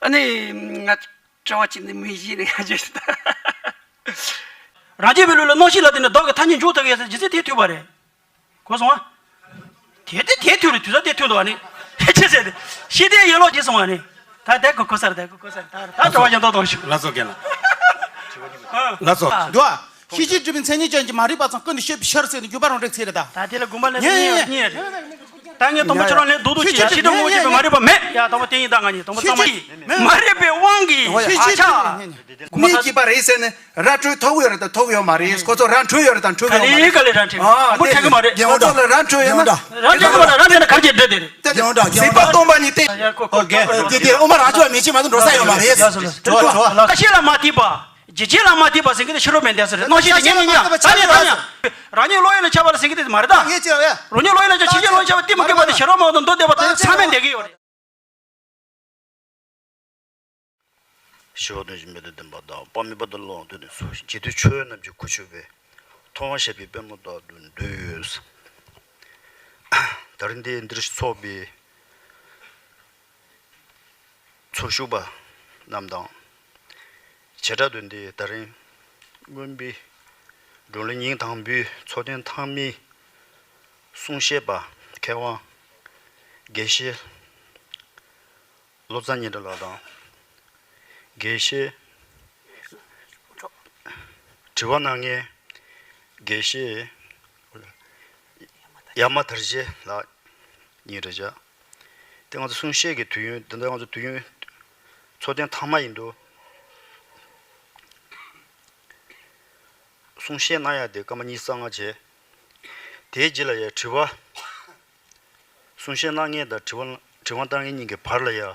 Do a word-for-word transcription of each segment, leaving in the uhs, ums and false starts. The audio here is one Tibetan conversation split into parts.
ཨ་ནི་ང་དྲི་བ་གཅིག་ནི་མི་ཤེས་ནི་ཡང་བརྗོད་ད། རང་རྒྱལ་བའི་ལུགས་ལ་རྣམ་ཤེས་ལ་བརྟེན་ནས་བདག་གི་ཐ་སྙད་འཇོག་ཐུབ་ཡོད་ཟེར་རྒྱུ་མཚན་དེ་ཐུག་པ་རེད། གོ་སོང་ཨ། དེ་དེ་དེ་ཐུག་རེད། དུས་ཚོད་དེ་ཐུག་འདུག་ཨ་ནི། ཧེ་ཆེ་ཟེར་ཏེ། ཤེས་ལྡན་ཡན་ལག་ཅེས་གསུངས་པ་ནི། ད་དེ་གོ་གོ་ས་རེད། དེ་གོ་གོ་ས་རེད། ད་ད་དྲི་བ་ཡང་ཏོག་ཏོག་ཞུ། ལགས་སོ་རྒན་ལགས། ལགས་སོ། འདུག་ཨ། ཤེས་བྱའི་སྒྲིབ་པའི་མཚན་ཉིད་ཅན་གྱི་མ་རིག་པ་ཚང་ཀུན་ཏུ་ཤེས་པའི་ཕྱིར་ཟེར་ནས་བརྗོད་པ་རང་འགྲིག་ཚིག་རེད་ད། ད་དེ་ལ་དགོངས་པ་ལེན་ས་གཉིས་ཡོད། གཉིས་རེད། ད་ངས་དང་པོ་ཁྱོད་རང་ལན་རྡོག་རྡོག་ཅིག་ཡ། ཤེས་སྒྲིབ་དངོས་ཀྱི་མ་རིག་པ་མེད་ཡ། དང་པོ་དེ་ཡིན། ད་ང་གཉིས་དང་པོ་ཚང་མ་ཡིན། མ་རིག་པའི་དབང་གིས་ཤེས་བྱའི་སྒྲིབ་པའི་མཚན་ཉིད། མིག་གིས་པ་རེད་ཟེར་ནས་ར་འཕྲོད་ཐུབ་ཡོད་རེད་དང་ཐུབ་ཡོད་མ་རེད། ཁོ་ཚོ་ར་འཕྲོད་ཡོད་རེད་དང་འཕྲོད་ཡོད་མ་རེད། ག་ལེ་ག་ལེ་ར་འཕྲོད། ཨ་དང་པོ་ཁྱེད་ཀྱི་མ་རེད། ཁོ་ཚོ་ལ་ར་འཕྲོད་ཡོད་ན། ར་འཕྲོད་ཀྱི་མ་རེད། ར་འཕྲོད་ན་གར་གྱི་འདྲ་དེ་རེད། ཡོང་འདྲ་གཟིགས་པ་སྟོང་པ་ཉིད་དེ། ཡ་ཁོ་ཁོ་ཁོ་ཁོ་དེ་དེ་ཨོ་མ་རང་ཚོ་མི་ཆེ་མ་དུ་འགྲོ་ས་ཡོད་མ་རེད། ཡ་སོ་ལ། དྲི་བ་དྲི་བ། ཀ་ཤེས་ལ་མ་ཐིག་པ། ཇི་བྱེད་ལ་མ་ཐིག་པ་ཟེར་གི་དེ་ཕྱི་རོལ་མི་འདས་ཟེར་རེད། རྣམ་ཤེས་དེ་ཉན་ཉན་ཉན། ད་ཉན་ད་ཉན། རང་ཉིད་བློ་ཡུལ་ལ་ཁྱབ་པ་ལ་ཟེར་གི་དེ་མ་རེད་ད། ངས་ཅི་ཡ། རང་ཉིད་བློ་ཡུལ་ལ་ཁྱབ། ཕྱི་རྒྱལ་བློ་ཡུལ་ཁྱབ་པ་གཏི་མུག་གི་བར་དུ་ཤེས་རབ་མ་དང་མདོ་སྡེ་པ་དེ་ཚང་མས་འདས་གི་ཡོད་རེད། ཞི་བ་དང་ཞི་མི་དང་ལྡན་པ་དང་། དཔག་མེད་པ་དང་བླ་ན་མེད་པ་དེ་ཚོ། རྒྱལ་དུ་ཆོས་རྣམས་ཀྱི་གོ་ཆོད་པའི། ཐོབ་དབང་བཞག་པའི་པད་མོ་ལྟར་དུ་འདུད་ཡོད། ད་རིང་འདི་འདིར་ཚོགས་པའི་ཚོགས་ཞུགས་པ་རྣམས་དང་། བྱེ་བྲག་ཏུ་འདི་ད་རིང་མངོན་པའི་བགྲོ་གླེང་ཉིན་དང་པོའི་ཚོགས་ཐེངས་ཐེངས་མའི་གསུང་བཤད་པ་མཁས་དབང་དགེ་བཤེས་བློ་བཟང་སྙན་གྲགས་ལགས་དང་། དགེ་བཤེས། དྲི་བ་གནང་མཁན་དགེ་བཤེས་ཡ་མ་དར་རྒྱས་ལགས་གཉིས་རེད་བཞག་དེ་ང་ཚོ་གསུང་བཤད་ཀྱི་དུས་ཡུན་འདི་འདྲ་ང་ཚོ་དུས་ཡུན་ཚོགས་ཐེངས་ཐེངས་མ་ཡིན་འདུག་གསུང་བཤད་གནང་ཡ་དེ་སྐར་མ་ཉི་ཤུ་རྩ་ལྔ་བྱས། དེའི་རྗེས་ལ་ཡ་དྲི་བ། གསུང་བཤད་གནང་མཁན་དང་དྲི་བ་དྲི་བ་བཏང་མཁན་གཉིས་ཀྱི་བར་ལ་ཡ།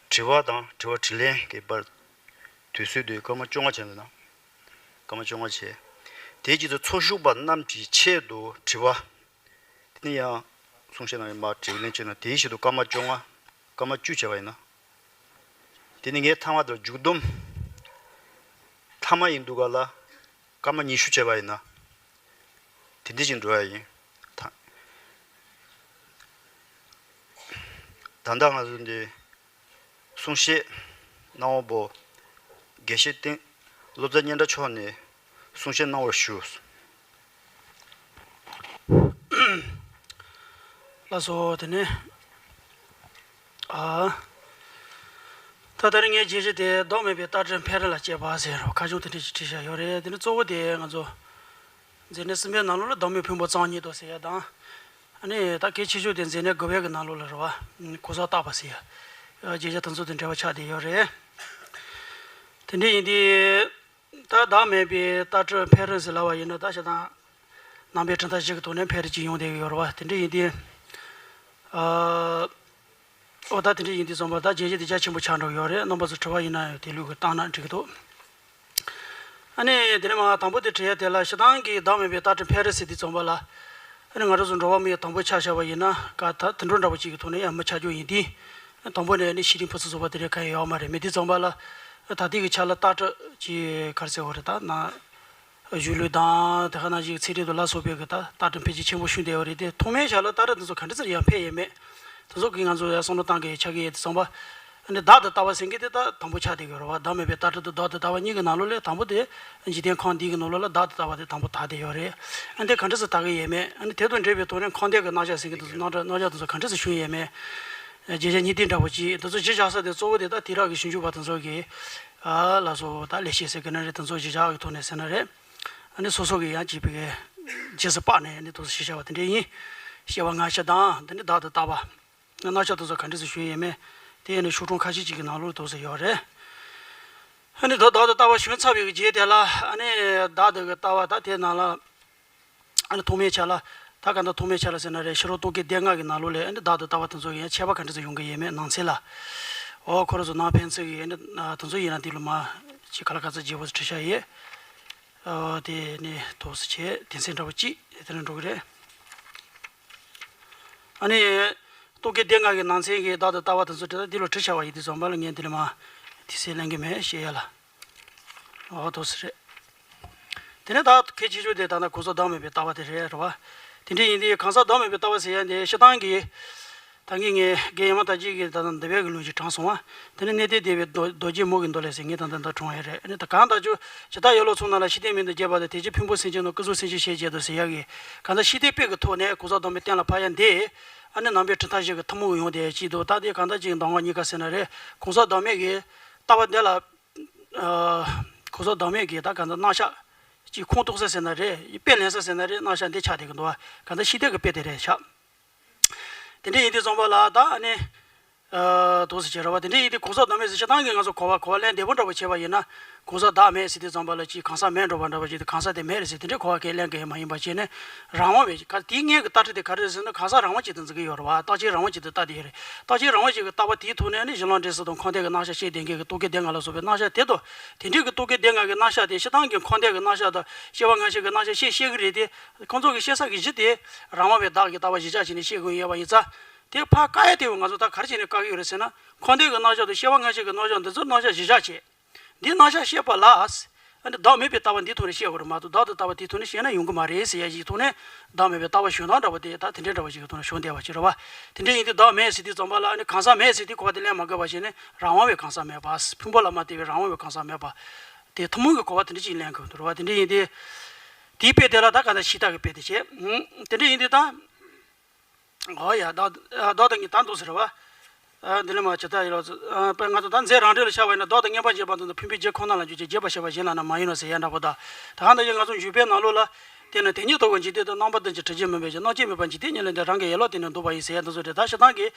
དྲི་བ་དང་དྲི་བ་དྲིས་ལན་གྱི་བར། དུས་ཚོད་དེ་སྐར་མ་བཅོ་ལྔ་བྱས་འདུག་ན། སྐར་མ་བཅོ་ལྔ་བྱས། དེའི་རྗེས་སུ་ཚོགས་ཞུགས་པ་རྣམས་ཀྱི་ཆེད་དུ་དྲི་བ། དེ་ནས་ཡང་གསུང་བཤད་གནང་བའི་མར་དྲིས་ལན་བྱས་ན། དེའི་ཆེད་དུ་སྐར་མ་བཅོ་ལྔ། སྐར་མ་བཅུ་བྱས་པ་ཡིན་ན། དེ་ནས་ངས་ཐ་མ་དེར་མཇུག་བསྡོམས་ཐ་མ་ཡིན་འདུག་ག་ལ། སྐར་མ་ཉི་ཤུ་བྱས་པ་ཡིན་ན། དེ་འདི་བཞིན་འགྲོ་ཡ་ཡིན། ད་ད་ལྟ་ང་ཚོ་འདི་གསུང་བཤད་གནང་བ་པོ་དགེ་བཤེས་བསྟན་བློ་བཟང་སྙན་གྲགས་མཆོག་ནས་གསུང་བཤད་གནང་བར་ཞུ། ལགས་སོ། དེ་ནས་ཨ། ད་ད་རེས་ངའི་བརྗོད་གཞི་དེ་བདག་མེད་པའི་ལྟ་གྲུབ་འཕེལ་རིམ་ལ་དཔྱད་པ་ཟེར་བ་ཁ་བྱང་དེ་འདྲ་ཞིག་བྲིས་བཞག་ཡོད་རེད། དེ་ནི་གཙོ་བོ་དེ་ང་ཚོ་མཛད་འཕྲིན་གསུམ་པའི་ནང་ལོགས་ལ་བདག་མེད་ཕུང་པོ་རྩ་བ་ཉིད་དོ་ཟེར་ཡ་དང་། ཨ་ནི་ད་གལ་ཆེ་ཤོས་དེ་མཛད་འཕྲིན་དགུ་པའི་གི་ནང་ལོགས་ལ་རེད་བ། གོ་ས་བརྟག་པ་ཟེར་ཡ། བརྗོད་བྱ་དེ་ཚོ་དང་འབྲེལ་བ་ཆགས་བསྡད་ཡོད་རེད། དེ་འདྲ་ཡིན་དུས། ད་བདག་མེད་པའི་ལྟ་གྲུབ་འཕེལ་རིམ་ཟེར་ལབ་པ་ཡིན་ན། ད་ཞེ་དྲག་རྣམ་པའི་གྲུབ་མཐའ་བཞི་གི་ཐོག་ནས་འཕེལ་རིམ་ཅིག་ཡོང་བསྡད་ཀྱི་ཡོད་རེད་བ། དེ་འདྲ་ཡིན་དུས། ཨ། ཨོ་ད་དེ་འདྲ་ཡིན་དུས་ཙམ་པ་ད་བརྗོད་གཞི་དེ་རྒྱ་ཆེན་པོ་ཆགས་འགྲོ་གི་ཡོད་རེད། རྣམ་པ་ཚོ་དྲི་བ་ཡིན་ན་ཡང་དེ་ལུགས་ཀྱི་བཏང་ན་འགྲིག་གི་འདུག་ཨ་ནི་དེ་ནས་མར་དང་པོ་དེ་དྲི་ཡ་དེ་ལ་སྤྱིར་བཏང་གི་བདག་མེད་པའི་ལྟ་གྲུབ་འཕེལ་རིམ་ཟེར་དུས་ཙམ་པ་ལ། ཨ་ནི་ང་རང་ཚོ་འགྲོ་བ་མི་ཡི་དང་པོ་ཆ་བཞག་པ་ཡིན་ན་ག་ད་དུད་འགྲོ་འདྲ་པོ་ཅིག་གི་ཐོག་ནས་ཡང་མི་ཆགས་རྒྱུ་ཡིན་དུས། དང་པོ་ནས་ནི་ཤི་རིང་ཕུ་ཚུ་བཟོ་བ་དེ་འདྲ་གང་ཡང་ཡོད་མ་རེད། མེད་དུས་ཙམ་པ་ལ་ད་ལྟའི་གི་ཆ་ལ་ལྟ་གྲུབ་ཀྱི་ག་རེ་ཟེར་བ་རེད། ད་ན་གཞུང་ལུགས་དང་དེ་ག་ནང་བཞིན་ཚན་རིག་དང་ལ་སོགས་པའི་གི་ད་ལྟ་གྲུབ་འཕེལ་རྒྱས་ཆེན་པོ་བྱུང་བསྡད་ཡོད་རེད་དེ། ཐོག་མའི་ཆ་ལ་ལྟ་གྲུབ་དེ་ཚོ་ག་འདྲ་ཟེར་ཡང་འཕེལ་ཡས་མེད། དེ་ཚོ་གི་ང་ཚོ་ཡང་བསམ་བློ་བཏང་གི་ཆགས་ཀྱི་ཡོད་དུས་ཙམ་པ། ཨ་ནི་བདག་ཏུ་ལྟ་བ་ཟེར་མཁན་དེ་ད་དང་པོ་ཆགས་བསྡད་ཀྱི་ཡོད་རེད་བ། བདག་མེད་པའི་ལྟ་གྲུབ་དང་བདག་ཏུ་ལྟ་བ་གཉིས་ཀྱི་ནང་ལོགས་ལས་དང་པོ་དེ་འཇིག་རྟེན་ཁམས་འདི་གི་ནང་ལོགས་ལ་བདག་ཏུ་ལྟ་བ་དེ་དང་པོ་དར་བསྡད་ཡོད་རེད། ཨ་ནི་དེ་ག་འདྲ་ཟེར་དར་གི་ཡོད་མེད། ཨ་ནི་དེ་དང་འབྲེལ་བའི་ཐོག་ནས་ཁམས་སྡེ་གི་རྣམ་གཞག་ཟེར་མཁན་དེ་ཚོ་རྣམ་གྲངས་རྣམ་གཞག་དེ་ཚོ་ག་འདྲ་ཟེར་བྱུང་ཡོད་མེད། བརྗོད་བྱ་གཉིས་ལྡན་འདྲ་པོ་ཅིག་དེ་ཚོ་གཞི་བཞག་ས་དེ་གཙོ་བོ་དེ་ད་དུས་རབས་ཀྱི་ཞིབ་འཇུག་པ་དེ་ཚོ་གི་ཨ་ལ་སོགས་ད་ལེགས་བཤད་ཟེར་གི་ན་རེད། དེ་ཚོ་གཞི་བཞག་གི་ཐོག་ནས་ཟེར་ན་རེད། ཨ་ནི་སོ་སོ་གི་ཡང་སྐྱིད་པའི་རྗེས་སུ་དཔག་ནས་ཨ་ནི་དེ་ཚོ་གཞི་བཞག་པ་དེ་འདྲ་ཡིན། སྐྱེ་བ་སྔ་ཕྱི་དང་དེ་ནི་བདག་ཏུ་ལྟ་བ། རྣམ་གཞག་དེ་ཚོ་ག་འདྲ་ཟེར་ཞུས་ཡོད་མེད། དེ་ཡིན་ན་ཤོག་གྲངས་ཁ་ཤས་ཅིག་གི་ནང་ལོགས་དེ་ཚོ་ཡོད་རེད། ཨ་ནི་ད་བདག་ཏུ་ལྟ་བ་བྱུང་ཚར་བའི་རྗེས་དེ་ལ་ཨ་ནི་བདག་ཏུ་གི་ལྟ་བ་ད་དེ་ནང་ལ། ཨ་ནི་ཐོག་མའི་ཆ་ལ། ད་ག་འདྲ་ཐོག་མའི་ཆ་ལ་ཟེར་ན་རེད། ཕྱི་རོལ་རྟོག་གེ་སྡེ་ལྔ་གི་ནང་ལོགས་ལས་ཨ་ནི་བདག་ཏུ་ལྟ་བ་དེ་ཚོ་ཡང་ཁྱད་པར་ག་འདྲ་ཟེར་ཡོང་གི་ཡོད་མེད་ནང་གསེས་ལ། འོ་ཁོ་རང་ཚོ་ནང་ཕན་ཚུན་གྱི་ཨ་ནི་དེ་ཚོ་ཡིན་ན་དེ་ལ་མ་ཅིག་ག་ལ་ག་ཚོད་བརྗེ་པོ་བྲིས་བཞག་ཡོད། ཨ་དེ་ནི་ཏོག་ཙམ་བྱས་དོན་ཚན་འདྲ་པོ་གཅིག་དེ་ནས་འགྲོ་གི་རེད། ཨ་ནི། རྟོག་གེ་སྡེ་ལྔ་གི་ནང་ཚན་གྱི་བདག་ཏུ་ལྟ་བ་དེ་ཚོ་དེ་ལ་འདི་ལོ་བྲིས་བཞག་པ་ཡིན་དུས་ཙམ་པ་ལ་ངས་འདི་ལ་མ་དེ་སེ་ལེན་གི་མེད་བཤད་ཡ་ལ། འོ་དོ་སི་རེད། དེ་ནས་ད་གལ་ཆེ་ཤོས་དེ་ད་ལྟ་གོང་ས་བདག་མེད་པའི་ལྟ་བ་དེ་རེད་རེད་བ། དེ་འདྲ་ཡིན་དུས་གོང་ས་བདག་མེད་པའི་ལྟ་བ་ཟེར་ཡ་འདི་སྤྱིར་བཏང་གི་ ད་ངས་ངས་རྒན་ཡ་མ་དར་རྒྱས་ཀྱིས་ད་ལྟ་འདི་བའི་གི་ལུང་ཞིག་དྲངས་སོང་བ། དེ་ནི་གནས་བརྟན་སྡེ་པའི་རྡོ་རྡོ་རྗེ་མོ་གི་མདོ་ལས་ཟེར། ངས་ད་ལྟ་འདི་དྲངས་ཡ་རེད། ཨ་ནི་ད་གང་ལྟར་ཆུ་ཇི་ལྟར་ཡོད་ལོ་ཚུགས་ན་ལ་ཤི་དེ་མིན་དུ་རྒྱས་པ་དང་དེ་རྗེས་ཕུང་པོ་སེམས་ཅན་དང་སྐུ་གཟུགས་སེམས་ཅན་ཞེས་བྱེད་དོ་ཟེར་ཡ་གི། གང་ལྟར་ཤི་དེ་དཔེ་གི་ཐོག་ནས་གོང་ས་བདག་མེད་གཏན་ལ་ཕབ་ཡ་འདི། ཨ་ནི་ནང་པའི་གྲུབ་མཐའ་བཞི་གི་ཐུན་མོང་གི་ཡོང་དེ་གཅིག་འདུག་ད་དེ་གང་ལྟར་ཅིག་གདམས་ངག་གཉིས་ཀ་ཟེར་ན་རེད། གོང་ས་བདག་མེད་ཀྱི་ལྟ་བ་འདི་ལ། ཨ། གོང་ས་བདག་མེད་ཀྱི་ད་གང་ལྟར་རྣམ་གཞག་ཅིག་ཁུངས་གཏུགས་ས་ཟེར་ན་རེད། དཔེ་ལེན་ས་ཟེར་ན་རེད། རྣམ་གཞག་འདི་ཆགས་བསྡད་ཀྱི་འདུག་བ། གང་ལྟར་ཤི་དེ་གི་དཔེ་དེ་རེད་ཤག་དེ་འདྲ་ཡིན་དུས་ཙམ་པ་ལ་ད་ཨ་ནི། ཨ། འདུག་སེ་བྱས་ར་བ། དེ་འདྲ་ཡིན་དུས་གོང་ས་བདག་མེད་ཟེར་ཆ་ཚང་གི་ང་ཚོ་གོ་བ་གོ་བ་ལེན་བདེ་པོ་འདྲ་བོ་བྱས་པ་ཡིན་ན། གོང་ས་བདག་མེད་ཟེར་དུས་ཙམ་པ་ལ་ཅིག་གང་ཟག་མེད་འགྲོ་བ་འདྲ་བོ་ཅིག་དང་གང་ཟག་དེ་མེད་རེད་ཟེར་དེ་འདྲའི་གོ་བ་གས་ལེན་གི་ཡོད་མ་ཡིན་པ་བྱས་ནས། རང་དབང་བའི་ག་དེའི་སྔོན་གྱི་ལྟ་གྲུབ་དེ་ག་རེ་རེད་ཟེར་ན། གང་ཟག་རང་དབང་ཅིག་ཏུ་འཛིན་གི་ཡོད་རེད་བ། རྟག་ཆད་རང་དབང་ཅིག་ཏུ་ལྟ་དེ་ཡོད་རེད། རྟག་ཆད་རང་དབང་ཅིག་གི་ལྟ་བ་དེའི་ཐོག་ནས་ནི་གཞི་ལམ་འབྲས་གསུམ་དང་འཁོར་འདས་ཀྱི་རྣམ་གཞག་བཤད་བསྡད་མཁན་གྱི་རྟོག་གེ་སྡེ་ལྔ་ལ་སོགས་པའི་རྣམ་གཞག་དེ་དང་། དེ་འདྲའི་གི་རྟོག་གེ་སྡེ་ལྔ་གི་རྣམ་གཞག་དེ་སྤྱིར་བཏང་གི་འཁོར་འདས་ཀྱི་རྣམ་གཞག་དང་སྐྱེ་བ་སྔ་ཕྱི་གི་རྣམ་གཞག་བཤད་བཤད་གི་རེད་དེ། ཁོང་ཚོ་གི་བཤད་ས་གི་གཞི་དེ་རང་དབང་བའི་བདག་གི་ལྟ་བ་གཞིར་བཞག་བྱས་ནས་བཤད་དགོས་ཡོད་པ་ཡིན་ཙང་། དེ་ཕར་བཀག་ཡ་དེ་བས་ང་ཚོ་ད་ག་རེ་བྱས་ནས་བཀག་གི་ཡོད་རེད་ཟེར་ན། འཁོར་འདས་ཀྱི་རྣམ་གཞག་དང་སྐྱེ་བ་སྔ་ཕྱི་གི་རྣམ་གཞག་འདི་ཚོར་རྣམ་གཞག་གཞིར་བཞག་བྱས། འདིའི་རྣམ་གཞག་བཤད་པ་ལ། ཨ་ནི་བདག་མེད་པའི་ལྟ་བ་འདིའི་ཐོག་ནས་བཤད་དགོས་རེད་མ་གཏོགས། བདག་ཏུ་ལྟ་བ་དེའི་ཐོག་ནས་བཤད་ན་ཡོང་གི་མ་རེད་ཟེར་ཡ་ཞིག་ཐོག་ནས། བདག་མེད་པའི་ལྟ་བ་གཞན་དག་འདྲ་བོ་དེ་ད་དེ་འདྲའི་འདྲ་བ་ཞིག་གི་ཐོག་ནས་བྱུང་བསྡད་པ་ཞིག་རེད་བ། དེ་འདྲ་ཡིན་དུས་བདག་མེད་ཟེར་དུས་ཙམ་པ་ལ། ཨ་ནི་གང་ཟག་མེད་ཟེར་དུས་གོ་བ་དེ་ལེན་མ་དགོས་པ་བྱས་ནས། རང་དབང་བའི་གང་ཟག་མེད་པ། ཕུང་པོ་ལ་མ་ལྟོས་པའི་རང་དབང་བའི་གང་ཟག་མེད་པ། དེ་ཐུན་མོང་གི་གོ་བ་དེ་འདྲ་ཞིག་ལེན་དགོས་འདུག་རེད་བ། དེ་འདྲ་ཡིན་དུས། དེའི་དཔེ་དེ་ལ་ད་ག་ད་ཤི་དེ་གི་དཔེ་དེ་བྱས། ཨང་། དེ་འདྲ་ཡིན་དུས་ད། ཨོ་ཡ། བདག་བདག་དང་གཉིས་ད་འདུག་ཟེར་བ། ཨ། འདི་ལས་མ་ཇི་ལྟར་ཡོད་ལོ་ཚུལ། ཨ། དཔེར་ང་ཚོ་ད་རྫས་རང་འགྲེལ་ལ་ཤར་བ་ཡིན་ན། བདག་དང་མངོན་པར་འབྱེད་པ་དང་། ཕུང་པོའི་རྒྱུད་ཁོ་ན་ལ་འཇུག་ཅིང་། འབྱེད་པར་བྱེད་པ་གཞན་ལ་ནི་མ་ཡིན་ནོ་ཟེར་ཡ་འདྲ་པོ་དང་། ད་གང་ལྟར་ཡང་ང་ཚོ་འཇུག་པའི་ནང་ལོགས་ལ། དེས་ན་དེ་ཉིད་རྟོགས་པའི་འཇིག་རྟེན་དུ། རྣམ་པ་ལྡན་ཅིང་གྲུབ་ཆེན་མིན་པའི་ཕྱིར། རྣམ་བཅད་མེད་པར་འཇིག་རྟེན་ཉིད་ལས་འདས། རང་གི་ཡན་ལག་སྟེང་ནས་འདོགས་པ་ཡིན་ཟེར་ཡ་འདི་ཚོ་རེད། ད་ཤི་དང་གི་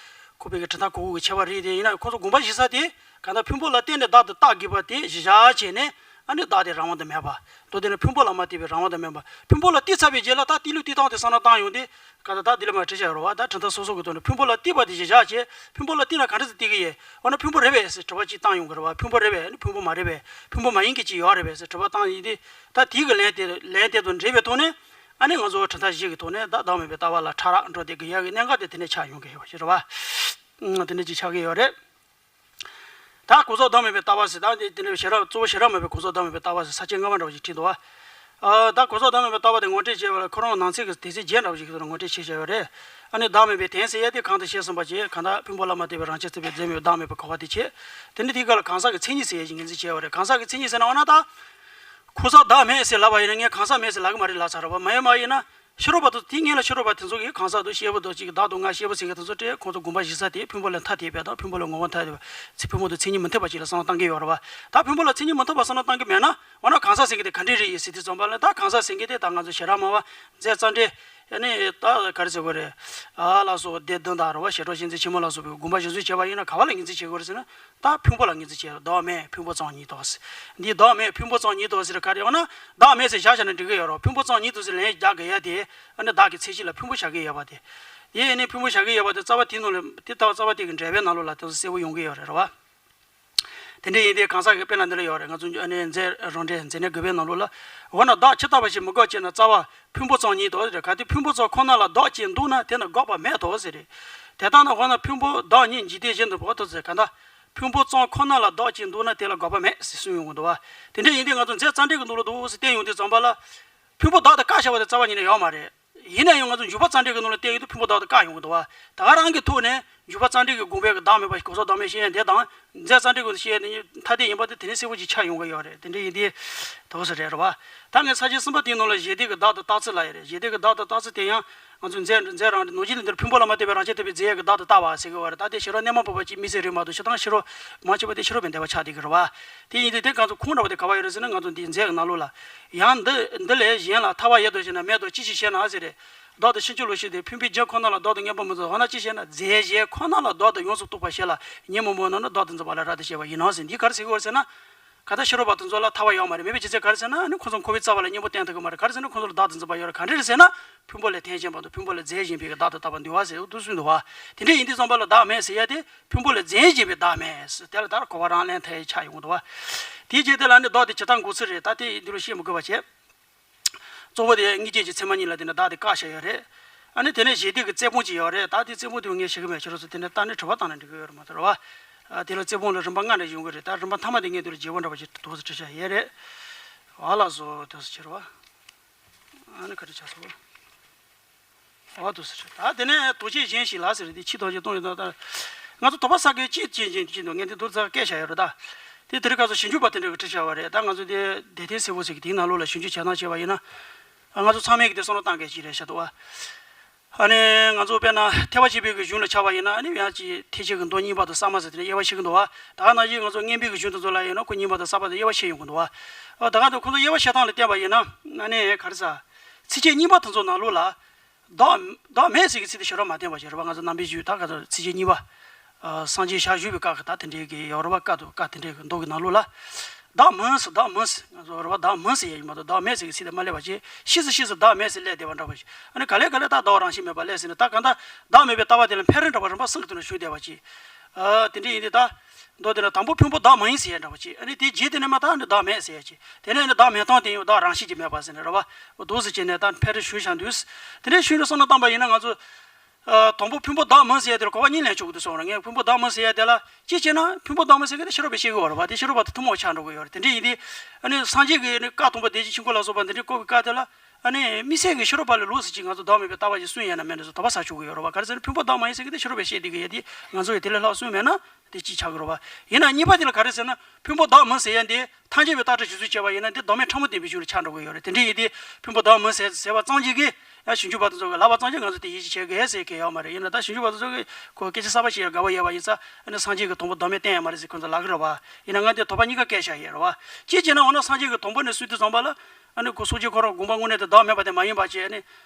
ཁོ་པའི་གི་གྲུབ་མཐའ་གོ་གོ་གི་ཁྱད་པར་རེད་དེ། ཡིན་ན་ཁོ་ཚོ་དགོངས་པ་བཞེས་ས་དེ་གང་ལྟར་ཕུང་པོ་ལ་བརྟེན་ནས་བདག་ཏུ་བཏགས་དགོས་པ་དེ་གཞིར་བཞག་བྱས་ནས། ཨ་ནི་བདག་དེ་རང་དབང་དུ་མེད་པ། མདོ་དེ་ནི་ཕུང་པོ་ལ་མ་ལྟོས་པའི་རང་དབང་དུ་མེད་པ། ཕུང་པོ་ལ་བརྟེན་ཚར་བའི་རྗེས་ལ་ད་བརྟེན་ལུགས་བརྟེན་སྟངས་དེ་བསམ་བློ་བཏང་ཡོང་དུས། ག་ད་ད་འདི་ལ་མ་བྲིས་བཞག་ཡོད་རེད་བ། ད་གྲུབ་མཐའ་སོ་སོ་གི་ཐོག་ནས་ཕུང་པོ་ལ་བརྟེན་པ་དེ་གཞིར་བཞག་བྱས། ཕུང་པོ་ལ་བརྟེན་ན་ག་འདྲ་ཞིག་བརྟེན་གི་ཡོད། འོ་ན་ཕུང་པོ་རེད་པས་ཟེར་དྲི་བ་ཅིག་བཏང་ཡོང་གི་རེད་བ། ཕུང་པོ་རེད་པས། ཨ་ནི་ཕུང་པོ་མ་རེད་པས། ཕུང་པོ་མ་ཡིན་གྱི་ཅིག་ཡོད་རེད་པས་ཟེར་དྲི་བ་བཏང་ཡིན་དུས། ད་དེའི་གི་ལན་དེ་ལན་དེ་དང་འབྲེལ་བའི་ཐོག་ནས། ཨ་ནི་ང་ཚོ་གྲུབ་མཐའ་བཞི་གི་ཐོག་ནས་ད་བདག་མེད་པའི་ལྟ་བ་ལ་ཕྲ་རགས་འགྲོ་བསྡད་གི་ཡོད་ཀྱི་གནད་འགག་དེ་དེ་ནས་ཆགས་ཡོང་གི་ཡོད་པ་ཞིག་རེད་བ། ཨང་། དེ་འདྲ་ཅིག་ཆགས་ཀྱི་ཡོད་རེད། ད་གོང་ས་བདག་མེད་པའི་ལྟ་བ་ཟེར། ད་འདི་འདི་འདྲའི་ཞེ་དྲག་གཙོ་བོ་ཞེ་དྲག་མེད་པའི་གོང་ས་བདག་མེད་པའི་ལྟ་བ་ཟེར་ས་བཅད་ལྔ་པ་འདྲ་བོ་ཞིག་བྲིས་འདུག་བ། ཨ། ད་གོང་ས་བདག་མེད་པའི་ལྟ་བ་དེ་ངོ་སྤྲོད་བྱས་པ་ལ། ཁོ་རང་ནང་གསེས་ཀྱི་དེ་ཚེ་བརྒྱད་འདྲ་བོ་ཞིག་གི་ཐོག་ནས་ངོ་སྤྲོད་བྱས་བཞག་ཡོད་རེད། ཨ་ནི་བདག་མེད་པའི་དོན་ཟེར་ཡ་དེ་གོང་དུ་བཤད་ཟིན་པ་བྱས། གང་ལྟར་ཕུང་པོ་ལ་མ་ལྟོས་པའི་རང་ཆས་ཚུད་པའི་རྫས་མེད་པའི་བདག་མེད་པའི་གོ་བ་དེ་བྱས། དེ་ནི་དེའི་སྐབས་ལ་གང་ཟག་གི་མཚན་ཉིད་ཟེར་ཡ་ཞིག་ངོས་འཛིན་བྱས་ཡོད་རེད། གང་ཟག་གི་མཚན་ཉིད་ཟེར་ན། འོ་ན་ད། གོང་ས་བདག་མེད་ཟེར་ལབ་པ་ཡིན་ན། ངས་གང་ཟག་མེད་ཟེར་ལབ་གི་མ་རེད་ལབ་ཚར་རེད་བ། མ་ཡིན་པ་ཡིན་ན། ཕྱི་རོལ་པ་དང་དེའི་སྔོན་ལ་ཕྱི་རོལ་པ་དེ་ཚོ་གིས་གང་ཟག་དང་བཤད་པ་དང་གཅིག་གི། བདག་དང་ང་བཤད་པ་ཟེར་མཁན་དེ་ཚོ་སྤྲད། ཁོང་ཚོ་དགོངས་པ་བཞེས་ས་དེ་ཕུང་པོ་ལས་ཐ་དད་པ་དང་། ཕུང་པོ་ལས་ངོ་བོ་ཐ་དད་པ། ཚེ་ཕུང་པོ་དང་མཚན་ཉིད་མི་མཐུན་པ་ཅིག་ལ་བསམ་བློ་བཏང་གི་ཡོད་རེད་བ། ད་ཕུང་པོ་ལ་མཚན་ཉིད་མི་མཐུན་པ་བསམ་བློ་བཏང་གི་མེད་ན། འོ་ན་གང་ཟག་ཟེར་མཁན་དེ་ག་འདྲས་རེད་ཡིན་ཟེར་དུས་ཙམ་པ་ལ། ད་གང་ཟག་ཟེར་མཁན་དེ་ད་ང་ཚོ་ཞེ་དྲག་མང་བ། མཛད་རྩ་འགྲེལ། ཨ་ནི་ད་ག་རེ་ཟེར་དགོས་རེད། ཨ། ལ་སོགས་སྡེ་བདུན་དང་རེད་བ། བྱེ་བྲག་གཤིན་རྩེ་ཆེན་མོ་ལ་སོགས་པའི་དགོངས་པ་གཞིར་བཟུང་བྱས་པ་ཡིན་ན། ག་བ་ལ་ངོས་འཛིན་བྱེད་དགོས་རེད་ཟེར་ན། ད་ཕུང་པོ་ལ་ངོས་འཛིན་བྱས། བདག་མེད་ཕུང་པོ་ཙམ་ཉིད་དོ་ཟེར། འདི་བདག་མེད་ཕུང་པོ་ཙམ་ཉིད་དོ་ཟེར་ག་རེ། འོ་ན་བདག་མེད་ཟེར་བཞག་བཞག་ན་འགྲིག་གི་ཡོད་རེད། ཕུང་པོ་ཙམ་ཉིད་དོ་ཟེར་ལན་རྒྱག་དགོས་ཡ་དེ། ཨ་ནི་བདག་གི་མཚན་གཞི་ལ་ཕུང་པོ་བཞག་གི་ཡོད་པ་དེ། དེ་ཡིན་ནའི་ཕུང་པོ་བཞག་གི་ཡོད་པ་དེ་རྩ་བ་དེའི་ནང་ལ། དེ་ལྟ་བུ་རྩ་བ་དེ་གི་འགྲེལ་པའི་ནང་ལོགས་ལ་དེ་ཚོ་གསལ་པོ་ཡོང་གི་ཡོད་རེད། རེད་བ། དེ་འདྲ་ཡིན་དུས་གང་ཟག་གི་དཔེར་ན་འདི་ལ་ཡོད་རེད། ང་ཚོ་ཨ་ནི་མཛད་རང་འགྲེལ་མཛད་ནས་དགོས་པའི་ནང་ལོགས་ལ། འོ་ན་བདག་ཇི་ལྟ་བ་བཞིན་མི་འགོག་ཅེ་ན། རྩ་བ་ཕུང་པོ་ཙམ་ཉིད་དོ་ཟེར། གལ་ཏེ་ཕུང་པོ་ཙམ་ཁོ་ན་ལ་བདག་ཅེས་འདུག་ན། དེ་ནི་འགོག་པ་མེད་དོ་ཟེར་རེད། དེ་ལྟ་ན་འོ་ན་ཕུང་པོ་བདག་ཉིད་འཇིག་རྟེན་བཞིན་དུ་བོར་ཐལ་ཟེར། གང་ལྟར་ཕུང་པོ་ཙམ་ཁོ་ན་ལ་བདག་ཅེས་འདུག་ན། དེ་ལ་འགོག་པ་མེད་ཟེར་གསུངས་ཡོང་གི་འདུག་བ། དེ་འདྲ་ཡིན་དུས་ང་ཚོ་མཛད་རྩ་འགྲེལ་གྱི་ནང་ལ་འདུག་ཟེར་བསྟན་ཡོང་དུས་ཙམ་པ་ལ། ཕུང་པོ་བདག་ཏུ་བཀག་བཞག་པ་དེ་རྩ་བ་ཉིད་ནས་ཡོད་མ་རེད། ཡིན་ན་ཡང་ང་ཚོ་འཇུག་པ་རྩ་འགྲེལ་གྱི་ནང་ལ་བསྟན་ཡོང་དུས་ཕུང་པོ་བདག་ཏུ་བཀག་ཡོང་གི་འདུག་བ། ད་ག་རང་གི་ཐོག་ནས་འཇུག་པ་རྩ་འགྲེལ་གྱི་དགོངས་པའི་གི་བདག་མེད་པ་གོང་ས་བདག་མེད་བཤད་ཡ་འདི་དང་། མཛད་རྩ་འགྲེལ་གྱི་བཤད་ཡ་འདི་ཐ་དད་ཡིན་པ་དེ་དེ་ནས་གསལ་པོ་ཅིག་ཆགས་ཡོང་གི་ཡོད་རེད། དེ་འདྲ་ཡིན་དུས་དོགས་སུ་རེད། རེད་བ། ད་ངས་ས་བཅད་གསུམ་པ་དེའི་ནང་ལ་གཞི་དེ་གི་བདག་ཏུ་བཏགས་ཚུལ་ལབ་ཡ་རེད། གཞི་དེ་གི་བདག་ཏུ་བཏགས་ཚུལ་དེ་ཡང་ང་ཚོ་མཛད་མཛད་རང་ནོར་གྱི་ལུང་འདིར་ཕུང་པོ་ལ་མ་ལྟོས་པའི་རང་ཆས་ཐུབ་པའི་རྫས་ཀྱི་བདག་ཏུ་བཏགས་པ་ཟེར་གི་ཡོད་རེད། ད་དེ་ཕྱི་རོལ་གནས་མ་བབས་པ་ཅིག་དམིགས་བསལ་རེད་མ་གཏོགས། སྤྱིར་བཏང་ཕྱི་རོལ་མང་ཆེ་བ་དེ་ཕྱི་རོལ་པའི་འདོད་པ་ཆགས་བསྡད་ཀྱི་རེད་བ། དེ་ཡིན་དུས་དེ་གང་ཚོ་ཁུངས་འདྲ་བོ་དེ་ག་བ་ཡོད་རེད་ཟེར་ན། ང་ཚོ་འདིའི་མཛད་ཀྱི་ནང་ལོགས་ལ། ཡང་འདི་འདི་ལས་གཞན་ལ་ཐར་པ་ཡོད་དོ་ཞེ་ན། མེད་དོ་ཅི་ཞིག་ཤེས་ན་ཟེར་རེད། བདག་ཏུ་ཕྱིན་ཅི་ལོག་ཤེས་ཏེ། ཕུང་པོའི་རྒྱུད་ཁོ་ན་ལ་བདག་ཏུ་མངོན་པར་མི་འཛིན། འོ་ན་ཅི་ཤེས་ན། རྫས་གཞན་ཁོ་ན་ལ་བདག་ཏུ་ཡོངས་སུ་རྟོག་པ་ཞིག་ལ་ཉོན་མོངས་པ་མནོ་ན། བདག་ཏུ་འཛིན་པ་ལ་རབ་ཏུ་བཤད་པ་ཡིན་ནོ་ཟེར། འདིས་ག་རེ་ཟེར་གི་ཡོད་ཟེར་ན། གང་ལྟར་ཕྱི་རོལ་པ་དེ་ཚོ་ལ་ཐར་པ་ཡོད་མ་རེད། མེད་པའི་རྒྱུ་མཚན་ག་རེ་ཟེར་ན། ཨ་ནི་ཁོ་ཚོ་འཁོར་བའི་རྩ་བ་ལ་གཉེན་པོ་བསྟེན་ཐུབ་ཀྱི་མ་རེད། ག་རེ་ཟེར་ན་ཁོ་ཚོ་ལ་བདག་ཏུ་འཛིན་པ་ཡོད་རེད། ག་འདྲ་རེད་ཟེར་ན། ཕུང་པོ་ལས་ཐན་ཞིང་བར་དུ། ཕུང་པོ་ལ་རྫས་གཞན་པའི་གི་བདག་ཏུ་བཏགས་པ་འདུལ་བ་ཟེར་འདུག་གསུངས་འདུག་བ། དེ་འདྲ་ཡིན་དུས་ཙམ་པ་ལ་བདག་མེད་ཟེར་ཡ་དེ་ཕུང་པོ་ལས་རྫས་གཞན་པའི་བདག་མེད་ཟེར། དེ་ལ་ད་གོ་བ་རང་ལེན་ཐལ་ཆགས་ཡོང་གི་འདུག་བ། དེའི་རྗེས་དེ་ལ་ནི་བདག་དེ་ཇི་ལྟར་འགོག་ཚུལ་རེད། ད་དེ་འདི་ལ་བཤད་མི་དགོས་པ་བྱས། གཙོ་བོ་དེ་སྔོན་ཆད་ཀྱི་ཚད་མ་གཉིས་ལ་དེ་ནི་བདག་དེ་བཀག་བཞག་ཡོད་རེད། ཨ་ནི་དེ་ནས་གཞི་དེ་གི་རྩོད་སྤོང་ཅིག་ཡོད་རེད། ད་དེ་རྩོད་སྤོང་དེ་ངས་ཤེས་ཀྱི་མེད། ཁྱེད་རང་ཚོ་དེ་ནས་ད་ནི་དྲི་བ་བཏང་ན་འགྲིག་གི་ཡོད་རེད་མ་གཏོགས། རེད་བ། ཨ། དེ་ལ་རྩོད་སྤོང་ལ་རིམ་པ་ལྔ་འདྲ་ཡོང་གི་རེད། ད་རིམ་པ་མཐའ་མ་དེ་ངས་དེ་ལ་བརྗེ་པོ་འདྲ་བ་ཞིག་ཏོག་ཙམ་བྲིས་བཞག་ཡོད་རེད། ཨ། ལགས་སོ། དེ་ཚོ་ཕྱིར་བ། ཨ་ནི་ག་རེ་ཆགས་སོང་། ཨོ་འདུག་ཟེར། ད་དེ་ནས་དོགས་གཅོད་གཞན་ཞིག་ལ་ཟེར་དེ་ཕྱི་ཐོག་ཅིག་གཏོང་ཡོད་ད། ད་ང་ཚོ་དོགས་པ་ཟ་མཁན་གཅིག་ཅན་ཅན་ཅིག་འདུག་ངས་འདི་མདོར་ཙམ་སྐད་བཤད་ཡོད་རེད་ད། དེ་དེ་རིང་ཁ་སང་ཞིབ་འཇུག་པ་དེ་འདྲ་གི་བྲིས་བཞག་པ་རེད། ད་ང་ཚོ་དེ་བདེ་ཐང་སྲིད་པོ་ཟེར་གི་དེའི་ནང་ལོགས་ལ་ཞིབ་འཇུག་བྱེད་སྟངས་བྱས་པ་ཡིན་ན། ང་ཚོ་ཚང་མས་གི་དེ་བསམ་བློ་བཏང་མཁན་ཅིག་རེད་ཤག་འདུག་བ། ཨ་ནི་ང་ཚོ་དཔེར་ན་ཐེག་པ་ཆེན་པོའི་གི་གཞུང་ལ་ཆ་བ་ཡིན་ན་ཨ་ནི་ཡང་ཅིག་ཐེག་ཆེན་གྱི་མདོ་གཉིས་པ་དང་གསར་མ་ཟེར་དེ་ནས་དབྱེ་བ་ཕྱེ་གི་འདུག་བ། ད་ག་ནང་བཞིན་ང་ཚོ་མངོན་པའི་གི་གཞུང་དེ་ཚོ་ལ་ཡིན་ན་ཁོ་གཉིས་པ་དང་གསར་པ་དང་དབྱེ་བ་ཕྱེ་ཡོང་གི་འདུག་བ། ཨ་ད་ག་དུ་ཁོ་ཚོ་དབྱེ་བ་ཕྱེ་སྟངས་ལ་བལྟས་པ་ཡིན་ན་ཨ་ནི་ག་རེ་ཟ། ཚིགས་བཅད་གཉིས་པ་དེ་ཚོ་ནང་ལོགས་ལ། བདག་བདག་མེད་ཟེར་གྱི་ཚིག་དེ་ཞེ་དྲག་མ་བསྟན་པ་ཞིག་རེད་བ། ང་ཚོ་རྣམ་པའི་རྒྱུད་ད་ག་ཚོད་ཚིགས་བཅད་གཉིས་པ། ཨ་སངས་རྒྱས་ཞལ་བཞུགས་པའི་སྐབས་ཀྱི་ད་དེ་འདྲའི་གི་ཡོད་རེད་བ། སྐབས་དུ་སྐབས་དེ་འདྲའི་གི་མདོ་གི་ནང་ལོགས་ལ། བདག་མིན་ཟེར་བདག་མིན་ཟེར་ང་ཚོ་རེད་བ། བདག་མིན་ཟེར་ཡ་ཡིན་མ་གཏོགས་བདག་མེད་ཟེར་གྱི་ཚིག་དེ་མ་སླེབས་པ་ཅིག་ཤི་ཟེར་ཤི་ཟེར་བདག་མེད་ཟེར་སླེབས་བསྡད་པ་འདྲ་བ་ཞིག་ཨ་ནི་ག་ལེ་ག་ལེ་ད་བདག་རང་བཞིན་མེད་པ་སླེབས་ཟེར་ནས་ད་གང་ལྟར་བདག་མེད་པའི་ལྟ་བ་དེ་ལ་འཕེལ་རིམ་འདྲ་བ་རིམ་པ་གསུམ་གྱི་ཐོག་ནས་ཞུགས་བསྡད་པ་ཅིག་ཨ་དེ་འདྲ་ཡིན་དུས་ད། མདོ་དེ་ལ་དང་པོ་ཕུང་པོ་བདག་མ་ཡིན་ཟེར་ཡ་འདྲ་བ་ཅིག་ཨ་ནི་དེའི་རྗེས་དེ་ནས་མ་ད་ནི་བདག་མེད་ཟེར་ཡ་ཅིག་དེ་ནས་ནི་བདག་མེད་སྟངས་དེ་ཡང་བདག་རང་བཞིན་གྱིས་མེད་པ་ཟེར་ནས་རེད་བ། འདུག་ཟེར་བྱས་ནས་ད་འཕེལ་རིམ་ཞུས་བཞག་འདུག་དེ་འདྲའི་ཤུལ་ནས་བསམ་བློ་བཏང་པ་ཡིན་ན་ང་ཚོ། ཨ་དང་པོ་ཕུང་པོ་བདག་མིན་ཟེར་ཡ་དེ་ལ་གོ་བ་གཉིས་ལེན་ཆོག་གི་འདུག་གསུངས་རེད། ངས་ཕུང་པོ་བདག་མིན་ཟེར་ཡ་དེ་ལ་གཅིག་བྱས་ན་ཕུང་པོ་བདག་མིན་ཟེར་མཁན་དེ་ཕྱི་རོལ་པས་བཤད་གི་ཡོད་རེད་བ། དེ་ཕྱི་རོལ་པ་དང་ཐུན་མོང་ཆགས་འགྲོ་གི་ཡོད་རེད། དེ་འདྲ་ཡིན་དུས། ཨ་ནི་སངས་རྒྱས་ཀྱི་ནི་བཀའ་དང་པོ་བདེ་གཤེགས་ཆོས་འཁོར་ལ་སོགས་པ་འདི་འདྲའི་བཀའ་གི་བཀའ་དེ་ལ། ཨ་ནི་དམིགས་བསལ་གྱི་ཕྱི་རོལ་པ་ལ་ལོགས་སུ་ཅིག་ང་ཚོ་བདག་མེད་པའི་ལྟ་བ་ཞིག་གསུངས་ཡ་ན་མེད་འདྲ་སོ་དོགས་པ་ཟ་ཆོག་གི་ཡོད་རེད་བ། ག་རེ་ཟེར་ན་ཕུང་པོ་བདག་མ་ཡིན་ཟེར་མཁན་དེ་ཕྱི་རོལ་པས་བཤད་བསྡད་ཀྱི་ཡོད་དེ་ང་ཚོ་ཡི་དེ་ལས་ལྷག་གསུངས་མེད་ན། དེ་གཅིག་ཆགས་ཀྱི་རེད་བ། ཡིན་ན་གཉིས་པ་དེ་ལ་ག་རེ་ཟེར་ན་ཕུང་པོ་བདག་མིན་ཟེར་ཡ་འདི་ཐམས་ཅད་པའི་བཏགས་གྲབས་ཞིབ་འཚོལ་བྱས་པ་ཡིན་ན་འདི་ལྡོག་མེད་ཕྲ་མོ་བདེན་པའི་གཞུང་ལ་ཆགས་འགྲོ་གི་ཡོད་རེད། དེ་འདྲ་ཡིན་དུས་ཕུང་པོ་བདག་མིན་ཟེར་ཟེར་བ་ཙམ་གྱིས་ཀྱི་ཡང་ཞིབ་འཇུག་པ་དེ་ཚོ་གི་ལབ་པ་ཙམ་གྱིས་ང་ཚོ་དེ་ཡིད་ཆེས་བྱེད་དགོས་ཟེར་གི་ཡོད་མ་རེད། ཡིན་ན་ད་ཞིབ་འཇུག་པ་དེ་ཚོ་གི་ཁོ་སྐད་ཆ་གསར་པ་ཞིག་ལ་དགའ་བོ་ཡོད་པ་ཡིན་ཙང་ཨ་ནི་སངས་རྒྱས་ཀྱི་དང་པོ་ལྡོག་མེད་བསྟན་ཡོད་མ་རེད་ཟེར་ཁོ་ཚོ་ལབ་གི་རེད་བ། ཡིན་ན་ང་འདི་དོགས་པ་གཉིས་ཀ་བཀལ་བཞག་ཡོད་རེད་བ། གཅིག་བྱས་ན་འོ་ན་སངས་རྒྱས་ཀྱི་དང་པོ་ནས་སུས་དུས་ཙམ་པ་ལ། ཨ་ནི་ཁོ་སངས་རྒྱས་ཁོ་རང་དགོངས་པ་དངོས་གནས་དེ་བདག་མེད་པ་དེ་མ་ཡིན་པ་བྱས་ཨ་ནི།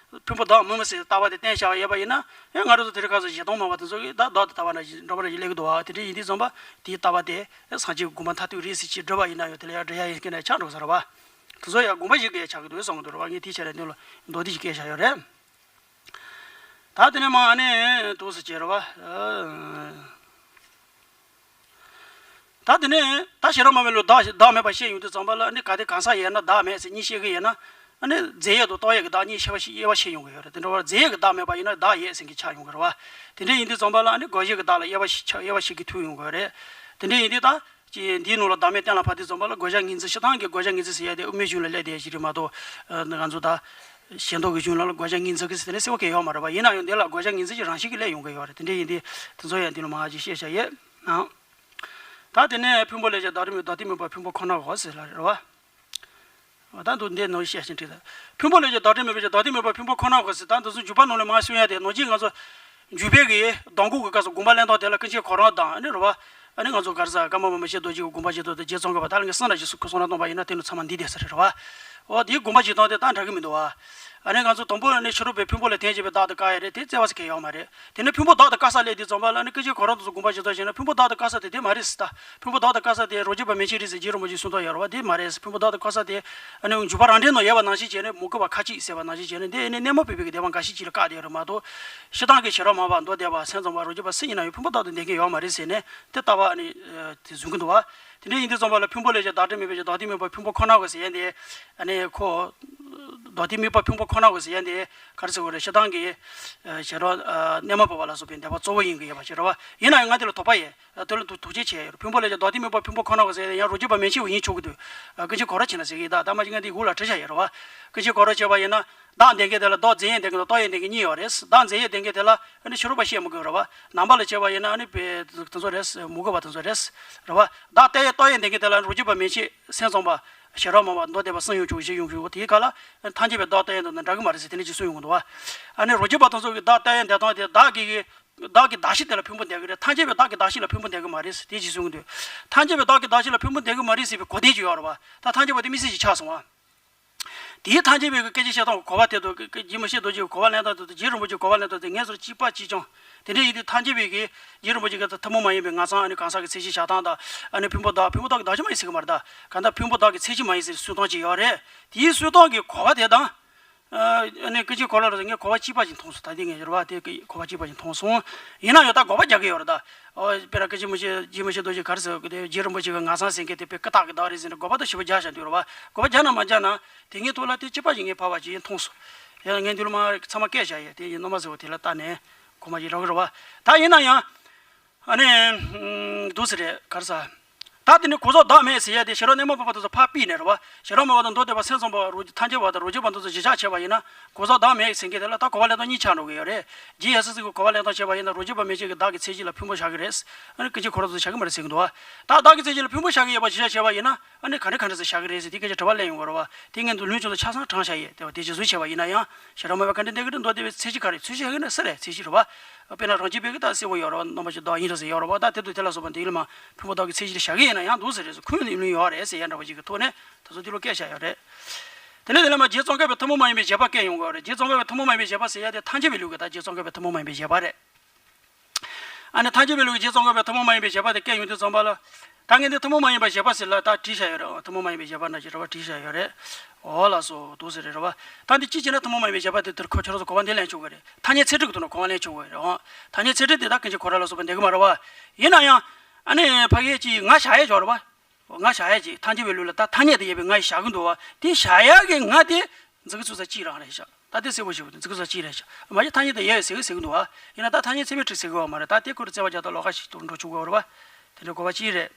ཕུང་པོ་བདག་མིན་མིན་ཟེར་ལྟ་བ་དེ་བསྟན་བཞག་ཡོད་པ་ཡིན་ན། ཡང་ང་རང་ཚོ་དེ་རིང་ཁ་སང་བཞེད་སྟངས་མང་བ་དེ་ཚོ་གིས་ད་བདག་དེ་ལྟ་བ་ནང་བཞིན་འདྲ་པོ་རེ་ཞིག་སླེབས་ཀྱི་འདུག་བ། དེ་འདྲ་ཡིན་དུས་ཙམ་པ་དེའི་ལྟ་བ་དེ་སངས་རྒྱས་དགོངས་པ་མཐར་ཐུག་རེད་ཟེར་ཅིག་བསྒྲུབ་པ་ཡིན་ན་ཡང་དེ་ལ་ཡང་འགྲེལ་ཡ་ཡིན་སྐད་ནས་ཆགས་འགྲོ་ས་རེད་བ། དེ་ཚོ་ཡང་དགོངས་པ་བཞེས་དགོས་ཡ་ཆགས་ཀྱི་འདུག་བསམ་གྱི་འདུག་རེད་བ། ངས་དེའི་ཆ་ནས་འདི་ལ་མདོ་འདི་ཞིག་བཀལ་བཞག་ཡོད་རེད། ད་དེ་ནས་མ་ཨ་ནི་འདུག་སེ་བྱས་རེད་བ། ད་དེ་ནས་ད་ཤེས་རབ་སྨྲ་བའི་ལུགས་བདག་བདག་མེད་པ་བཤད་ཡོང་དུས་ཙམ་པ་ལ་ཨ་ནི་གལ་ཏེ་གང་ཟག་ཡོད་ན་བདག་མེད་ཟེར་གཉིས་བཤད་ཀྱི་ཡོད་ན། ཨ་ནི་རྫས་ཡོད་དང་རྟོག་ཡོད་ཀྱི་བདག་གཉིས་དབྱེ་བ་ཕྱེ་དབྱེ་བ་ཕྱེ་ཡོང་གི་ཡོད་རེད། དེ་འདྲ་བར་རྫས་ཡོད་ཀྱི་བདག་མེད་པ་ཡིན་ན་བདག་ཡོད་ཟེར་མཁན་ཆགས་ཡོང་གི་རེད་བ། དེ་འདྲ་ཡིན་དུས་ཙམ་པ་ལ་ཨ་ནི་རྒོལ་བྱེད་ཀྱི་བདག་ལ་དབྱེ་བ་ཕྱེ་ཆགས་དབྱེ་བ་ཕྱེ་གི་ཐུག་ཡོང་གི་ཡོད་རེད། དེ་འདྲ་ཡིན་དུས་ད་ཅི་འདིའི་ནང་ལ་བདག་མེད་གཏན་ལ་ཕབ་དུས་ཙམ་པ་ལ་རྒོལ་བྱ་ངོས་འཛིན་སྤྱིར་བཏང་གི་རྒོལ་བྱ་ངོས་འཛིན་ཟེར་ཡ་དེ་དབུ་མའི་གཞུང་ལ་སླེབས་བསྡད་ཡ་ཞིག་རེད་མ་གཏོགས། ང་ཚོ་ད་ཞེ་འདོགས་ཀྱི་གཞུང་ལ་རྒོལ་བྱ་ངོས་འཛིན་གི་ཟེར་དེ་ནས་གསལ་པོ་གང་ཡོད་མ་རེད་བ། ཡིན་ན་ཡང་འདི་ལ་རྒོལ་བྱ་ངོས་འཛིན་གྱི་རང་བཞིན་གྱིས་སླེབས་ཡོང་གི་ཡོད་རེད། དེ་འདྲ་ཡིན་དུས་དེ་ཚོ་ཡང་འདི་ལ་མང་ཅིག་བཤད་བྱ་ཡོད་ཨང་། ད་དེ་ནས་ཕུང་པོ་ལས་ཀྱང་བདག་ཏུ་མེད་བདག་ཏུ་མེད་པ་ཕུང་པོ་ཁོ་ན་འོ་ཟེར་ལ་རེད་བ། ད་འདུག་འདི་ནང་བཤད་ཤིང་འགྲིག་ད། ཕུང་པོ་ལས་ཀྱང་བདག་ཏུ་མེད་པ་བདག་ཏུ་མེད་པ་ཕུང་པོ་ཁོ་ན་འོ་ཟེར། ད་འདི་ཚོ་འཇུག་པ་ནང་ལ་མར་གསུང་ཡ་དེ་ནང་བཞིན་ང་ཚོ་འཇུག་པའི་གི་གདམས་ངག་གི་སྐབས་སུ་དགོངས་པ་ལེན་སྟངས་དེ་ལ་ཀུན་མཁྱེན་གོ་རམས་དང་ཨ་ནི་རེད་བ། ཨ་ནི་ང་ཚོ་ག་རེ་ཟེར་ཀརྨ་པདྨ་ཞེས་རྡོ་རྗེ་གི་དགོངས་པ་བཞེས་སྟངས་དེ་རྗེ་ཙོང་ཁ་པ་ད་ལ་ངས་གསུང་ར་ཞིག་གསུང་ན་གཏོང་པ་ཡིན་ན་དེ་ནི་ཚང་མ་འདི་བསྡད་ས་རེད་བ། འོ་དེའི་དགོངས་པ་བཞེས་སྟངས་དེ་ད་འདྲ་གི་མི་འདུག་བ། ཨ་ནི་ང་ཚོ་དང་པོ་ནི་ཕྱི་རོལ་པའི་ཕུང་པོ་ལ་དོན་བྱེད་པའི་བདག་དང་བཀག་ཡ་རེད། དེ་བཙལ་བ་ཟེར་མཁན་ཡོད་མ་རེད། དེ་ནས་ཕུང་པོ་བདག་དང་བཀག་ས་སླེབས་དུས་ཙམ་པ་ལ་ནི་ཀུན་མཁྱེན་གོ་རམས་དང་དགོངས་པ་བཞེས་སྟངས་བྱས་ན་ཕུང་པོ་བདག་དང་བཀག་ས་དེ་དེ་མ་རེད་ཟེར། ད་ཕུང་པོ་བདག་དང་བཀག་ས་དེ་རོ་རྒྱུས་པ་མན་ཆད་རེད་ཟེར་རྗེ་རིན་པོ་ཆེས་གསུང་སྟངས་ཡོད་རེད་བ། དེ་མ་རེད་ཟེར། ཕུང་པོ་བདག་དང་བཀག་ས་དེ་ཨ་ནི་འཇུག་པ་རང་འགྲེལ་ནང་ཡོད་པ་ནང་བཞིན་བྱས་ནས་མུ་གེ་བ་ཁ་ཅིག་ཟེར་བ་ནང་བཞིན་བྱས་ནས་འདི་ཨ་ནི་གནས་མ་བུ་པའི་གི་སྡེ་པ་འགའ་ཞིག་ཅིག་ལ་བཀག་བསྡད་ཡོད་རེད་མ་གཏོགས། སྤྱིར་བཏང་གི་ཤེས་རབ་སྨྲ་བ་མདོ་སྡེ་པ་སེམས་ཙམ་པ་རོ་རྒྱུས་པ་སུ་ཡིན་ན་ཡང་ཕུང་པོ་བདག་ཏུ་འདོད་མཁན་ཡོད་མ་རེད་ཟེར་ནས་དེ་ལྟ་བ་ཨ་ནི་དེ་བཟུང་གི་འདུག་བ། དེ་འདྲ་ཡིན་དུས་ཙམ་པ་ལ་ཕུང་པོ་ལས་ཀྱང་བདག་ཏུ་མེད་པའི་བདག་ཏུ་མེད་པ་ཕུང་པོ་ཁོ་ན་འོ་ཟེར་ཡ་འདི། ཨ་ནི་ཁོ། བདག་ཏུ་མེད་པ་ཕུང་པོ་ཁོ་ན་འོ་ཟེར་ཡ་འདི། ག་རེ་ཟེར་དགོས་རེད། སྤྱིར་བཏང་གི། ཨ་ཤེས་རབ་ཨ་གནས་མ་བུ་པ་ལ་སོགས་པའི་སྡེ་པ་གཙོ་བོ་ཡིན་གྱི་ཡོད་པ་ཞིག་རེད་བ། ཡིན་ན་ཡང་ང་དེ་ལ་དོགས་པ་ཡོད། དེ་ལ་དོགས་དོགས་གཅོད་བྱས་ཡོད་རེད། ཕུང་པོ་ལས་ཀྱང་བདག་ཏུ་མེད་པ་ཕུང་པོ་ཁོ་ན་འོ་ཟེར་ཡ་ཡང་རོ་རྒྱུས་པ་མན་ཆད་པ་ཡིན་ཆོག་གི་འདུག་ཨ་ཀུན་མཁྱེན་གོ་རམས་ཆེ་ན་ཟེར་གི་ཡིན་ད། ད་མ་གཞི་ང་འདི་འགོ་ལ་བྲིས་བཞག་ཡོད་རེད་བ། ཀུན་མཁྱེན་གོ་རམས་ཆེ་བ་ཡིན་ན། བདག་འདོད་མཁན་དེ་ལ་བདག་རྫས་ཡོད་འདོད་མཁན་དང་རྟོག་ཡོད་འདོད་མཁན་གཉིས་ཡོད་རེད། བདག་རྫས་ཡོད་འདོད་མཁན་དེ་ལ་ཨ་ནི་ཕྱི་རོལ་པ་བཤད་མི་དགོས་རེད་བ། ནང་པ་ལ་བྱས་པ་ཡིན་ན་ཨ་ནི་དཔེ་དེ་ཚོ་རེད། མུ་གེ་བ་དེ་ཚོ་རེད། རེད་བ། བདག་རྟོག་ཡོད་རྟོག་ཡོད་འདོད་མཁན་དེ་ལ་རོ་རྒྱུས་པ་མན་ཆད་སེམས་ཙམ་པ། ཤེས་རབ་སྨྲ་བ་མདོ་སྡེ་པ་གསུམ་ཡོང་ཆོག་བཞི་ཡོང་ཆོག་དེའི་སྐབས་ལ་ཐམས་ཅད་པའི་བདག་རྟོག་ཡོད་འདོད་ན་འདྲ་གི་མ་རེད་ཟེར་དེ་འདྲ་ཅིག་གསུངས་ཡོང་གི་འདུག་བ། ཨ་ནི་རོ་རྒྱུས་པ་དེ་ཚོ་གི་བདག་རྟོག་ཡོད་འདོད་སྟངས་དེ་བདག་གི་གི། བདག་གི་གདགས་གཞི་དེ་ལ་ཕུང་པོ་འདོད་ཀྱི་རེད། ཐམས་ཅད་པའི་བདག་གི་གདགས་གཞི་ལ་ཕུང་པོ་འདོད་ཀྱི་མ་རེད་ཟེར་དེ་ཅིག་གསུངས་གི་འདུག་ཐམས་ཅད་པའི་བདག་གི་གདགས་གཞི་ལ་ཕུང་པོ་འདོད་ཀྱི་མ་རེད་ཟེར་བའི་གོ་དོན་ཅིག་ཡོད་རེད་བ། ད་ཐམས་ཅད་པ་དེ་དམིགས་བསལ་ཅིག་ཆགས་སོང་བ། དེའི་ཐམས་ཅད་པའི་གི་སྐད་ཅིག་བཤད་སྟངས་གོ་བ་དེ་དང་གི་རྗེ་མི་ཤེས་རྡོ་རྗེ་གི་གོ་བ་ལེན་སྟངས་དེ་དང་རྗེ་རིན་པོ་ཆེའི་གོ་བ་ལེན་སྟངས་དེ་ངེས་སོ་གཅིག་པ་གཅིག་རྐྱང་། དེ་འདྲ་ཡིན་དུས་ཐམས་ཅད་པའི་གི་རྗེ་རིན་པོ་ཆེ་གི་ཐུན་མོང་མ་ཡིན་པའི་ངག་ཚང་ཨ་ནི་གང་ཟག་གི་ཚད་གཞི་བཞག་སྟངས་དང་ཨ་ནི་ཕུང་པོ་བདག་ཕུང་པོ་བདག་གི་གདགས་གཞི་མ་ཡིན་ཟེར་གི་མ་རེད་ད། གང་ལྟར་ཕུང་པོ་བདག་གི་ཚད་གཞི་མ་ཡིན་ཟེར་གསུང་སྟངས་ཅིག་ཡོད་རེད། དེའི་གསུང་སྟངས་ཀྱི་གོ་བ་དེ་དང་། ཨ་ནི་ཀུན་མཁྱེན་གོ་རམས་ལ་ངས་གོ་བ་གཅིག་པ་ཅིག་མཐོང་སོང་། ད་དེ་ངས་ཡོད་རེད་བ། དེ་གི་གོ་བ་གཅིག་པ་ཅིག་མཐོང་སོང་། ཡིན་ན་ཡང་ད་དགག་པ་རྒྱག་གི་ཡོད་རེད་ད། ཨོ་དཔེར་ན་ཀུན་མཁྱེན་མི་ཤེས་རྗེ་མི་ཤེས་རྡོ་རྗེ་ག་རེ་ཟེར་གི་དེ་རྗེ་རིན་པོ་ཆེ་གི་ངག་ཚང་ཟེར་མཁན་དེ་དཔེ་ཀུན་བརྟགས་ཀྱི་བདག་རེད་ཟེར་ནས་དགག་པ་དང་ཞིབ་པ་རྒྱག་བཞག་འདུག་རེད་བ། དགག་པ་རྒྱག་ན་མ་རྒྱག་ན་དེ་ངའི་ཐོག་ལ་དེ་གཅིག་པ་ཅིག་ངས་ཕབ་པ་ཅིག་ཡིན་མཐོང་སོང་། ཡང་ངས་འདི་ལ་མ་ཚང་མ་བཀལ་བཞག་ཡས་དེ་ཡིན་ནོ་མ་ཟེར་བ་དེ་ལ་ལྟ་ནས་གོ་མ་ཅིག་རག་གི་རེད་བ། ད་ཡིན་ན་ཡང་། ཨ་ནི། འདུག་སེ་རེད་ག་རེ་ཟ། ད་དེ་ནི་གོ་ས་བདག་མེད་ཟེར་ཡ་དེ་ཞེ་དྲག་གནས་མ་པ་པ་དེ་ཚོ་ཕར་ཕུད་ནས་རེད་བ། ཞེ་དྲག་མ་པ་དང་མདོ་སྡེ་པ་སེམས་ཙམ་པ་རོ་ཐམས་ཅད་པ་དང་རོ་གཅིག་པ་དེ་ཚོ་གཞི་བཞག་བྱས་པ་ཡིན་ན་གོ་ས་བདག་མེད་ཟེར་མཁན་དེ་ལ་ད་གོ་བ་ལེན་སྟངས་གཉིས་ཆགས་འགྲོ་གི་ཡོད་རེད། རྗེ་ཡབ་སྲས་ཀྱི་གོ་བ་ལེན་སྟངས་བྱས་པ་ཡིན་ན་རོ་གཅིག་པ་མན་ཆད་ཀྱི་བདག་གི་མཚན་གཞི་ལ་ཕུང་པོ་བཞག་གི་རེད། ཨ་ནི་ཀུན་མཁྱེན་ཁོ་རང་ཚོ་བཞག་གི་མ་རེད་ཟེར་གི་འདུག་བ། ད་བདག་གི་མཚན་གཞི་ལ་ཕུང་པོ་བཞག་གི་ཡོད་པ་གཞི་བཞག་བྱས་པ་ཡིན་ན། ཨ་ནི་ག་འདྲ་ག་འདྲ་ཟེར་བཞག་གི་རེད་ཟེར་དེ་སྐད་ཆ་དྲི་བ་གླེང་ཡོང་གི་རེད་བ། དེ་ངས་འདི་ལུས་ཅུང་ཙམ་ཆ་ཚང་དྲངས་བཞག་ཡོད། དེ་བ་དེ་རྗེས་སུ་བྱས་པ་ཡིན་ན་ཡང་ཞེ་དྲག་མ་བས་ག་འདྲ་འདི་ག་འདྲ་མདོ་སྡེ་པའི་མཚན་གཞི་ག་རེ་ཚུལ་བཞག་གི་ན་སུ་རེད་མཚན་གཞི་རེད་བ། དཔེར་ན་རང་རྒྱུད་པའི་གི་ད་གསལ་བོ་ཡོད་རེད་བ། རྣམ་པ་ཅིག་བདག་ཡིན་རེད་ཟེར་ཡོད་རེད་བ། ད་དེ་དུ་དེ་ལ་སོགས་པ་འདི་ལ་མ་ཕུང་པོ་བདག་གི་མཚན་གཞི་ལ་བཞག་གི་ཡིན་ན་ཡང་འདུག་ཟེར་རེད་ཟེར་ཁུངས་ནས་ཡིན་ལུགས་ཡོད་རེད་ཟེར་ཡ་འདྲ་བ་ཅིག་གི་ཐོག་ནས་ད་ཚོ་འདི་ལོ་སྐད་བཤད་ཡོད་རེད། དེ་ནས་དེ་ལ་མ་རྗེ་ཙོང་ཁ་པའི་ཐུན་མོང་མ་ཡིན་པའི་བཞེད་པ་སྐད་ཡོང་གི་ཡོད་རེད། རྗེ་ཙོང་ཁ་པའི་ཐུན་མོང་མ་ཡིན་པའི་བཞེད་པ་ཟེར་ཡ་དེ་ཐམས་ཅད་པའི་ལུགས་ཀྱི་ད་རྗེ་ཙོང་ཁ་པའི་ཐུན་མོང་མ་ཡིན་པའི་བཞེད་པ་རེད། ཨ་ནི་ཐམས་ཅད་པའི་ལུགས་ཀྱི་རྗེ་ཙོང་ཁ་པའི་ཐུན་མོང་མ་ཡིན་པའི་བཞེད་པ་དེ་སྐད་ཡོང་དུས་ཙམ་པ་ལ། ད་ངས་འདི་ཐུན་མོང་མ་ཡིན་པའི་བཞེད་པ་ཟེར་ལ་ད་བྲིས་བཞག་ཡོད་རེད། ཐུན་མོང་མ་ཡིན་པའི་བཞེད་པ་འདྲ་ཞིག་རེད་བ་བྲིས་བཞག་ཡོད་རེད། འོ་ལགས་སོ་འདུག་ཟེར་རེད་རེད་བ། ད་འདི་གཅིག་བྱས་ན་ཐུན་མོང་མ་ཡིན་པའི་བཞེད་པ་དེ་དེར་ཁོ་ཁྱོད་རང་ཚོ་གོ་བ་འདི་ལེན་ཆོག་གི་རེད། ཐ་སྙད་ཚད་གྲུབ་ཀྱི་ཐོག་ནས་གོ་བ་ལེན་ཆོག་གི་རེད་འོ། ཐ་སྙད་ཚད་གྲུབ་དེ་ད་ཀུན་མཁྱེན་ཁོ་རང་ལ་སོགས་པ་འདེབས་ཀྱི་མ་རེད་བ། ཡིན་ན་ཡང་། ཨ་ནི་ཕ་གིའི་གཅིག་ང་བཞག་ཡས་ཆོག་རེད་བ། ང་བཞག་ཡས་ཀྱི་ཐམས་ཅད་པའི་ལུགས་ལ་ད་ཐ་སྙད་དེ་ཡོད་པའི་ང་ཡི་བཞག་གི་འདུག་བ། དེ་བཞག་ཡས་ཀྱི་ང་དེ་འཛིན་གྱི་ཚུལ་ས་གཅིག་རང་རེད་ཤག་ད་དེ་གསལ་པོ་ཞིག་འཛིན་གྱི་ཚུལ་གཅིག་རེད་ཤག་མ་གཞི་ཐ་སྙད་དེ་ཡོད་ཟེར་གི་ཟེར་གི་འདུག་བ། ཡིན་ན་ད་ཐ་སྙད་ཚད་མས་གྲུབ་ཟེར་གི་བ་མ་རེད། ད་དེ་ཁོ་རང་བརྩེ་བ་རྒྱ་དང་ལོགས་ཀ་ཞིག་ཏུ་འགྲོ་ཆོག་གི་བ་རེད་བ། དེ་འདྲའི་གོ་བ་གཅིག་རེད།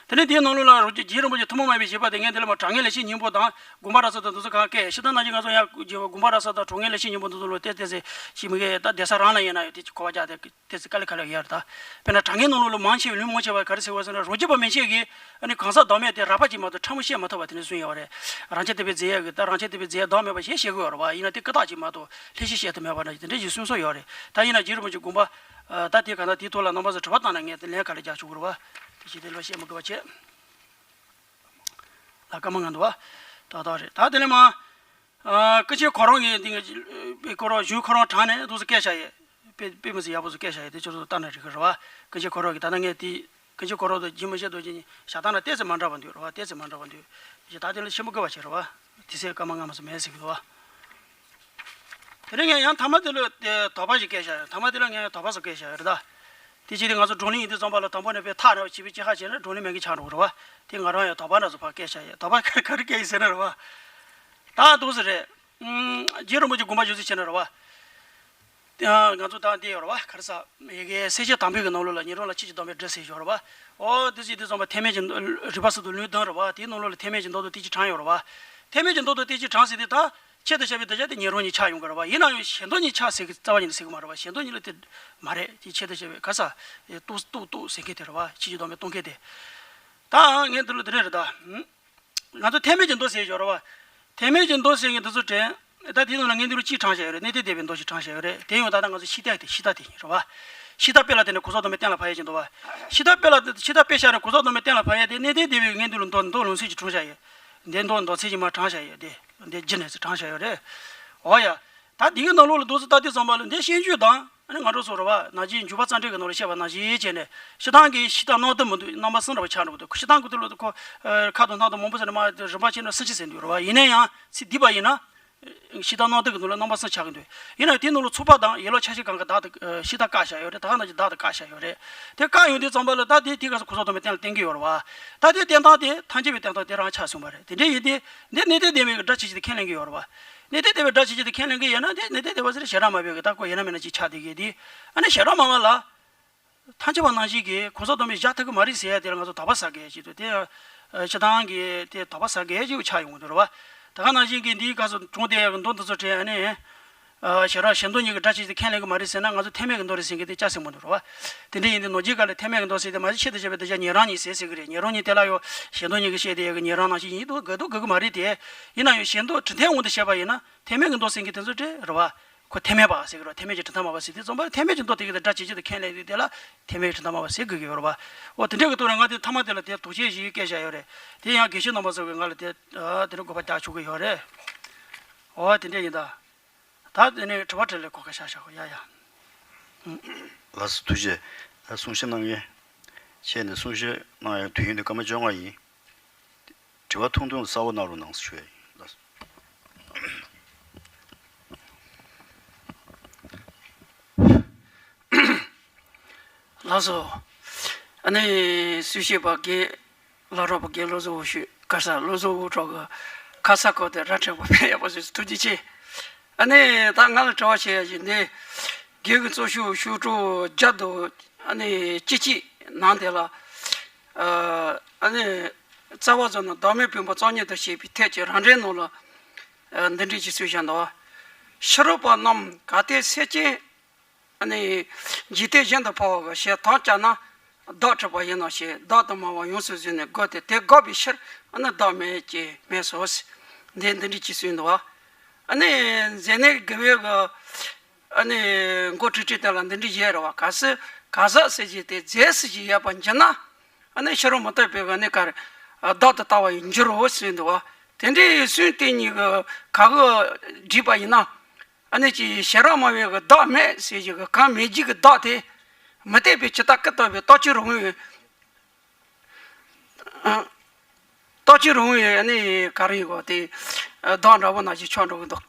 དེ་ནས་དེའི་ནང་ལོགས་ལ་རོ་རྗེ་རིན་པོ་ཆེ་ཐུན་མོང་མ་ཡིན་པའི་བཞེད་པ་དེ་ངས་འདི་ལ་མ་དྲང་ངེས་ལས་བྱེད་སྙིང་པོ་དང་དགོངས་པ་རབ་གསལ་དང་འདི་ཚོ་གང་སྐད་ཤི་ད་ན་གྱི་ང་ཚོ་ཡང་དགོངས་པ་རབ་གསལ་དང་དྲང་ངེས་ལས་བྱེད་སྙིང་པོ་འདི་ཚོ་ལོ་ཏེ་ཏེ་ཟེར་ཞིག་མི་གས་ད་བསྡད་ས་རང་ལ་ཡིན་ན་ཡོད་དེ་གོ་བ་རྒྱག་དེ། དེ་ཚེ་དཀའ་ལས་ཁག་ལས་ཡར་ད། དཔེར་ན་དྲང་ངེས་ནང་ལོགས་ལ་མང་ཆེ་བའི་ལུང་མང་ཆེ་བ་ག་རེ་ཟེར་བ་ཟེར་ན་རོ་རྗེ་པ་མན་ཆད་ཀྱིས་ཨ་ནི་གང་ཟག་བདག་མེད་དེ་རགས་པ་ཅིག་མ་གཏོགས་ཕྲ་མོ་བཤད་མ་ཐུབ་པ་དེ་འདྲ་གསུངས་ཡོད་རེད། རང་ཆས་དེ་བས་རྫས་ཡག་གི་ད་རང་ཆས་དེ་བས་རྫས་ཡག་བདག་མེད་པ་ཞེས་བཤད་ཀྱི་ཡོད་རེད་བ། ཡིན་ན་དེ་ཀི་དག་ཅིག་མ་གཏོགས་ལྷད་ཞེན་བཤད་ཐུབ་མེད་པ་འདྲ་ཞིག་དེ་འདྲ་ཞིག་གསུངས་སོ་ཡོད་རེད། ད་ཡིན་ན་རྗེ་རིན་པོ་ཆེ་དགོངས་པ་ད་དེ་ག་ན་དེའི་ཐོག་ལ་རྣམ་པ་ཚོ་དྲི་བ་བཏང་ན་ངས་དེ་ལན་ག་ལེར་རྒྱག་ཆོག་གི་རེད་བ། དེ་བཞིན་དེ་ལ་བཤད་མི་དགོས་པ་བྱས། ལ་སྐར་མ་ལྔ་འདུག་བ། ཏག་ཏག་རེད། ད་དེ་ནས་མ། ཀུན་མཁྱེན་ཁོ་རང་གིས་འདི་ངས་དཔེ་ཁོ་རང་གཞུང་ཁོ་རང་དྲངས་ནས་འདུག་སེ་སྐད་བཤད་ཡས། དཔེ་དཔེ་མི་སྲིད་ཡག་པོ་ཞིག་སྐད་བཤད་ཡས་དེ་ཁྱོད་ཚོ་ལྟ་ན་འགྲིག་གི་རེད་བ། ཀུན་མཁྱེན་ཁོ་རང་གིས་ད་ལྟ་ངས་དེ་ཀུན་མཁྱེན་ཁོ་རང་དང་རྗེ་མི་ཤེས་རྡོ་རྗེ་གཉིས་བྱ་སྟངས་ལ་ཏོག་ཙམ་མ་འདྲ་བ་འདུག་རེད་བ། ཏོག་ཙམ་མ་འདྲ་བ་འདུག་ཞེས་ད་དེ་ལ་ཤེས་མི་དགོས་པ་བྱས་རེད་བ། དེ་ཚེ་སྐར་མ་ལྔ་མ་ཟིན་མེད་ཟེར་གི་འདུག་བ། དེ་ནས་ངས་ཡང་ཐ་མ་དེ་ལ་དེ་དོགས་པ་ཞིག་སྐད་བཤད་ཡོད། ཐ་མ་དེ་ལ་ངས་དོགས་པ་ཞིག་སྐད་བཤད་ཡོད་རེད་ད། དེ་ཅི་སྟེ་ང་ཚོ་བགྲོ་གླེང་ཡིན་དུས་ཙམ་པ་ལ་དང་པོ་ནས་དཔེ་ཐག་རེ་བ་བྱས་པའི་ཅི་ཧ་བྱས་ན་བགྲོ་གླེང་མེད་མཁན་ཆགས་འགྲོ་གི་རེད་བ། དེ་ང་རང་ཡང་དོགས་པ་འདྲ་ཟེར་ཕར་སྐད་བཤད་ཡོད། དོགས་པ་ག་རེ་ག་རེ་སྐད་ཡིན་ཟེར་ན་རེད་བ། ད་འདུག་ཟེར་རེད། ཨུམ། རྗེ་རིན་པོ་ཆེ་དགོངས་པ་བཞེས་ཚུལ་བྱས་ན་རེད་བ། ང་ཚོ་ད་འདི་ཡོད་རེད་བ། ག་རེ་ཟ། ཡི་གེ་གསལ་བྱེད་དང་པོའི་གི་ནང་ལོགས་ལ་ཉན་རང་ལ་ཆོས་ཀྱི་བདག་མེད་སྒྲུབ་ཟེར་ཡོད་རེད་བ། ཨོ་དེ་ཅི་དེ་ཙམ་པ་ཐེག་དམན་གྱི་རིགས་པ་སོ་སོ་ལུང་བདུན་རེད་བ། དེའི་ནང་ལོགས་ལ་ཐེག་དམན་གྱི་མདོ་དང་དེ་ཅི་དྲངས་ཡོད་རེད་བ། ཐེག་དམན་གྱི་མདོ་དང་དེ་ཅི་དྲངས་ཟེར་དུས་ད། ཆེད་དུ་བྱ་བའི་གདུལ་བྱ་དེ་ཉན་རང་གཉིས་ཆགས་ཡོང་གི་རེད་བ། ཡིན་ན་ཡང་གཞན་དོན་གཉིས་ཆགས་ཟེར་གི་རྩ་བ་ཉིད་ནས་ཟེར་གི་མ་རེད་བ། གཞན་དོན་གཉིས་ལ་དེ་མ་རེད། དེ་ཆེད་དུ་བྱ་བའི་ག་ས། ཏོག་ཏོག་ཏོག་ཟེར་མཁན་དེ་རེད་བ། ཆོས་ཀྱི་བདག་མེད་སྟོན་མཁན་དེ། ད་ངས་འདི་ལ་དེ་འདྲ་རེད་ད། ང་ཚོ་ཐེག་དམན་གྱི་མདོ་ཟེར་ཡོད་རེད་བ། ཐེག་དམན་གྱི་མདོ་ཟེར་མཁན་འདི་ཚོ་དྲན། ད་དེའི་ནང་ལ་ངས་འདི་ལ་གཅིག་དྲངས་བཞག་ཡོད་རེད། གནས་བརྟན་སྡེ་པའི་མདོ་ཞིག་དྲངས་བཞག་ཡོད་རེད། དེ་ཡང་ད་ལྟ་ང་ཚོ་ཤི་ཏ་དེ་ཤི་ཏ་དེ་ཡིན་རེད་བ། ཤི་ཏ་དཔེ་ལ་བརྟེན་ནས་གོ་ས་བདག་མེད་གཏན་ལ་ཕབ་ཡས་ཀྱི་མདོ་བ། ཤི་ཏ་དཔེ་ལ་ཤི་ཏ་དཔེ་བཞག་ནས་གོ་ས་བདག་མེད་གཏན་ལ་ཕབ་ཡས་དེ་གནས་བརྟན་སྡེ་པའི་ངས་འདི་ལ་མདོ་མདོ་ལུང་ཚིག་ཅིག་དྲངས་བཞག་ཡོད། འདི་མདོ་མདོ་ཚིག་ཅིག་མར་དྲངས་བཞག་ཡོད་དེ། འདི་རྒྱུ་ནས་ཚིག་དྲངས་བཞག་ཡོད་རེད། འོ་ཡ། ད་འདི་གི་ནང་ལོགས་ལ་འདུག་སེ་ལྟ་དུས་ཙམ་པ་ལ་འདི་ཤེས་རྒྱུད་དང་ཨ་ནི་ང་ཚོ་ཚོ་རེད་བ། ནང་བཞིན་འཇུག་པ་རྩ་འགྲེལ་གྱི་ནང་ལ་བཤད་པ་ནང་བཞིན་བྱས་ནས་སྤྱིར་བཏང་གི་ཤི་ཏ་རྣམ་གྲངས་མི་འདུག་རྣམ་པ་གསུམ་འདྲ་བ་ཆགས་འགྲོ་གི་འདུག་སྤྱིར་བཏང་གི་དུས་ལ་ཁོ་ཁ་དང་སྣ་དང་མང་པོ་ཟེར་ནས་མ་རིམ་པ་བྱས་ནས་གསུམ་ཅིག་ཟེར་འདུག་རེད་བ། ཡིན་ན་ཡང་ཚིག་བསྡུས་པ་ཡིན་ན། ཤི་ཏ་རྣམ་གྲངས་ཀྱི་ནང་ལ་རྣམ་པ་གསུམ་ཆགས་ཀྱི་འདུག་ཡིན་ན་དེའི་ནང་ལ་ཚོགས་པ་དང་ཡན་ལག་ཆ་ཤས་གང་གི་བདག་དང་ཤི་ཏ་བཀག་བཞག་ཡོད་རེད། ད་ག་ནང་བཞིན་བདག་དང་བཀག་བཞག་ཡོད་རེད། དེ་བཀག་ཡོང་དུས་ཙམ་པ་ལ་ད་དེ་དེ་ག་ས་གོ་ས་བདག་མེད་གཏན་ལ་བརྟེན་གྱི་ཡོད་རེད་བ། ད་དེ་བརྟེན་སྟངས་དེ་ཐམས་ཅད་པའི་བརྟེན་སྟངས་དེ་རང་ཆགས་སོང་བ་རེད། དེ་འདྲ་ཡིན་དུས་འདི་གནས་བརྟན་སྡེ་པའི་སྒྲ་ཇི་བཞིན་དུ་ཁས་ལེན་གྱི་ཡོད་རེད་བ། གནས་བརྟན་སྡེ་པའི་སྒྲ་ཇི་བཞིན་དུ་ཁས་ལེན་གྱི་ཡོད་ན་དེ་གནས་བརྟན་སྡེ་པ་ཟེར་ཞེ་དྲག་མ་བས་གི་ད་ཁོ་ཡིན་ན་མིན་ན་ཅིག་ཆགས་བསྡད་གི་དེ། ཨ་ནི་ཞེ་དྲག་མ་བ་ལ། ཐམས་ཅད་པ་ནང་བཞིན་གྱི་གོ་ས་བདག་མེད་བཞག་ཐུབ་ཀྱི་མ་རེད་ཟེར་ཡ་དེ་ལ་ང་ཚོ་དོགས་པ་ཟ་གི་ཅིག་འདུག་དེ་ཡང་སྤྱིར་བཏང་གི་དེ་དོགས་པ་ཟ་གི་ཅིག་ཆགས་ཡོང་གི་འདུག་རེད་བ། ད་ག་ནང་བཞིན་གྱི་འདིའི་སྐབས་སུ་གྲོང་སྡེ་ཡག་གི་མདོ་འདི་ཚོ་དྲན་ནས། ཨ་ཞེ་དྲག་གཞན་དོན་གཉིས་ཀྱི་སྒྲ་ཇི་བཞིན་ཁས་ལེན་གྱི་མ་རེད་ཟེར་ན་ང་ཚོ་ཐེག་དམན་གྱི་མདོ་རེད་ཟེར་མཁན་དེ་ཅག་ཟེར་མི་འདུག་རེད་བ། དེ་འདྲ་ཡིན་དུས་ནོར་གྱི་སྒང་ལ་ཐེག་དམན་གྱི་མདོ་ཟེར་དེ་མ་གཞི་ཆེད་དུ་བྱ་བའི་གདུལ་བྱ་ཉན་རང་གཉིས་ཟེར་ཟེར་གི་རེད། ཉན་རང་གཉིས་དེ་ལ་ཡང་གཞན་དོན་གཉིས་ཀྱི་བཤད་དེ་ཡག་གི་ཉན་རང་ནང་བཞིན་ཡིན་དུས་དགོས་དུས་དགོས་ཀྱི་མ་རེད་དེ། ཡིན་ན་ཡང་གཞན་དོན་གྲུབ་མཐའི་དབང་དུ་བཤད་པ་ཡིན་ན་ཐེག་དམན་གྱི་མདོ་ཟེར་མཁན་དེ་ཚོ་འདྲ་རེད་བ། ཁོ་ཐེག་དམན་པ་ཟེར་གི་རེད། ཐེག་དམན་གྱི་གྲུབ་མཐའ་སྨྲ་བ་ཟེར་དུས་ཙམ་པ་ཐེག་དམན་གྱི་མདོ་དེ་གི་སྒྲ་ཇི་བཞིན་དུ་ཁས་ལེན་དུས་དེ་ལ་ཐེག་དམན་གྱི་གྲུབ་མཐའ་སྨྲ་བ་ཟེར་དགོས་ཀྱི་ཡོད་རེད་བ། འོ་དེ་འདྲ་གི་ཐོག་ནས་ང་དེ་ཐ་མ་དེ་ལ་དེ་དོགས་གཞི་ཞིག་སྐད་བཤད་ཡོད་རེད། དེ་ཡང་དགེ་བཤེས་རྣམ་པ་ཚོ་གིས་ང་ལ་དེ་དེ་འདྲ་གོ་བ་རྒྱག་ཆོག་གི་ཡོད་རེད། འོ་དེ་འདྲ་ཡིན་ད། ད་དེ་ནས་དྲི་བ་དྲིས་ལན་གོ་སྐབས་ཤར་ཤར་གོ་ཡ་ཡ། ལགས་སོ་ཐུགས་རྗེ་ཆེ། གསུང་བཤད་གནང་མཁན་བྱས་ནས་གསུང་བཤད་གནང་ཡང་དུས་ཡུན་དེ་སྐར་མ་བཅོ་ལྔ་ཡིན། དྲི་བ་ཐུང་ཐུང་གསལ་བོ་གནང་རོགས་གནང་ཞུ་ཡ་ཡིན། ལགས་སོ། ལགས་སོ། ཨ་ནི་གསུང་བཤད་པ་དགེ་ལགས་རོགས་པ་དགེ་བློ་བཟང་དབང་ཕྱུག་ག་ས་བློ་བཟང་དབང་གྲགས་ཀྱི་ཁ་ས་ཁོག་དེ་ར་འཕྲོད་པ་ཕན་ཡག་པོ་ཞིག་ཐུགས་རྗེ་ཆེ། ཨ་ནི་ད་ང་ལ་དྲི་བ་བྱེད་ཡ་ཞིག་འདི་དགེ་གི་གཙོ་ཤོག་ཤོག་གྲངས་བརྒྱ་དང་ཨ་ནི་བཅུ་གཅིག་ནང་དེ་ལ་ཨ། ནི། རྩ་བ་ཟོ་ན་བདག་མེད་བུམ་པ་རྩ་གཉིས་དང་བཅས་པའི་ཐད་ཀྱི་རང་འགྲེལ་ནང་ལ། ཨ། འདི་འདྲའི་ཅིག་གསུངས་བཞག་འདུག། ཕྱི་རོལ་པ་རྣམས་གལ་ཏེ་སེམས་ཅན། ཨ་ནི། འཇིག་རྟེན་གཞན་དུ་འཕོ་བ་གི་ཞེས་དམ་བཅའ་ན། བདག་གྲུབ་པ་ཡིན་ནོ་ཞེས་བདག་ཏུ་སྨྲ་བ་ཡོངས་སུ་བཟུང་ནས་རྒོལ་ཏེ་དེ་འགོག་པའི་ཕྱིར་ཨ་ནི་བདག་མེད་ཅེས་སྨྲས་སོ། འདི་འདི་འདྲའི་ཅིག་གསུངས་འདུག། ཨ་ནི། མཛེ་ནད་དགུ་པའི་གི། ཨ་ནི། མགོ་ཁྲིད་ཁྲིད་དེ་ལ་འདི་འདྲའི་ཡོད་རེད་བ། གལ་སྲིད་གང་ཟག་ཟེར་གྱི་དེ་རྫས་ཟེར་གྱི་ཡོད་པ་འགྱུར་ན། ཨ་ནི་ཕྱི་རོལ་མུ་སྟེགས་པའི་གི་ཨ་ནི་ག་རེ། བདག་ཏུ་ལྟ་བ་ཡིས་འགྱུར་རོ་ཟེར་འདུག་བ། དེ་འདྲའི་གསུང་དེ་གཉིས་ཀྱི་ག་གི་བསྒྲིགས་པ་ཡིན་ན། ཨ་ནི་ཅིག་ཞེ་དྲག་སྨྲ་བའི་གི་བདག་མེད་ཟེར་གྱི་གི་གང་མེད་རྒྱུ་གི་བདག་དེ། མུ་སྟེགས་པའི་ཇི་ལྟ་སྐུ་ལྟ་བུའི་རྟག་གཅིག་རང་ངོས། རྟག་གཅིག་རང་ངོས་ཨ་ནི་ག་རེ་ཡིན་གོ་དེ། བདག་འདྲ་བོ་ནང་བཞིན་ཆགས་འགྲོ་གི་འདུག་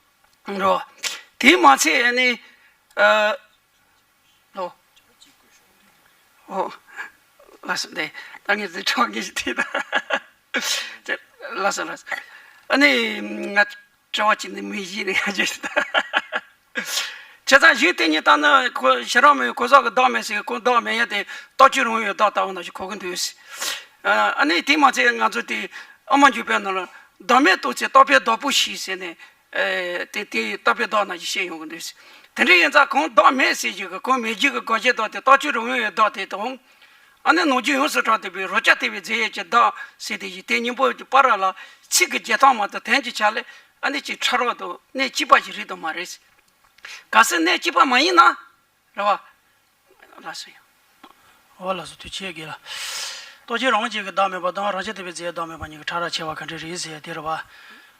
འགྲོ། དེས་མ་ཚད་ཨ་ནི། ཨོ། ཨོ། ལགས་སོ། འདི་ད་ངས་འདི་དྲང་ངེས་ཤིག་དེ་ད། ལགས་སོ་ལགས་སོ། ཨ་ནི་ང་དྲི་བ་གཅིག་ནི་མི་ཡིན་ནི་ཡང་བརྗོད་ཤིག་ད། བྱས་ཙང་གཞུག་དེ་ཉིད་ལྟར་ན་ཁོ་ཕྱི་རོལ་མའི་གང་ཟག་གི་བདག་མེད་ཟེར་གི་གང་བདག་མེད་ཡ་དེ་རྟག་གཅིག་རང་ངོས་བདག་ལྟ་བུ་ནང་བཞིན་གོ་གི་འདུག། ཨ་ནི་དེས་མ་ཚད་ང་ཚོ་དེ་ཨ་མ་འཇུག་པའི་ནང་ལ་བདག་མེད་རྟོགས་ཚེ་རྟག་པའི་བདག་པོ་ཞིག་ཟེར་ནས། ཨེ། དེ་དེ་རྟག་པའི་བདག་ནང་བཞིན་བཤད་ཡོང་གི་འདུག། དེ་འདྲ་ཡིན་ཙང་གང་བདག་མེད་ཟེར་རྒྱུ་གི་གང་མེད་རྒྱུ་གི་དགག་བྱའི་བདག་དེ་རྟག་གཅིག་རང་ངོས་ཡོད་བདག་དེ་དང་། ཨ་ནི་ནམ་རྒྱུན་ཡོངས་སུ་གྲགས་བསྡད་པའི་རང་རྐྱ་ཐེ་བའི་རྫས་ཡོད་ཀྱི་བདག་ཟེར་དེ་བཞིན་དེ་གཉིས་པོ་གི་བར་ལ་ཚིག་གི་རྒྱལ་ཐང་མ་གཏོགས་དོན་གྱི་ཆ་ལས་ཨ་ནི་ཅིག་ཕྲ་རགས་དང་གནད་གཅིག་པ་ཞིག་རེད་དམ་མ་རེད། གལ་སྲིད་གནད་གཅིག་པ་མ་ཡིན་ན། རེད་བ། ལགས་སོ། ཡང་། འོ་ལགས་སོ། ཐུགས་རྗེ་ཆེ་གི་ལ། རྟོག་བཅས་རང་དབང་ཅན་གྱི་བདག་མེད་པ་དང་རང་རྐྱ་ཐེ་བའི་རྫས་བདག་མེད་པ་གཉིས་ཀྱི་ཕྲ་རགས་ཕྱེ་བ་ག་འདྲ་རེད་ཟེར་དེ་རེད་བ།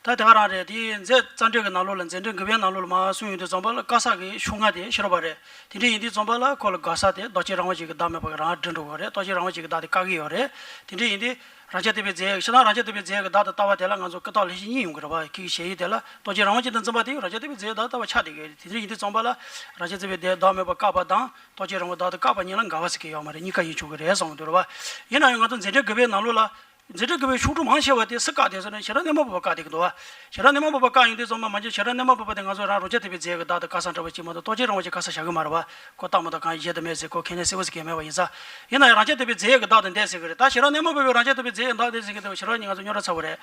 ད་དེ་ག་རང་རེད། དེའི་མཛད་རྩ་འགྲེལ་གྱི་ནང་ལོགས་ལ་མཛད་འགྲེལ་དགུ་པའི་ནང་ལོགས་ལ་མར་གསུངས་ཡོང་དུས་ཙམ་པ་ལ་བཀག་ས་གི་ཤོག་ལྔ་དེ་ཕྱི་རོལ་པ་རེད། དེ་འདྲ་ཡིན་དུས་ཙམ་པ་ལ་ཁོ་ལ་དགག་ས་དེ་རྟོག་བཅས་རང་དབང་ཅན་གྱི་བདག་མེད་པ་གི་རང་སྒྲུབ་འགྲོ་གི་རེད། རྟོག་བཅས་རང་དབང་ཅན་གྱི་བདག་དེ་བཀག་གི་ཡོད་རེད། དེ་འདྲ་ཡིན་དུས་རང་རྐྱ་ཐེ་བའི་རྫས་ཕྱི་ནང་རང་རྐྱ་ཐེ་བའི་རྫས་ཀྱི་བདག་ཏུ་ལྟ་བ་དེ་ལ་ང་ཚོ་ཀུན་བརྟགས་ལེགས་བཤད་གཉིས་ཡོང་གི་རེད་བ། ཁྱེད་ཀྱི་ཞལ་ཡིག་དེ་ལ་རྟོག་བཅས་རང་དབང་ཅན་དུ་འཛིན་པ་དེ་རང་རྐྱ་ཐེ་བའི་རྫས་བདག་ལྟ་བ་ཆགས་བསྡད་ཀྱི་ཡོད་རེད། དེ་འདྲ་ཡིན་དུས་ཙམ་པ་ལ་རང་རྐྱ་ཐེ་བའི་རྫས་བདག་མེད་པ་བཀག་པ་དང་རྟོག་བཅས་རང་དབང་བདག་ཏུ་བཀག་པ་གཉིས་ལ་འགལ་བ་ཟེར་གྱི་ཡོད་མ་རེད། གཉིས་ཀ་ཡིན་ཆོག་གི་རེད་བསམ་གྱི་འདུག་རེད་བ། ཡིན་ན་ཡང་ང་ཚོ་མཛད་འགྲེལ་དགུ་པའི་ནང་ལོགས་ལ་མཛད་འགྲེལ་དགུ་པའི་ཤོག་དྲུག་མང་ཆེ་བ་དེ་སུ་བཀག་བསྡད་ཟེར་ན་ཞེ་སྡང་གནས་མ་བབས་པ་བཀག་བསྡད་ཀྱི་འདུག་བ། ཞེ་སྡང་གནས་མ་བབས་པ་བཀག་ཡོང་དུས་ཙམ་པ་མ་གཞི་ཞེ་སྡང་གནས་མ་བབས་པ་དེ་ང་ཚོ་རང་རང་རྐྱ་ཐེ་བའི་རྫས་ཀྱི་བདག་ཏུ་བཀག་ས་འདྲ་བ་ཅིག་མ་གཏོགས་རྟོག་བཅས་རང་དབང་ཅན་བཀག་ས་བཞག་གི་མ་རེད་བ། ཁོ་རྟག་མ་གཏོགས་གང་ཡང་གཞན་དུ་མེད་ཟེར་ཁོ་ཁས་ལེན་གསལ་པོ་ཟེར་གྱི་མེད་པ་ཡིན་ཙང་། ཡིན་ན་ཡང་རང་རྐྱ་ཐེ་བའི་རྫས་ཀྱི་བདག་ཏུ་འདས་ཟེར་གྱི་རེད། ད་ཞེ་སྡང་གནས་མ་བབས་པའི་རང་རྐྱ་ཐེ་བའི་རྫས་ཀྱི་བདག་འདས་ཟེར་གྱི་འདུག་བ། ཞེ་སྡང་ནི་ང་ཚོ་རྙོག་དྲ་ཚ་པོ་རེད།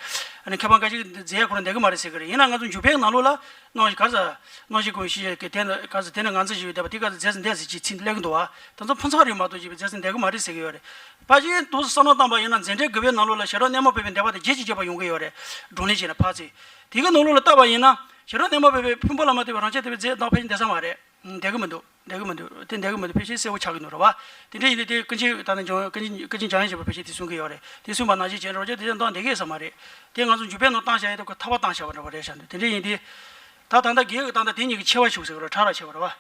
ཨ་ནི་མཁས་པ་འགའ་ཞིག་རྫས་ཁོ་རང་འདས་གི་མ་རེད་ཟེར་གྱི་རེད། ཡིན་ན་ང་ཚོ་འཇུག་པའི་ནང་ལོགས་ལ་གནང་ག་ཟེར། གནང་བཞིན་གོ་བཞིན་གྱི་དེ་ནི་ག་ཟེར་དེ་ནི་ང་ཚོ་ཞིག་ཡོད་བསྡད་པ་དེ་ག་ཟེར་རྫས་ཟིན་འདས་ཟེར་གྱི་ཚིག་སླེབས་གི་འདུག་བ། དེ་ཚོ་ཕུན་ཚོགས་རེད་མ་གཏོགས་ཞེས་པའི་རྫས་ཟིན་འདས་གི་མ་རེད་ཟེར་གྱི་ཡོད་རེད། ཕལ་ཆེར་དུ་བསམ་བློ་བཏང་པ་ཡིན་ན་མཛད་འགྲེལ་དགུ་པའི་ནང་ལོགས་ལ་ཞེ་སྡང་གནས་མ་བབས་པའི་འདས་པ་དེ་རྗེས་ཀྱི་རྗེས་པ་ཡོང་གི་ཡོད་རེད། བགྲོ་གླེང་བྱས་ན་ཕར་ཚུར། དེ་གི་ནང་ལོགས་ལ་བལྟས་པ་ཡིན་ན་ཞེ་སྡང་གནས་མ་བབས་པའི་ཕུང་པོ་ལ་མ་ལྟོས་པའི་རང་རྐྱ་ཐེ་བའི་རྫས་བདག་ཕལ་ཆེར་འདས་ས་མ་རེད། འདས་གི་མི་འདུག་འདས་གི་མི་འདུག་དེ་འདས་གི་མི་འདུག་ཕལ་ཆེར་གསལ་པོ་ཆགས་གི་འདུག་རེད་བ། དེ་འདྲ་ཡིན་དུས་དེ་ཀུན་མཁྱེན་ད་ནི་འཇམ་ཀུན་མཁྱེན་ཀུན་མཁྱེན་འཇམ་དབྱངས་བཞད་པ་ཕལ་ཆེར་དེ་གསུང་གི་ཡོད་རེད། དེ་གསུངས་པ་ནང་བཞིན་བྱས་ན་རང་རྐྱ་ཐེ་བའི་རྫས་བདག་འདས་གི་ཡོད་ས་མ་རེད། དེ་ང་ཚོ་འཇུག་པའི་ནང་བཏང་བཞག་ཡོད་དུས་ཁོ་ཐར་པ་བཏང་བཞག་པ་འདྲ་བ་རེད་ཤག་འདུག་དེ་འདྲ་ཡིན་དུས། ད་ད་ལྟ་རྒྱས་ཀྱི་ད་ལྟ་དེ་གཉིས་ཀྱི་ཁྱད་པར་ཞུགས་ཟེར་གི་རེད། ཕྲ་རགས་ཁྱད་པར་རེད་བ།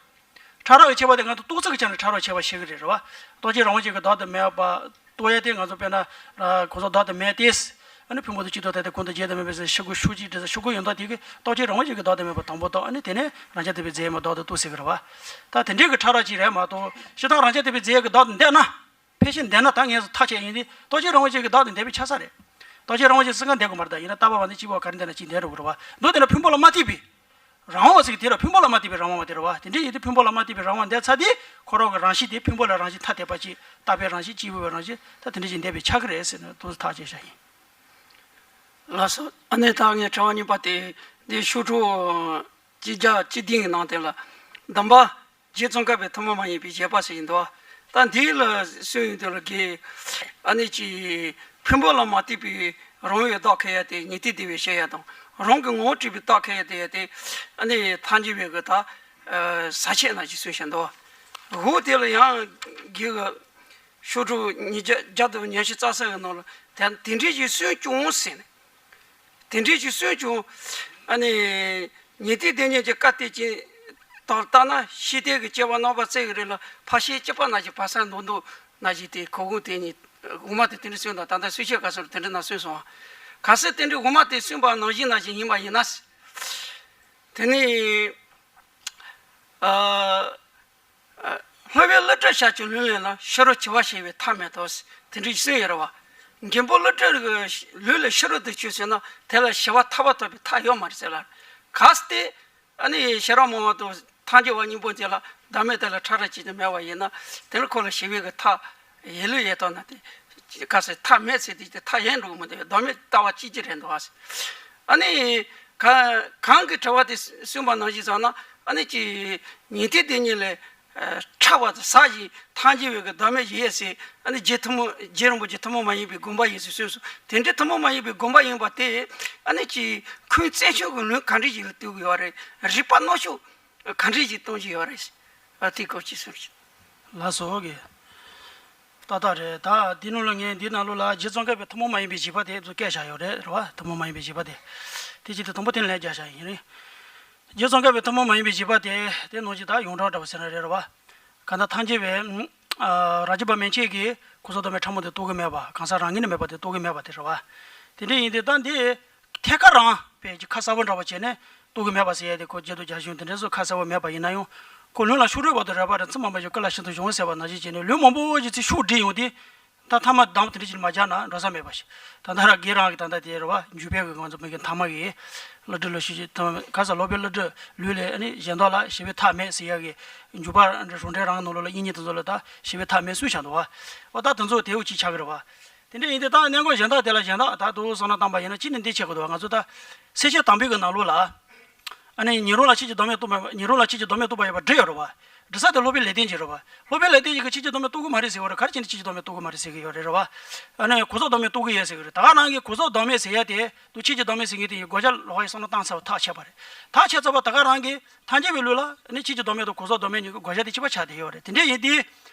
ཕྲ་རགས་ཀྱི་ཁྱད་པར་དེ་ང་ཚོ་རྟོག་ཚུལ་གྱི་ཆ་ནས་ཕྲ་རགས་ཁྱད་པར་ཤེས་ཀྱི་རེད་རེད་བ། རྟོག་བཅས་རང་དབང་ཅན་གྱི་བདག་ཏུ་མེད་པ། རྟོག་ཡ་དེ་ང་ཚོ་དཔེར་ན། གང་ཟག་བདག་ཏུ་མེད་དེ། ཨ་ནི་ཕུང་པོ་དང་གཅིག་ཏུ་ཐལ་ཏེ་གང་དུ་བྱས་ཏེ་མེད་པའི་ཕྱིར་ཤེས་དགོས་ཤུགས་ཀྱིས་འདྲི་ས་ཤེས་དགོས་ཡོད་མདོག་དེ་གི་རྟོག་བཅས་རང་དབང་ཅན་གྱི་བདག་ཏུ་མེད་པ་དང་པོ་དང་ཨ་ནི་དེ་ནས་རང་རྐྱ་ཐེ་བའི་རྫས་མེད་བདག་ཏུ་རྟོགས་ཟེར་གི་རེད་བ། ད་དེ་འདྲའི་གི་ཕྲ་རགས་ཅིག་རེད་མ་གཏོགས་ཞེ་སྡང་རང་རྐྱ་ཐེ་བའི་རྫས་ཀྱི་བདག་ཏུ་འདས་ན། ཕལ་ཆེར་འདས་ན་ད་ངས་ཐག་བཅད་ཡིན་ཏེ་རྟོག་བཅས་རང་དབང་ཅན་གྱི་བདག་ཏུ་འདས་པའི་ཆགས་ས་རེད། རྟོག་བཅས་རང་དབང་ཅན་སུ་གང་འདས་དགོས་མ་རེད། ད་ཡིན་ན་ལྟ་བ་བ་ནི་གཅིག་པ་ག་རེ་འདས་ན་གཅིག་འདས་འགྲོ་གི་རེད་བ། མདོ་དེ་ན་ཕུང་པོ་ལ་མ་ལྟོས་པའི་རང་དབང་བ་ཟེར་གི་དེ་ལ་ཕུང་པོ་ལ་མ་ལྟོས་པའི་རང་དབང་བ་དེ་རེད་བ། དེ་འདྲ་ཡིན་དུས་ཕུང་པོ་ལ་མ་ལྟོས་པའི་རང་དབང་འདས་ཚར་དུས་ཁོ་རང་གི་རང་བཞིན་དེ་ཕུང་པོ་ལ་རང་བཞིན་ཐ་དད་པ་ཅིག་རྟག་པའི་རང་བཞིན་སྐྱེས་བུའི་རང་བཞིན་ད་དེ་འདྲ་ཞིག་འདས་པའི་ཆགས་ཀྱི་རེད་ཟེར་ནས་དུ་ཐག་བཅད་བཞག་ཡིན། ལགས་སོ། ཨ་ནི་ད་ངས་དྲི་བ་གཉིས་པ་དེ་འདི་ཤོག་གྲངས་གཅིག་བརྒྱ་བཅུ་བདུན་གྱི་ནང་དེ་ལ་གདམས་པ། རྗེ་ཙོང་ཁ་པའི་ཐུན་མོང་མ་ཡིན་པའི་བཞེད་པ་ཟེར་གྱི་འདུག། ད་འདི་ལ་གསུངས་ཡོང་དུས་ལ་དགེ། ཨ་ནི་ཅིག་ཕུང་པོ་ལ་མ་ལྟོས་པའི་རང་དབང་བའི་བདག་ཁེལ་ཡ་དེ་ཉན་ཐོས་སྡེ་པའི་བཤད་ཡ་དང་རང་གི་ངོ་བོ་གྲུབ་པའི་བདག་ཁེལ་ཡ་དེ་ཡ་དེ་ཨ་ནི་ཐལ་འགྱུར་བའི་གི་ད་ཟག་བཅས་ནང་བཞིན་གསུངས་བཞག་འདུག། འོ་དེ་ལ་ཡང་དགེ་གི་ཤོག་གྲངས་ཉིས་བརྒྱ་བརྒྱ་དང་ཉི་ཤུ་རྩ་གསུམ་གི་ནང་ལ་དེ་དེ་འདྲའི་ཞིག་གསུངས་བྱུང་ཟེར་ནས། དེ་འདྲའི་ཞིག་གསུངས་བྱུང་། ཨ་ནི། ཉན་ཐོས་སྡེ་གཉིས་ཀྱི་བཀའ་གཏེར་ཅན་དང་ལྟ་ན་ཤེས་ལྡན་གྱི་སྐྱེ་བ་རྣམ་པ་བརྩེགས་ཀྱི་རིང་ལ་ཕར་ཕྱིན་གཅིག་པ་ནང་བཞིན་བར་གསུམ་མདོར་བསྡུས་ནང་བཞིན་དེ་གོ་གུང་དེ་ཉིད་འོག་མ་དེ་དེ་འདྲ་གསུངས་དང་ད་ལྟ་གསུང་བཤད་སྐབས་སུ་དེ་འདྲ་ནང་གསུངས་སོང་བ། གལ་སྲིད་དེ་འདྲའི་འོག་མ་དེ་གསུངས་པ་ནང་བཞིན་ནང་བཞིན་ཡིན་པ་ཡིན་ན། དེ་ནི། ཨ། སློབ་དཔོན་ཀླུ་སྒྲུབ་ཞབས་ཀྱི་ལུང་ལས་ལ་ཕྱི་རོལ་བྱི་བ་ཞེས་པའི་ཐབས་མེད་དོ། དེ་འདྲ་གསུངས་ཡོད་རེད་བ། མགོན་པོ་ཀླུ་སྒྲུབ་ཀྱི་ལུགས་ལས་ཕྱི་རོལ་དུ་བྱོས་ཟེར་ན་དེ་ལ་ཞི་བ་ཐར་པ་ཐོབ་པའི་ཐབས་ཡོད་མ་རེད་ཟེར་ལ། གལ་སྲིད་དེ་ཨ་ནི་ཤེས་རབ་མང་བ་དང་ཐལ་འགྱུར་བ་གཉིས་པོ་དེ་ལ་བདག་མེད་དེ་ལ་ཕྲ་རགས་གཅིག་ཀྱང་མེད་པ་ཡིན་ན་དེ་ལ་ཁོ་ལ་ཞི་བའི་གི་ཐབས་ཡོད་ལུགས་ཡོད་དོ་ན་དེ་ ཅི་ག་ཟེར་ཐ་མལ་ཟེར་དེ་ཅི་ཐ་ཡན་འགྲོ་གི་མི་འདུག་བདག་མེད་ལྟ་བ་ཅི་ཅི་རེད་འདུག་ཨ། ཨ་ནི་ག་གང་གི་དྲི་བ་དེ་གསུངས་པ་ནང་བཞིན་བསམ་ན་ཨ་ནི་ཅི་ཉན་ཐོས་དེ་ཉིད་ལས་ཨ་ཕྲ་བ་དང་ཟག་བཞིན་ཐམས་ཅད་པའི་གི་བདག་མེད་ཡིན་ཟེར་ཨ་ནི་རྗེ་ཐུན་མོང་རྗེ་རིན་པོ་ཆེ་ཐུན་མོང་མ་ཡིན་པའི་དགོངས་པ་ཡིན་ཟེར་གསུངས་སོང་། དེ་འདྲའི་ཐུན་མོང་མ་ཡིན་པའི་དགོངས་པ་ཡིན་པ་དེ་ཨ་ནི་ཅི་ཁུངས་བཙན་ཤོས་ཀྱི་ལུང་ག་འདྲ་ཞིག་ལ་གཏུག་གི་ཡོད་རེད། རིགས་པ་རྣོ་ཤོས་ག་འདྲ་ཞིག་གཏོང་གི་ཡོད་རེད། ཨ་དེ་སྐོར་ཅིག་གསུངས་ཤིག་ལགས་སོ་གི། ཏག་ཏག་རེད། ད་འདི་ནང་ལ་ངས་འདི་ནང་ལོགས་ལ་རྗེ་ཙོང་ཁ་པའི་ཐུན་མོང་མ་ཡིན་པའི་འཇིགས་པ་དེ་ཚོ་བཀལ་བཞག་ཡོད་རེད། རེད་བ། ཐུན་མོང་མ་ཡིན་པའི་འཇིགས་པ་དེ། དེ་ཅི་དེ་དང་པོ་དེ་ལ་རྒྱག་བཞག་ཡིན་རེད། རྗེ་ཙོང་ཁ་པའི་ཐུན་མོང་མ་ཡིན་པའི་འཇིགས་པ་དེ་དེ་ནང་བཞིན་ད་ཡོངས་གྲགས་འདྲ་བོ་ཟེར་ན་རེད། རེད་བ། གང་ལྟར་ཐམས་ཅད་པའི་ཨ་རང་རྒྱུད་པ་མན་ཆད་ཀྱིས་གོ་ས་མདོ་སྨད་ཕྲ་མོ་དེ་རྟོགས་ཀྱི་མེད་པ། གང་ཟག་རང་ངོས་ནས་མེད་པ་དེ་རྟོགས་ཀྱི་མེད་པ་དེ་རེད་བ། དེ་འདྲ་ཡིན་དུས་ད་འདི་ཐད་ཀ་རང་དཔེ་ཁ་གསལ་པོ་འདྲ་བ་བྱས་ནས་རྟོགས་ཀྱི་མེད་པ་ཟེར་ཡ་དེ་ཁོ་རྗེ་བདུད་རྒྱ་གཞུང་དེ་འདྲ་སོགས་ཁ་གསལ་པོ་མེད་པ་ཡིན་ན་ཡང་། ཁོ་ལུང་ལ་ཤོག་དྲིལ་བར་དུ་རེག་པ་རེག་ཚུལ་མ་འབད་ཞིང་ཀུན་ལ་ཤིན་ཏུ་སྦྱོང་ཟེར་བ་ནང་བཞིན་བྱས་ནས་ལུང་མང་པོ་ཞིག་ཚིག་ཤོག་དྲིལ་ཡོང་དུས། ད་མཐའ་མ་གདམས་དེ་འདྲ་ཅིག་མ་སྦྱར་ན་འགྲོ་ས་མེད་པ་ཞིག་ད་ལྟ་རང་སྒེར་རང་གི་ད་ལྟ་དེ་རེད་བ། འཇུག་པའི་གི་ང་ཚོ་མི་གི་མཐའ་མ་གི་བློ་གྲོས་ལ་ཤེས་བྱ་ག་ས་སློབ་དཔོན་བློ་གྲོས་ལུགས་ལས་ཨ་ནི་གཞན་དག་ལ་ཞི་བའི་མཐའ་མེད་ཟེར་ཡ་གི་འཇུག་པ་རང་འགྲེལ་རང་གི་ནང་ལོགས་ལ་དབྱིག་གཉེན་དེ་ཚོ་ལ་ད་ཞི་བའི་མཐའ་མེད་གསུངས་བཞག་འདུག་བ། འོ་ད་དེ་ཚོ་དེའུ་གཅིག་ཆགས་གི་རེད་བ། དེ་འདྲ་ཡིན་དུས་ད་གནད་འགག་གཞན་དག་དེ་ལ་གཞན་དག་ད་དུ་བསམ་བློ་བཏང་པ་ཡིན་ན་གཅིག་ནས་འདི་བྱེད་དགོས་འདུག་ང་ཚོ་ད་སེར་སྐྱའི་དམ་པའི་གི་ནང་ལོགས་ལ། ཨ་ནི་ཉན་རང་ལ་ཆོས་ཀྱི་བདག་མེད་རྟོགས་མེད་པ། ཉན་རང་ལ་ཆོས་ཀྱི་བདག་མེད་རྟོགས་པ་ཡོད་པ་འགྲིག་ཡོད་རེད་བ། འགྲིག་ས་དེ་སློབ་དཔོན་ལེགས་ལྡན་འབྱེད་རེད་བ། སློབ་དཔོན་ལེགས་ལྡན་འབྱེད་ཀྱིས་ཆོས་ཀྱི་བདག་མེད་རྟོགས་ཀྱི་མ་རེད་ཟེར་བ་རེད། ག་རེ་བྱས་ནས་ཆོས་ཀྱི་བདག་མེད་རྟོགས་ཀྱི་མ་རེད་ཟེར་གྱི་ཡོད་རེད་རེད་བ། ཨ་ནི་གོ་ས་བདག་མེད་རྟོགས་ཀྱི་ཡོད་ཟེར་གྱི་རེད། ད་ག་རང་གིས་གོ་ས་བདག་མེད་ཟེར་ཡ་དེ་དུ་ཆོས་ཀྱི་བདག་མེད་ཟེར་མཁན་དེ་ཡི་གོ་ཆ་ལོག་པའི་བསམ་བློ་བཏང་ཚར་བ་ཐག་ཆད་པ་རེད། ཐག་ཆད་ཚར་བ་ད་ག་རང་གིས་ཐམས་ཅད་པའི་ལུགས་ལ་ནི་ཆོས་ཀྱི་བདག་མེད་དང་གོ་ས་བདག་མེད་གཉིས་ཀྱི་གོ་ཆ་དེ་གཅིག་པ་ཆགས་བསྡད་ཡོད་རེད། དེ་འདྲ་ཡིན་དུས།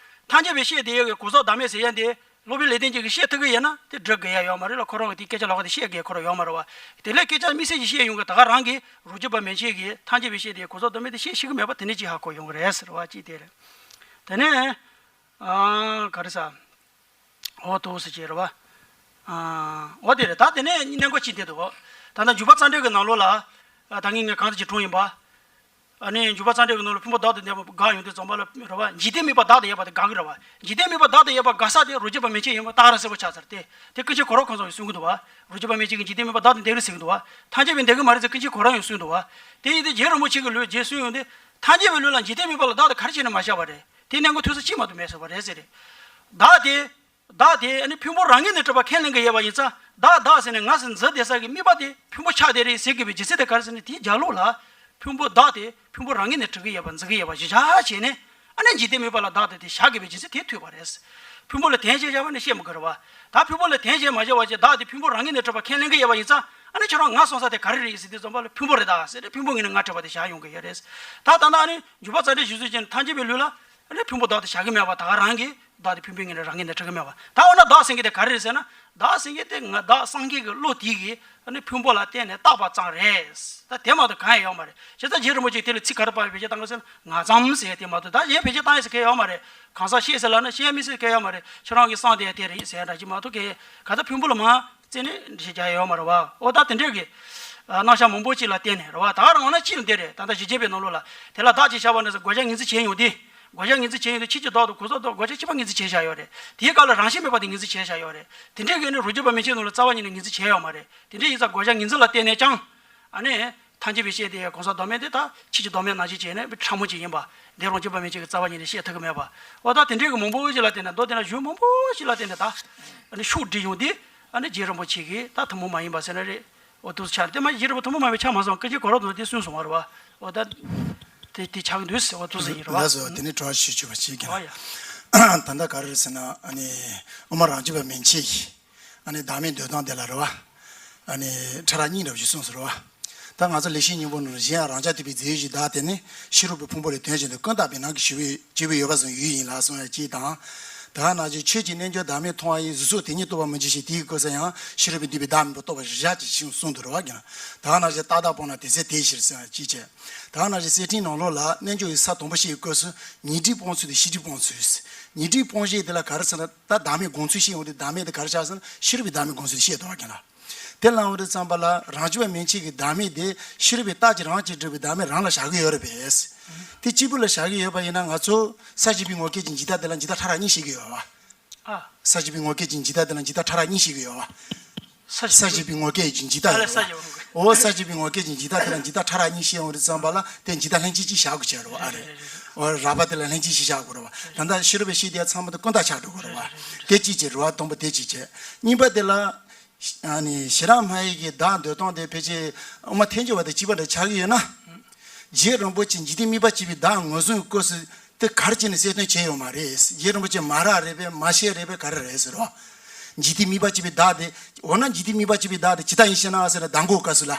ཐམས་ཅད་པའི་ཤེས་དེ་ཡོད་ཀྱི་གོ་ས་བདག་མེད་ཟེར་ཡ་དེ། སློབ་དཔོན་ལེགས་ལྡན་འབྱེད་ཀྱིས་བཤད་ཐུབ་ཀྱི་ཡོད་ན་དེ་འགྲིག་གི་ཡ་ཡོད་མ་རེད་ལ། ཁོ་རང་གི་དེ་སྐད་ཆ་ལོག་ག་དེ་བཤད་དགོས་ཁོ་རང་ཡོད་མ་རེད་བ། དེ་ལས་སྐད་ཆ་དམིགས་བསལ་གྱི་བཤད་ཡོང་གི་ད་ག་རང་གིས་རང་རྒྱུད་པ་མན་ཆད་ཀྱིས་ཐམས་ཅད་པའི་ཤེས་དེ་གོ་ས་བདག་མེད་དེ་བཤད་ཤེས་ཀྱི་མེད་པ་དེ་ནས་ཅིག་ཧ་གོ་ཡོང་གི་རེད་ཟེར་བ་ཅིག་དེ་རེད། དེ་ནས་ཨ་ག་རེ་ཟ། འོ་དོ་ཟེར་གྱི་རེད་བ། ཨ་འོ་དེ་རེད། ད་དེ་ནས་གནད་འགག་ཅིག་འདི་འདུག་ད་ལྟ་འཇུག་པ་རྩ་འགྲེལ་གྱི་ནང་ལོགས་ལ་ཨ་ད་ངས་ངས་གང་ལྟར་ཅིག་དྲངས་ཡིན་པ། ཨ་ནི་འཇུག་པ་རྩ་འགྲེལ་གྱི་ནང་ལ་ཕུང་པོ་བདག་ཏུ་ལྡན་པ་དགག་ཡོང་དུས་ཙམ་པ་ལ་རེད་བ། འཇིག་རྟེན་དམིགས་པ་བདག་ཏུ་ཡོད་པ་དེ་དགག་གི་རེད་བ། འཇིག་རྟེན་དམིགས་པ་བདག་ཏུ་ཡོད་པ་དགག་ས་དེ་རང་རྒྱུད་པ་མན་ཆད་ཡིན་པ་ཏག་ར་གསལ་པོ་ཆགས་ཚར་ཏེ། དེ་ཀུན་མཁྱེན་གོ་རམས་ཁོང་ཚོ་གིས་གསུང་གི་འདུག་བ། རང་རྒྱུད་པ་མན་ཆད་ཀྱི་འཇིག་རྟེན་དམིགས་པ་བདག་ཏུ་འདོད་ཀྱི་རེད་ཟེར་གྱི་འདུག་བ། ཐམས་ཅད་པའི་འདོད་ཀྱི་མ་རེད་ཟེར་ཀུན་མཁྱེན་གོ་རམས་ཡང་གསུངས་འདུག་བ། དེ་ཡིན་དུས་རྗེ་རིན་པོ་ཆེ་གི་ལུགས་རྗེས་གསུངས་ཡོང་དུས་ཐམས་ཅད་པའི་ལུགས་ལ་འཇིག་རྟེན་དམིགས་པ་ལ་བདག་ཏུ་ག་རེ་བྱས་ནས་མ་བཞག་པ་རེད། དེའི་གནད་འགག་ཐུག་ས་གཅིག་མ་གཏོགས་མེད་ཟེར་བ་རེད་ཟེར་རེད། བདག་དེ། བདག་དེ་ནི་ཕུང་པོ་རང་ངོས་ནས་གྲུབ་པ་ཁས་ལེན་གྱི་ཡོད་པ་ཡིན་ཙང་བདག་བདག་ཟེར་ནས་ང་ཟེར་འཛིན་བསྡད་ས་གི་དམིགས་པ་དེ་ཕུང་པོ་ཆགས་བསྡད་རེད་ཟེར་དགོས་པའི་རྒྱུ་མཚན་དེ་ག་རེ་ཟེར་ན། དེའི་རྒྱབ་ལོགས་ལ་ཕུང་པོ་བདག་དེ་ཕུང་པོ་རང་ངོས་ནས་གྲུབ་ཀྱི་ཡོད་པ་འཛིན་གྱི་ཡོད་པ་གཞི་བཞག་བྱས་ནས་ཨ་ནི་འཇིག་རྟེན་དམིགས་པ་ལ་བདག་དེ་དེ་བཞག་དགོས་པའི་རྒྱུ་མཚན་དེ་ཐུག་པ་རེད། ཕུང་པོ་ལ་དོན་གཞན་བཞག་པ་ནི་བཤད་མི་དགོས་རེད་བ། ད་ཕུང་པོ་ལ་དོན་གཞན་མ་བཞག་པ་བྱས་བདག་དེ་ཕུང་པོ་རང་ངོས་ནས་གྲུབ་པ་ཁས་ལེན་གྱི་ཡོད་པ་ཡིན་ཙང་ཨ་ནི་ཁྱེད་རང་ང་སོང་ས་དེ་ག་རེ་རེད་ཟེར་དུས་ཙམ་པ་ལ་ཕུང་པོ་རེད་ད་ཟེར་ཏེ་ཕུང་པོ་ངོས་ནས་ང་གྲུབ་པ་དེ་བཞག་ཡོང་གི་ཡོད་རེད། ད་ད་ལྟ་ཨ་ནི་འཇུག་པ་རྩ་འགྲེལ་ཞུ་ཚུལ་བྱས་ན་ཐམས་ཅད་པའི་ལུགས་ལ། ཨ་ནི་ཕུང་པོ་བདག་དེ་བཞག་གི་མེད་པ་ད་ག་རང་གིས་བདག་དེ་ཕུང་པོའི་ངོས་ནས་རང་ངོས་ནས་གྲུབ་ཀྱི་མེད་པ། ད་འོ་ན་བདག་ཟེར་མཁན་དེ་ག་རེ་རེད་ཟེར་ན། བདག་ཟེར་མཁན་དེ་ང་བདག་སངས་རྒྱས་ཀྱི་བློ་དེ་གིས་ཨ་ནི་ཕུང་པོ་ལ་བརྟེན་ནས་བཏགས་པ་ཙམ་རེད། ད་དེ་མ་གཏོགས་གང་ཡང་ཡོད་མ་རེད། བྱས་ཙང་རྗེ་རིན་པོ་ཆེས་དེ་ལ་ཚིག་ག་རེ་བབས་བེད་སྤྱོད་བཏང་གི་ཟེར་ན་ང་ཙམ་ཟེར་དེ་མ་གཏོགས་ད་གཞན་བེད་སྤྱོད་བཏང་ཡས་ཟེར་མཁན་ཡོད་མ་རེད། གང་ཟག་ཤེས་ཟེར་ལབ་ན་ཤེས་ཡས་མི་ཟེར་མཁན་ཡོད་མ་རེད། ཁྱེད་རང་གི་བསམ་དེ་དེ་རེད་ཟེར་ཡ་འདྲ་ཅིག་མ་གཏོགས་གལ་ག་ད་ཕུང་པོ་ལ་མ། རྩེ་ནས་འདྲི་བྱེད་རྒྱ་ཡོད་མ་རེད་བ། ཨོ་ད་དེ་འདྲས་ཀྱི་རྣམ་གཞག་མང་པོ་ཅིག་ལ་བརྟེན་ནས་རེད་བ། ད་ག་རང་འོ་ན་ཅི་ལ་འདི་རེད། ད་ལྟ་ཞི་བྱེད་པའི་ནང་ལོགས་ལ་དེ་ལ་བདག་ཅེས་བྱ་བ་ནི་བགོ་བཤའ་ངེས་འཛིན་བྱས་ཡོང་དུས། བགོ་བཤའ་ངེས་འཛིན་བྱས་ཡོང་དུས་ཆོས་ཀྱི་བདག་དང་གོ་ས་བདག་བགོ་བཤའ་གཅིག་པ་ངེས་འཛིན་བྱས་བཞག་ཡོད་རེད། དེའི་སྐབས་ལ་རང་བཞིན་མེད་པ་དེ་ངེས་འཛིན་བྱས་བཞག་ཡོད་རེད། དེ་འདྲས་ཀྱི་ནི་རང་རྒྱུད་པ་མན་ཆད་ནང་ལ་རྩ་བ་ཉིད་ནས་ངེས་འཛིན་བྱས་ཡོད་མ་རེད། དེ་འདྲས་ཡིན་ཙང་བགོ་བཤའ་ངེས་འཛིན་ལ་བརྟེན་ནས་ཀྱང་། ཨ་ནི། ཐམས་ཅད་པའི་ཤེས་དེ་གང་ཟག་བདག་མེད་དེ་དག་ཆོས་ཀྱི་བདག་མེད་ནང་བཞིན་བྱས་ནས་ཕྲ་མོ་ཅིག་ཡིན་པ། འདི་རང་རྒྱུད་པ་མན་ཆད་ཀྱི་རྩ་བ་ཉིད་ནས་བཤད་ཐུབ་ཀྱི་མེད་པ། འོ་ད་དེ་འདྲའི་གི་མང་པོ་ཞིག་ལ་བརྟེན་ནས་མདོ་དེ་ན་གཞུང་མང་པོ་ཞིག་ལ་བརྟེན་ནས་ད། ཨ་ནི་ཤུགས་སྒྲིལ་ཡོང་དུས་ཨ་ནི་རྗེ་རིན་པོ་ཆེ་གིས་ད་ཐུན་མོང་མ་ཡིན་པ་ཟེར་ན་རེད། འོ་དུས་སུ་ཆགས་དེ་མ་རྗེ་རིན་པོ་ཆེ་ཐུན་མོང་མ་ཡིན་པ་ཆགས་མ་སོང་སྐད་ཆ་གོ་རོགས་དང་དེ་གསུངས་སོང་བ་རེད་བ། འོ་ད། དེ་དེ་ཆགས་ཀྱི་འདུག་ཟེར་བ་དུས་སུ་ཡིན་རེད་བ། ལགས་སོ། དེ་ནི་དྲི་བ་ཞིག་ཞུ་བ་ཞིག་ཨོ་ཡ། ད་ལྟ་ག་རེ་ཟེར་ན་ཨ་ནི། དབུ་མ་རང་རྒྱུད་པ་མན་ཆད་ཀྱི། ཨ་ནི་བདག་མེད་འདོད་སྟངས་དེ་ལ་རེད་བ། ཨ་ནི་ཕྲ་རགས་གཉིས་འདྲ་བོ་ཞིག་གསུངས་སོང་རེད་བ། ད་ང་ཚོ་ལེགས་བཤད་སྙིང་པོ་ནང་གཞན་ཡང་རང་རྐྱ་ཐུབ་པའི་རྫས་ཡོད་ཀྱི་བདག་དེ་ནི་ཕྱི་རོལ་པའི་ཕུང་པོ་ལས་དོན་གཞན་དུ་ཀུན་བརྟགས་པའི་ནང་གི་ཞི་བའི་སྐྱེས་བུ་ཡོད་པར་བཟུང་ཡུལ་ཡིན་ལ་གསུངས་ཡ་གཅིག་དང་། ད་ག་ནང་བཞིན་ཆོས་ཀྱི་རྣལ་འབྱོར་བདག་མེད་མཐོང་བ་ཡི་གཟུགས་སོགས་དེ་ཉིད་རྟོགས་པ་མི་འབྱུང་ཞེས་དེའི་སྐབས་སུ་ཡང་ཕྱི་རོལ་པའི་འདུས་པའི་བདག་མེད་པ་རྟོགས་པར་བཞག་ཅེས་གསུངས་འདུག་རེད་བ། ཀྱང་ད་ག་ནང་བཞིན་རྟག་བདག་སྤངས་ན་དེ་ཚེ་དེ་ཕྱིར་གསུངས་ཡ་གཅིག་བྱས། ད་ག་ནང་བཞིན་གསེར་ཕྲེང་ནང་ལོགས་ལ་རྣལ་འབྱོར་བའི་ས་དང་པོ་བཤད་པའི་སྐབས་སུ་ཉེ་སྦྱོར་སྤོང་ཚུལ་དང་ཕྱི་སྦྱོར་སྤོང་ཚུལ། ཉེ་སྦྱོར་སྤོང་བྱེད་དེ་ལ་ག་རེ་ཟེར་ན། ད་བདག་མེད་སྒོམ་ཚུལ་བཤད་ཡོང་དུས་བདག་མེད་དེ་ག་རེ་ཆགས་ཟེར་ན་ཕྱི་རོལ་པའི་བདག་མེད་སྒོམ་ཚུལ་བཤད་འདུག་བ་ཀྱང་ལ། དེ་ལ་འོང་དུས་ཙམ་པ་ལ་རང་རྒྱུད་པ་མན་ཆད་ཀྱི་བདག་མེད་དེ་ཕྱི་རོལ་པའི་རྟགས་ཀྱིས་རང་གཅིག་གྲུབ་པའི་བདག་མེད་རང་ལ་བཞག་གི་ཡོད་རེད་པས། དེ་གཅིག་པུ་ལ་བཞག་གི་ཡོད་པ་ཡིན་ན་ང་ཚོ་ས་བཞི་པའི་ངོ་སྐལ་གྱི་འཇིག་ལྟ་དེ་ལ་འཇིག་ལྟ་ཕྲ་རགས་གཉིས་བཤད་ཀྱི་ཡོད་པ། ཨ། ས་བཞི་པའི་ངོ་སྐལ་གྱི་འཇིག་ལྟ་དེ་ལ་འཇིག་ལྟ་ཕྲ་རགས་གཉིས་བཤད་ཀྱི་ཡོད་པ། ས་ས་བཞི་པའི་ངོ་སྐལ་གྱི་འཇིག་ལྟ་ཨ་ལས་ཡོད་ས་བཞི་པའི་ངོ་སྐལ། འོ་ས་བཞི་པའི་ངོ་སྐལ་གྱི་འཇིག་ལྟ་དེ་ལ་འཇིག་ལྟ་ཕྲ་རགས་གཉིས་བཤད་ཡོང་དུས་ཙམ་པ་ལ་དེ་འཇིག་ལྟ་ལྷན་སྐྱེས་གཅིག་བཞག་དགོས་ཀྱི་རེད་བ། ཨ་རེད། རེད་རེད་རེད། འོ་རགས་པ་དེ་ལ་ལྷན་ཅིག་ཤེས་བྱ་དགོས་རེད་བ། ད་ལྟ་ཤེས་རབ་པའི་ཤེས་དེ་ཚང་མ་དེ་ཀུན་བཏགས་ཆགས་འགྲོ་དགོས་རེད་བ། དེ་གཅིག་བྱས། རེ་བ་དང་པོ་དེ་གཅིག་བྱས། གཉིས་པ་དེ་ལ། ཨ་ནི་ཞེ་དྲག་སྨྲ་ཡི་གི་བདག་འདོད་སྟངས་དེ་ཕལ་ཆེར་དབུ་མ་ཐལ་འགྱུར་བ་དང་གཅིག་པ་འདྲ་ཆགས་ཀྱི་ཡོད་ན། རྗེ་རིན་པོ་ཆེ་འཇིག་རྟེན་དམིགས་པ་གཅིག་པའི་བདག་ངོས་བཟུང་གི་སྐབས་སུ་དེ་ག་རེ་བྱས་ནས་གསལ་སྟོན་བྱས་ཡོད་མ་རེད། རྗེ་རིན་པོ་ཆེ་མ་རབས་རེད་པས། མ་ཤེས་རེད་པས། ག་རེ་རེད་ཟེར་རོ། འཇིག་རྟེན་དམིགས་པ་གཅིག་པའི་བདག་དེ། འོ་ན་འཇིག་རྟེན་དམིགས་པ་གཅིག་པའི་བདག་དེ་ཇི་ལྟ་ཡིན་ཞེ་ན་ཟེར་ན། གདམས་ངག་སྐབས་སུ་ལ།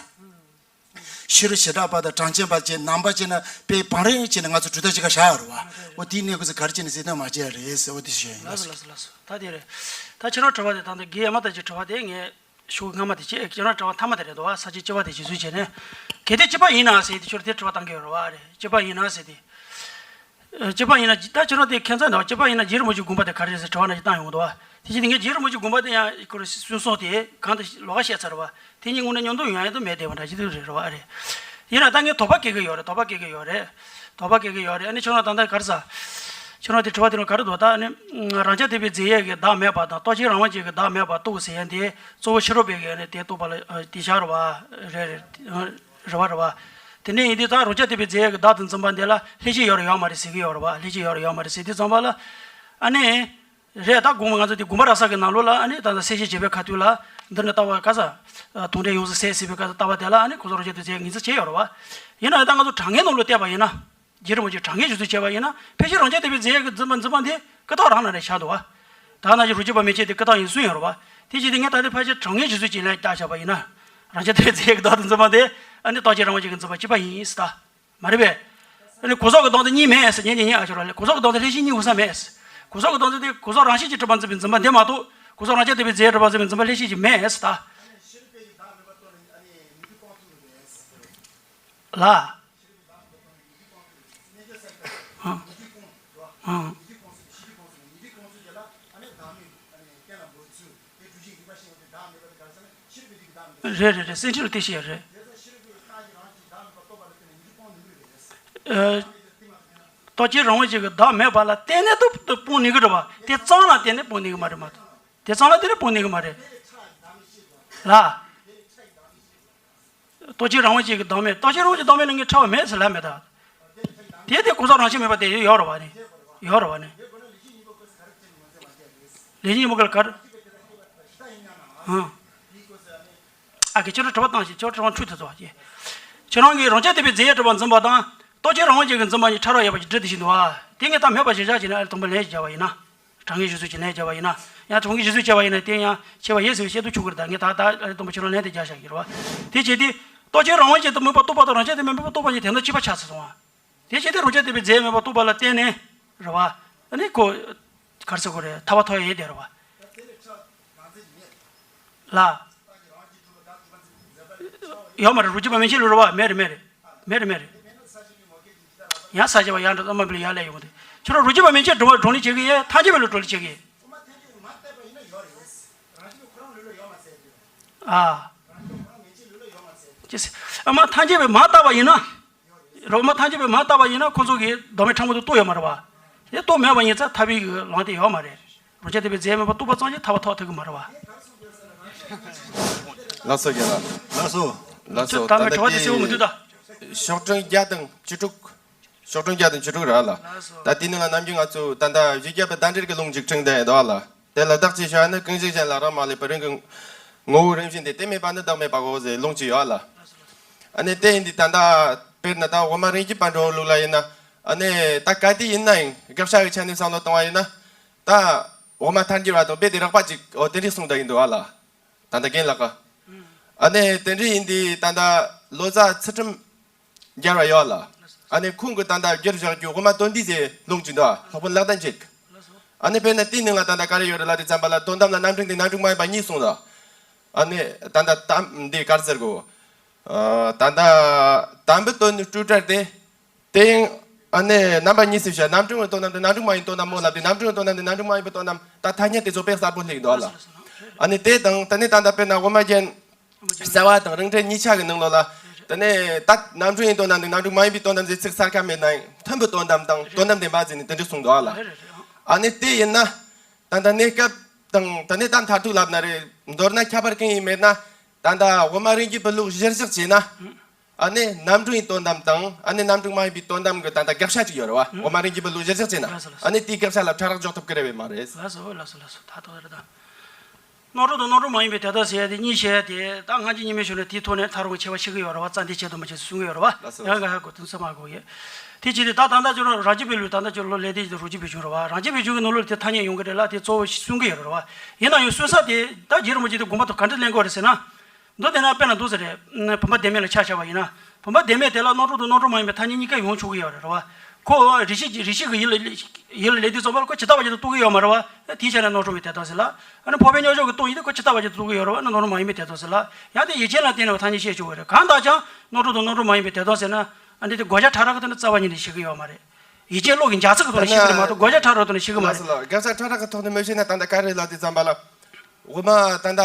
ཤེས་རབ་བྱེ་བྲག་པ་དང་གྲངས་ཅན་པ་བཅས་རྣམ་པ་བཅས་ན་དཔེ་བང་རིམ་བྱས་ནས་ང་ཚོ་གྲུབ་མཐའ་གཅིག་ཁར་བཞག་ཡོད་རེད་བ། འོ་དེའི་གནས་སྐབས་སུ་ག་རེ་བྱས་ནས་གསལ་སྟོན་མ་བྱས་རེད་ཟེར། འོ་དེ་ཞུ་ཡ་ཡིན། ལགས་སོ་ལགས་སོ་ལགས་སོ། ད་དེ་རེད། ད་ཁྱེད་རང་དྲི་བ་དེ་ད་ལྟ་རྒན་ཨ་མ་དང་གཅིག་དྲི་བ་དེ་ངས་ཤོག་སྔ་མ་དེ་བྱས། ཁྱེད་རང་དྲི་བ་མཐའ་མ་དེ་རེད་འདུག་བ། ས་བཅད་གཅིག་པ་དེ་རྗེས་ཟློས་བྱས་ནས། གལ་ཏེ་གཅིག་པ་ཡིན་ན་ཟེར་དེ་ཁྱོད་དེ་དྲི་བ་བཏང་གི་ཡོད་རེད་བ། རེད། གཅིག་པ་ཡིན་ན་ཟེར་དེ། ཨ། གཅིག་པ་ཡིན་ན། ད་ཁྱེད་རང་དེ་ཁྱད་མཚར་འདུག། གཅིག་པ་ཡིན་ན་རྗེ་རིན་པོ་ཆེའི་དགོངས་པ་དེ་ག་རེ་རེད་ཟེར་དྲི་བ་ནང་བཞིན་བཏང་ཡོང་གི་འདུག་བ། དེ་བཞིན་དུ་ངས་རྗེ་རིན་པོ་ཆེའི་དགོངས་པ་དེ་ཡང་ཁོ་རང་གསུངས་སོང་། དེ་གང་དུ་ལོགས་ཀ་བཤད་ཚར་བ། དེ་གཉིས་དངོས་གནས་མཉམ་དུ་ཡོང་ཡ་དེ་མེད་བསྡད་པ་འདྲ་ཅིག་རེད་བ། རེད། ཡིན་ན་ད་ངས་དོགས་པ་སྐྱེ་གི་ཡོད་རེད། དོགས་པ་སྐྱེ་གི་ཡོད་རེད། དོགས་པ་སྐྱེ་གི་ཡོད་རེད། ཨ་ནི་ཁྱེད་རང་ད་ལྟ་ག་རེ་ཟེར། ཁྱེད་རང་དེ་དྲི་བ་དེ་ནང་ག་རེ་འདུག། ད་ཨ་ནི་རང་རྐྱ་ཐེག་པའི་རྫས་ཡས་ཀྱི་བདག་མེད་པ་དང་རྟོག་བཅས་རང་དབང་ཅན་གྱི་བདག་མེད་པར་རྟོགས་ཟེར་ཡ་དེ་གཙོ་བོ་ཤེས་རབ་པའི་གི་ནི་དེ་རྟོགས་པ་ལ་དེ་བཞག་རེད་བ། རེད་རེད། རེད་བ། རེད་བ། དེ་འདྲ་ཡིན་དུས་ད་རང་རྐྱ་ཐེག་པའི་རྫས་ཡས་ཀྱི་བདག་ཏུ་འཛིན་པ་འདི་ལ་ལྷན་སྐྱེས་ཡོད་རེད་ཡོད་མ་རེད་ཟེར་གི་ཡོད་རེད་བ། ལྷན་སྐྱེས་ཡོད་རེད་ཡོད་མ་རེད་ཟེར་དུས་ཙམ་པ་ལ། ཨ་ནི། རེད། ད་དགོངས་པ་ང་ཚོ་དེ་དགོངས་པ་རབ་གསལ་གྱི་ནང་ལོགས་ལ་ཨ་ནི་ད་ལྟ་གསལ་བཤད་བྱེད་པའི་ཁ་ཐུག་ལ་འདི་ནི་ལྟ་བ་ག་ས། དོན་འབྲས་ཡོངས་སུ་ཟད་ཟེར་བའི་སྐབས་སུ་ལྟ་བ་དེ་ལ་ཨ་ནི་ཁོ་ཚོ་རང་རྐྱ་ཐེག་པའི་རྫས་ངེས་འཛིན་བྱས་ཡོད་རེད་བ། ཡིན་ན་ཡང་ད་ང་ཚོ་དྲང་ངེས་ནང་ལོགས་བལྟས་པ་ཡིན་ན། རྗེ་རིན་པོ་ཆེས་དྲང་ངེས་རྗེས་སུ་བྱས་པ་ཡིན་ན། ཕལ་ཆེར་རང་རྐྱ་ཐེག་པའི་རྫས་ཀྱི་འཛིན་པ་འཛིན་པ་འདི་ཀུན་བརྟགས་རང་ནང་ནས་བཞག་འདུག་བ། ད་ནང་བཞིན་རང་རྒྱུད་པ་མན་ཆད་དེ་ཀུན་བརྟགས་ཡིན་གསུངས་ཡོད་རེད་བ། དེ་བྱས་ཏེ་ངས་ད་ལྟའི་ཕལ་ཆེར་དྲང་ངེས་རྗེས་སུ་བྱས་ལན་བརྒྱབ་བཞག་པ་ཡིན་ན། རང་རྐྱ་ཐེག་པའི་རྫས་ཀྱི་བདག་ཏུ་འཛིན་པ་འདི་ཨ་ནི་རྟོག་བཅས་རང་དབང་ཅན་གྱི་འཛིན་པ་གཅིག་པ་ཡིན་ཟེར་ད། མ་རེད་པས། ཨ་ནི་གོ་རྟོགས་ཀྱི་སྟེང་དུ་གཉིས་མེད་ཟེར། ཉན་ཉན་ཉན་ཨ་ཤོར་བ་ལས། གོ་རྟོགས་ཀྱི་སྟེང་དུ་ལྷན་སྐྱེས་གཉིས་ཡོད་ས་མེད་ཟེར། གོ་རྟོགས་ཀྱི་སྟེང་དུ་དེ་གོ་རྟོགས་རང་བཞིན་གྱིས་གྲུབ་པར་འཛིན་པའི་འཛིན་པ་འདི་མ་གཏོགས། གོ་རྟོགས་རང་རྐྱ་ཐེག་པའི་རྫས་གྲུབ་པར་འཛིན་པའི་འཛིན་པ་ལྷན་སྐྱེས་ཀྱི་མེད་ཟེར་ད། ལ། ཨང་། ཨང་། རེད་རེད་རེད། སེམས་ཁྲིད་ལ་དེ་བཤད་ཡ་རེད། ཨ། རྟོག་བཅས་རང་དབང་ཅན་གྱི་བདག་མེད་པ་ལ་བརྟེན་ནས་ཏོག་ཏོ་སྤོང་ནུས་ཀྱི་རེད་བ། དེ་ཙམ་ལ་བརྟེན་ནས་སྤོང་ནུས་ཀྱི་མ་རེད་མ་གཏོགས། དེ་ཙམ་ལ་བརྟེན་ནས་སྤོང་ནུས་ཀྱི་མ་རེད། ལ། རྟོག་བཅས་རང་དབང་ཅན་གྱི་བདག་མེད། རྟོག་བཅས་རང་དབང་ཅན་གྱི་བདག་མེད་ལ་ངས་ཕྲ་བ་མེད་ཟེར་ལབ་མེད་ད། དེ་དེ་གོ་རྟོགས་རང་བཞིན་མེད་པ་དེ་ཡོད་རེད་བ་ནི། ཡོད་རེད་བ་ནི། ལས་གཞི་གཉིས་པོ་ག་རེ། ཨང་། ཨ་ཀེ་ཁྱོད་རང་དྲི་བ་བཏང་ཞིག་ཁྱོད་རང་འཁྲུལ་དུ་བཟོ་བ་ཀྱེ། ཁྱོད་རང་གིས་རང་རྐྱ་ཐེག་པའི་རྫས་ཡས་གྲུབ་པར་འཛིན་པ་དང་རྟོག་བཅས་རང་དབང་ཅན་གྱི་འཛིན་པ་གཉིས་ཕྲ་རགས་ཡོད་པ་ཞིག་སྒྲུབ་བསྡད་བཞིན་འདུག་བ། དེ་ངས་ད་མེད་པ་ཞེས་བཞག་བྱས་ན་ཨ་ལས་དང་པོ་ལན་ཞིག་བརྒྱབ་པ་ཡིན་ན། དྲང་ངེས་གཞི་བཟུང་གི་ལན་བརྒྱབ་པ་ཡིན་ན། ཡང་དྲང་ངེས་གཞི་བཟུང་བྱས་པ་ཡིན་ན་དེ་ཡང་ཆེ་བ་ཡིན་ཟེར་བཤད་དུ་ཆུག་གི་རེད། ད་ངས་ད་ད་ཨ་ལས་དང་པོ་ཁྱོད་རང་ལན་དེ་བརྒྱབ་བཞག་གི་རེད་བ། དེ་བྱས་ཏེ། རྟོག་བཅས་རང་དབང་ཅན་དུ་དམིགས་པ་རྟོགས་པ་དང་རང་རྐྱ་ཐེག་མེད་པར་རྟོགས་པ་གཉིས་དེ་ཚོ་གཅིག་པ་ཆགས་ཚར་སོང་བ། དེ་བྱས་ཏེ་རང་རྐྱ་ཐེག་པའི་རྫས་མེད་པར་རྟོགས་པ་ལ་བརྟེན་ནས་རེད་བ། ཨ་ནི་ཁོ། ག་རེ་ཟེར་དགོས་རེད། ཐར་པ་ཐོབ་ཡས་དེ་རེད་བ། ལ། ཡོད་མ་རེད། རང་རྒྱུད་པ་མན་ཆད་ལུགས་རེད་བ། མེད་རེད་མེད་རེད། མེད་རེད་མེད་རེད། ཡང་ས་སྐྱ་པ་ཡང་འགྲོ་ལྟ་མ་བིལ་ཡར་ལས་ཡོང་དེ། ཁྱོད་རང་རང་རྒྱུད་པ་མན་ཆད་སྒྲོ་སྒྲོག་ལས་བྱེད་ཀྱི་ཡས། ཐམས་ཅད་པའི་ལུགས་སྒྲོག་ལས་བྱེད་ཀྱི་ཡས། ཨ། ཅེས། ཨ་མ་ཐམས་ཅད་པའི་མར་བཏགས་པ་ཡིན་ན། རོགས་མ་ཐམས་ཅད་པའི་མར་བཏགས་པ་ཡིན་ན། ཁོ་ཚོ་གིས་བདག་མེད་ཕྲ་མོ་དེ་རྟོགས་ཡོད་མ་རེད་བ། དེ་རྟོགས་མེད་པ་ཡིན་ཙང་ཐར་པའི་གི་ལམ་དེ་ཡོད་མ་རེད། རང་རྐྱ་ཐེག་པའི་རྫས་མེད་པར་རྟོགས་པ་ཙམ་གྱིས་ཐར་པ་ཐོབ་ཐུབ་ཀྱི་མ་རེད་བ། ལགས་སོ་རྒན་ལགས། ལགས་སོ། ལགས་སོ། ད་ད་ངའི་ལྟ་དྲི་བ་དེ་དེ་གསལ་པོ་མི་འདུག་ད། ཤོག་གྲངས་བརྒྱ་དང་བཅུ་དྲུག་ཤོག་གྲངས་བརྒྱ་དང་བཅུ་དྲུག་རེད་ལ། ལགས་སོ། ད་དེ་ནང་ལ་ནམ་རྒྱུན་ང་ཚོ་ད་ལྟ་བཞི་བརྒྱ་པའི་བརྡ་འགྲེལ་གྱི་ལུང་ཅིག་ཕྲེང་དེ་འདུག་ལ། དེ་ལ་བདག་ཅེས་བྱ་བ་ནི། གང་ཞིག་གཞན་ལ་རག་མ་ལུས་པའི་རང་གི་ངོ་བོ་རང་བཞིན་ཏེ། དེ་མེད་པ་ནི་བདག་མེད་པའོ་ཟེར་ལུང་ཅིག་ཡོད་ལ། ཨ་ནི་དེ་ཡིན་དུས་ད་ལྟ་དཔེར་ན་ད་དབུ་མ་རང་རྒྱུད་པ་འགྲོ་ལུགས་ལ་ཡིན་ན། ཨ་ནི་ད་ག་དུས་ཡིན་ན་ཡང་དགག་བྱ་གི་ཆ་ནས་བསམ་བློ་བཏང་བ་ཡིན་ན། ད་དབུ་མ་ཐལ་འགྱུར་བ་དང་རྦད་དེ་རགས་པ་ཅིག་འོ་དེ་འདྲས་གསུངས་བསྡད་ཀྱི་འདུག་ལ། ད་ལྟ་རྒན་ལགས་ཀ་ཨ་ནི་དེ་འདྲས་ཡིན་དུས་ད་ལྟ་ལོ་ཙཱ་ཚུལ་ཁྲིམས་རྒྱལ་བ་ཡོད་ལ། ཨ་ནི་ཁོང་གིས་ད་ལྟ་བསྒྱུར་བཞག་རྒྱུ་དབུ་མ་དོན་བསྡུས་ཟེར་ལུང་ཅིག་འདུག་ཨ། སློབ་དཔོན་ལེགས་ལྡན་འབྱེད་ཀྱི། ཨ་ནི་དཔེར་ན་དེའི་ནང་ལ་ད་ལྟ་ག་རེ་ཡོད་རེད་ལབ་དུས་ཙམ་པ་ལ་དོན་དམ་ལ་རྣམ་གྲངས་དེ་རྣམ་གྲངས་མ་ཡིན་པ་གཉིས་གསུངས་ལ། ཨ་ནི་ད་ལྟ་དམ་འདི་ག་རེ་ཟེར་དགོས། ཨ། ད་ལྟ་དམ་པའི་དོན་ནི་སྤྲོས་བྲལ་ཏེ། དེ་ཡང་ཨ་ནི་རྣམ་པ་གཉིས་སུ་བྱ། རྣམ་གྲངས་ཀྱི་དོན་དམ་དེ་རྣམ་གྲངས་མ་ཡིན་དོན་དམ་མོ་ལབ་དུས། རྣམ་གྲངས་ཀྱི་དོན་དམ་དེ་རྣམ་གྲངས་མ་ཡིན་པའི་དོན་དམ་ད་ཐ་སྙད་དེ་ཚོ་དཔེ་གསལ་པོ་སླེབས་འདུག་ལ། ཨ་ནི་དེ་དང་དེ་ནས་ད་ལྟ་དཔེར་ན་དབུ་མ་རྒྱན་གསལ་བ་དང་རིང་བསྲེལ་གཉིས་ཆ་གི་ནང་ལོགས་ལ། དེ་ནས་ད་རྣམ་གྲངས་ཡིན་དོན་དམ་དང་རྣམ་གྲངས་མ་ཡིན་པའི་དོན་དམ་ཟེར་ཚིག་གསལ་ཁ་མེད་ན་ཡང་མཐུན་པའི་དོན་དམ་དང་དོན་དམ་བདེན་པ་ཟེར་ནས་དེ་འདྲ་གསུངས་འདུག་ལ། ཨ་ནི་དེ་ཡིན་ན་ད་ལྟ་གནས་སྐབས་དང་དེ་ནས་ད་མཐར་ཐུག་ལབ་ན་རེད། མདོར་ན་ཁྱད་པར་གང་ཡང་མེད་ན། ད་ལྟ་དབུ་མ་རང་རྒྱུད་པའི་ལུགས་གཞིར་བཞག་བྱས་ན། ཨ་ནི་རྣམ་གྲངས་ཡི་དོན་དམ་དང་ཨ་ནི་རྣམ་གྲངས་མ་ཡིན་པའི་དོན་དམ་གྱི་ད་ལྟ་དགག་བྱ་ཅིག་ཡོད་རེད་བ། ཨུ། འོ་མ་རིན་གྱིས་པའི་ལུགས་གཞིར་བཞག་བྱས་ན། ལགས་སོ་ལགས་སོ། ཨ་ནི་དེའི་དགག་བྱ་ལ་ཕྲ་རགས་འཇོག་ཐུབ་ཀྱི་རེད་བས་མ་རེད། ལགས་སོ་ལགས་སོ་ལགས་སོ། ད་ཐོག་རེད་ད། རྣམ་གྲངས་དང་རྣམ་གྲངས་མ་ཡིན་པའི་དོན་དམ་ཟེར་ཡ་དེ་གཉིས་བཤད་ཡ་དེ་ད་སྔ་ཕྱི་གཉིས་མེད་ཞུ་ནས་དེའི་ཐོག་ནས་ཐག་རིང་པོ་ཁྱད་པར་ཕྱེ་གི་ཡོད་རེད་བ། རྩ་འདི་ཆེད་དུ་མ་བྱས་གསུང་གི་ཡོད་རེད་བ། ལགས་སོ། ཡང་ག་ཧ་གོ་དུས་ཚོད་མ་གོ་ཡས། དེ་བྱས་ཏེ་ད་ད་ལྟ་ཁྱོད་རང་རང་རྒྱུད་པའི་ལུགས་ད་ལྟ་ཁྱོད་ལོ་ལས་དེ་རང་རྒྱུད་པའི་གཞུང་རེད་བ། རང་རྒྱུད་པའི་གཞུང་གི་ནང་ལོགས་དེ་ཐ་སྙད་ཡོང་གི་རེད་ལ་དེ་གཙོ་བོ་གསུང་གི་ཡོད་རེད་བ། ཡིན་ན་ཡང་གསུང་ས་དེ་ད་རྗེ་རིན་པོ་ཆེ་དེ་དགོངས་པ་དང་ག་འདྲ་ལེན་དགོས་རེད་ཟེར་ན། མདོ་དེ་ན་དཔེར་ན་འདུག་ཟེར་རེད། བུམ་པ་བདེན་མེད་ལ་ཆ་བཞག་པ་ཡིན་ན། བུམ་པ་བདེན་མེད་དེ་ལ་རྣམ་གྲངས་དང་རྣམ་གྲངས་མ་ཡིན་པའི་ཐ་སྙད་གཉིས་ཀ་ཡོང་ཆོག་གི་ཡོད་རེད་བ། ཁོ་རེ་ཞིག་རེ་ཞིག་གི་ཡུལ་ལ་ཡུལ་ལ་ལས་དུས་ཙམ་པ་ལ་ཁོ་ཇི་ལྟ་བ་ཅིག་ཏུ་རྟོགས་ཀྱི་ཡོད་མ་རེད་བ། དེའི་ཆ་ནས་རྣམ་གྲངས་མའི་དོན་དམ་ཟེར་ལ། ཨ་ནི་འཕགས་པའི་རྣལ་འབྱོར་གྱིས་རྟོགས་ཡོད་དེ་ཁོ་ཇི་ལྟ་བ་ཅིག་ཏུ་རྟོགས་ཀྱི་ཡོད་རེད་བ། ཨ་ནི་རྣམ་གྲངས་མ་ཡིན་པའི་དོན་དམ་ཟེར་ལ། ཡང་དེ་ཡུལ་ཅན་ལ་བརྟེན་ནས་ཐ་སྙད་བཤད་ཆོག་གི་རེད། གང་ལྟར་ཀྱང་རྣམ་གྲངས་དང་རྣམ་གྲངས་མ་ཡིན་པའི་དོན་དམ་ཟེར་ན། ཨ་ནི་དེ་བགོ་བཤའ་ཕྲ་རགས་ཀྱི་ཐོག་ནས་རྩ་བ་ཉིད་ནས་བྱེད་ཀྱི་ཡོད་མ་རེད། ཡུལ་ཅན་བློ་གི་འཇག་ཚིག་གི་ཐོག་ནས་བཤད་ཀྱི་རེད་མ་གཏོགས་བགོ་བཤའ་ཕྲ་རགས་ཐོག་ནས་བཤད་ཀྱི་མ་རེད། ལགས་སོ་ལགས། བགོ་བཤའ་ཕྲ་རགས་ཀྱི་ཐོག་ནས་མི་བཤད་ན་ད་ལྟ་ག་རེ་ལབ་དུས་ཙམ་པ་ལ། འོ་མ་ད་ལྟ་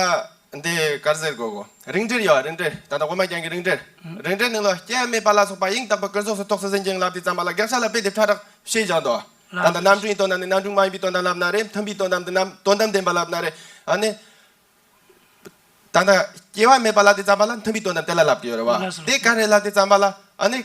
འདི་ག་རེ་ཟེར་དགོས་གོ། རིང་འབྲེལ་ཡོད་རིང་འབྲེལ། ད་ལྟ་འོ་མ་རྒྱན་གྱི་རིང་འབྲེལ། རིང་འབྲེལ་ནང་ལ་སྐྱེ་བ་མེད་པ་ལ་སོགས་པ་ཡང་དག་པའི་ཀུན་རྫོབ་སུ་རྟོགས་སུ་ཟིན་ཅིང་ལབ་དུས་ཙམ་པ་ལ་དགག་བྱ་ལ་དཔེ་དེ་ཕྲ་རགས་བཤད་བཞག་འདུག་ད་ལྟ་རྣམ་གྲངས་ཀྱི་དོན་དམ་ནི་རྣམ་གྲངས་མ་ཡིན་པའི་དོན་དམ་ལབ་ན་རེད། མཐུན་པའི་དོན་དམ་དེ་རྣམ་དོན་དམ་བདེན་པ་ལབ་ན་རེད། ཨ་ནི། ད་ལྟ་སྐྱེ་བ་མེད་པ་ལབ་དུས་ཙམ་པ་ལ་མཐུན་པའི་དོན་དམ་དེ་ལ་ལབ་ཀྱི་ཡོད་རེད་བ། ལགས་སོ། དེ་ག་རེ་ལབ་དུས་ཙམ་པ་ལ་ཨ་ནི།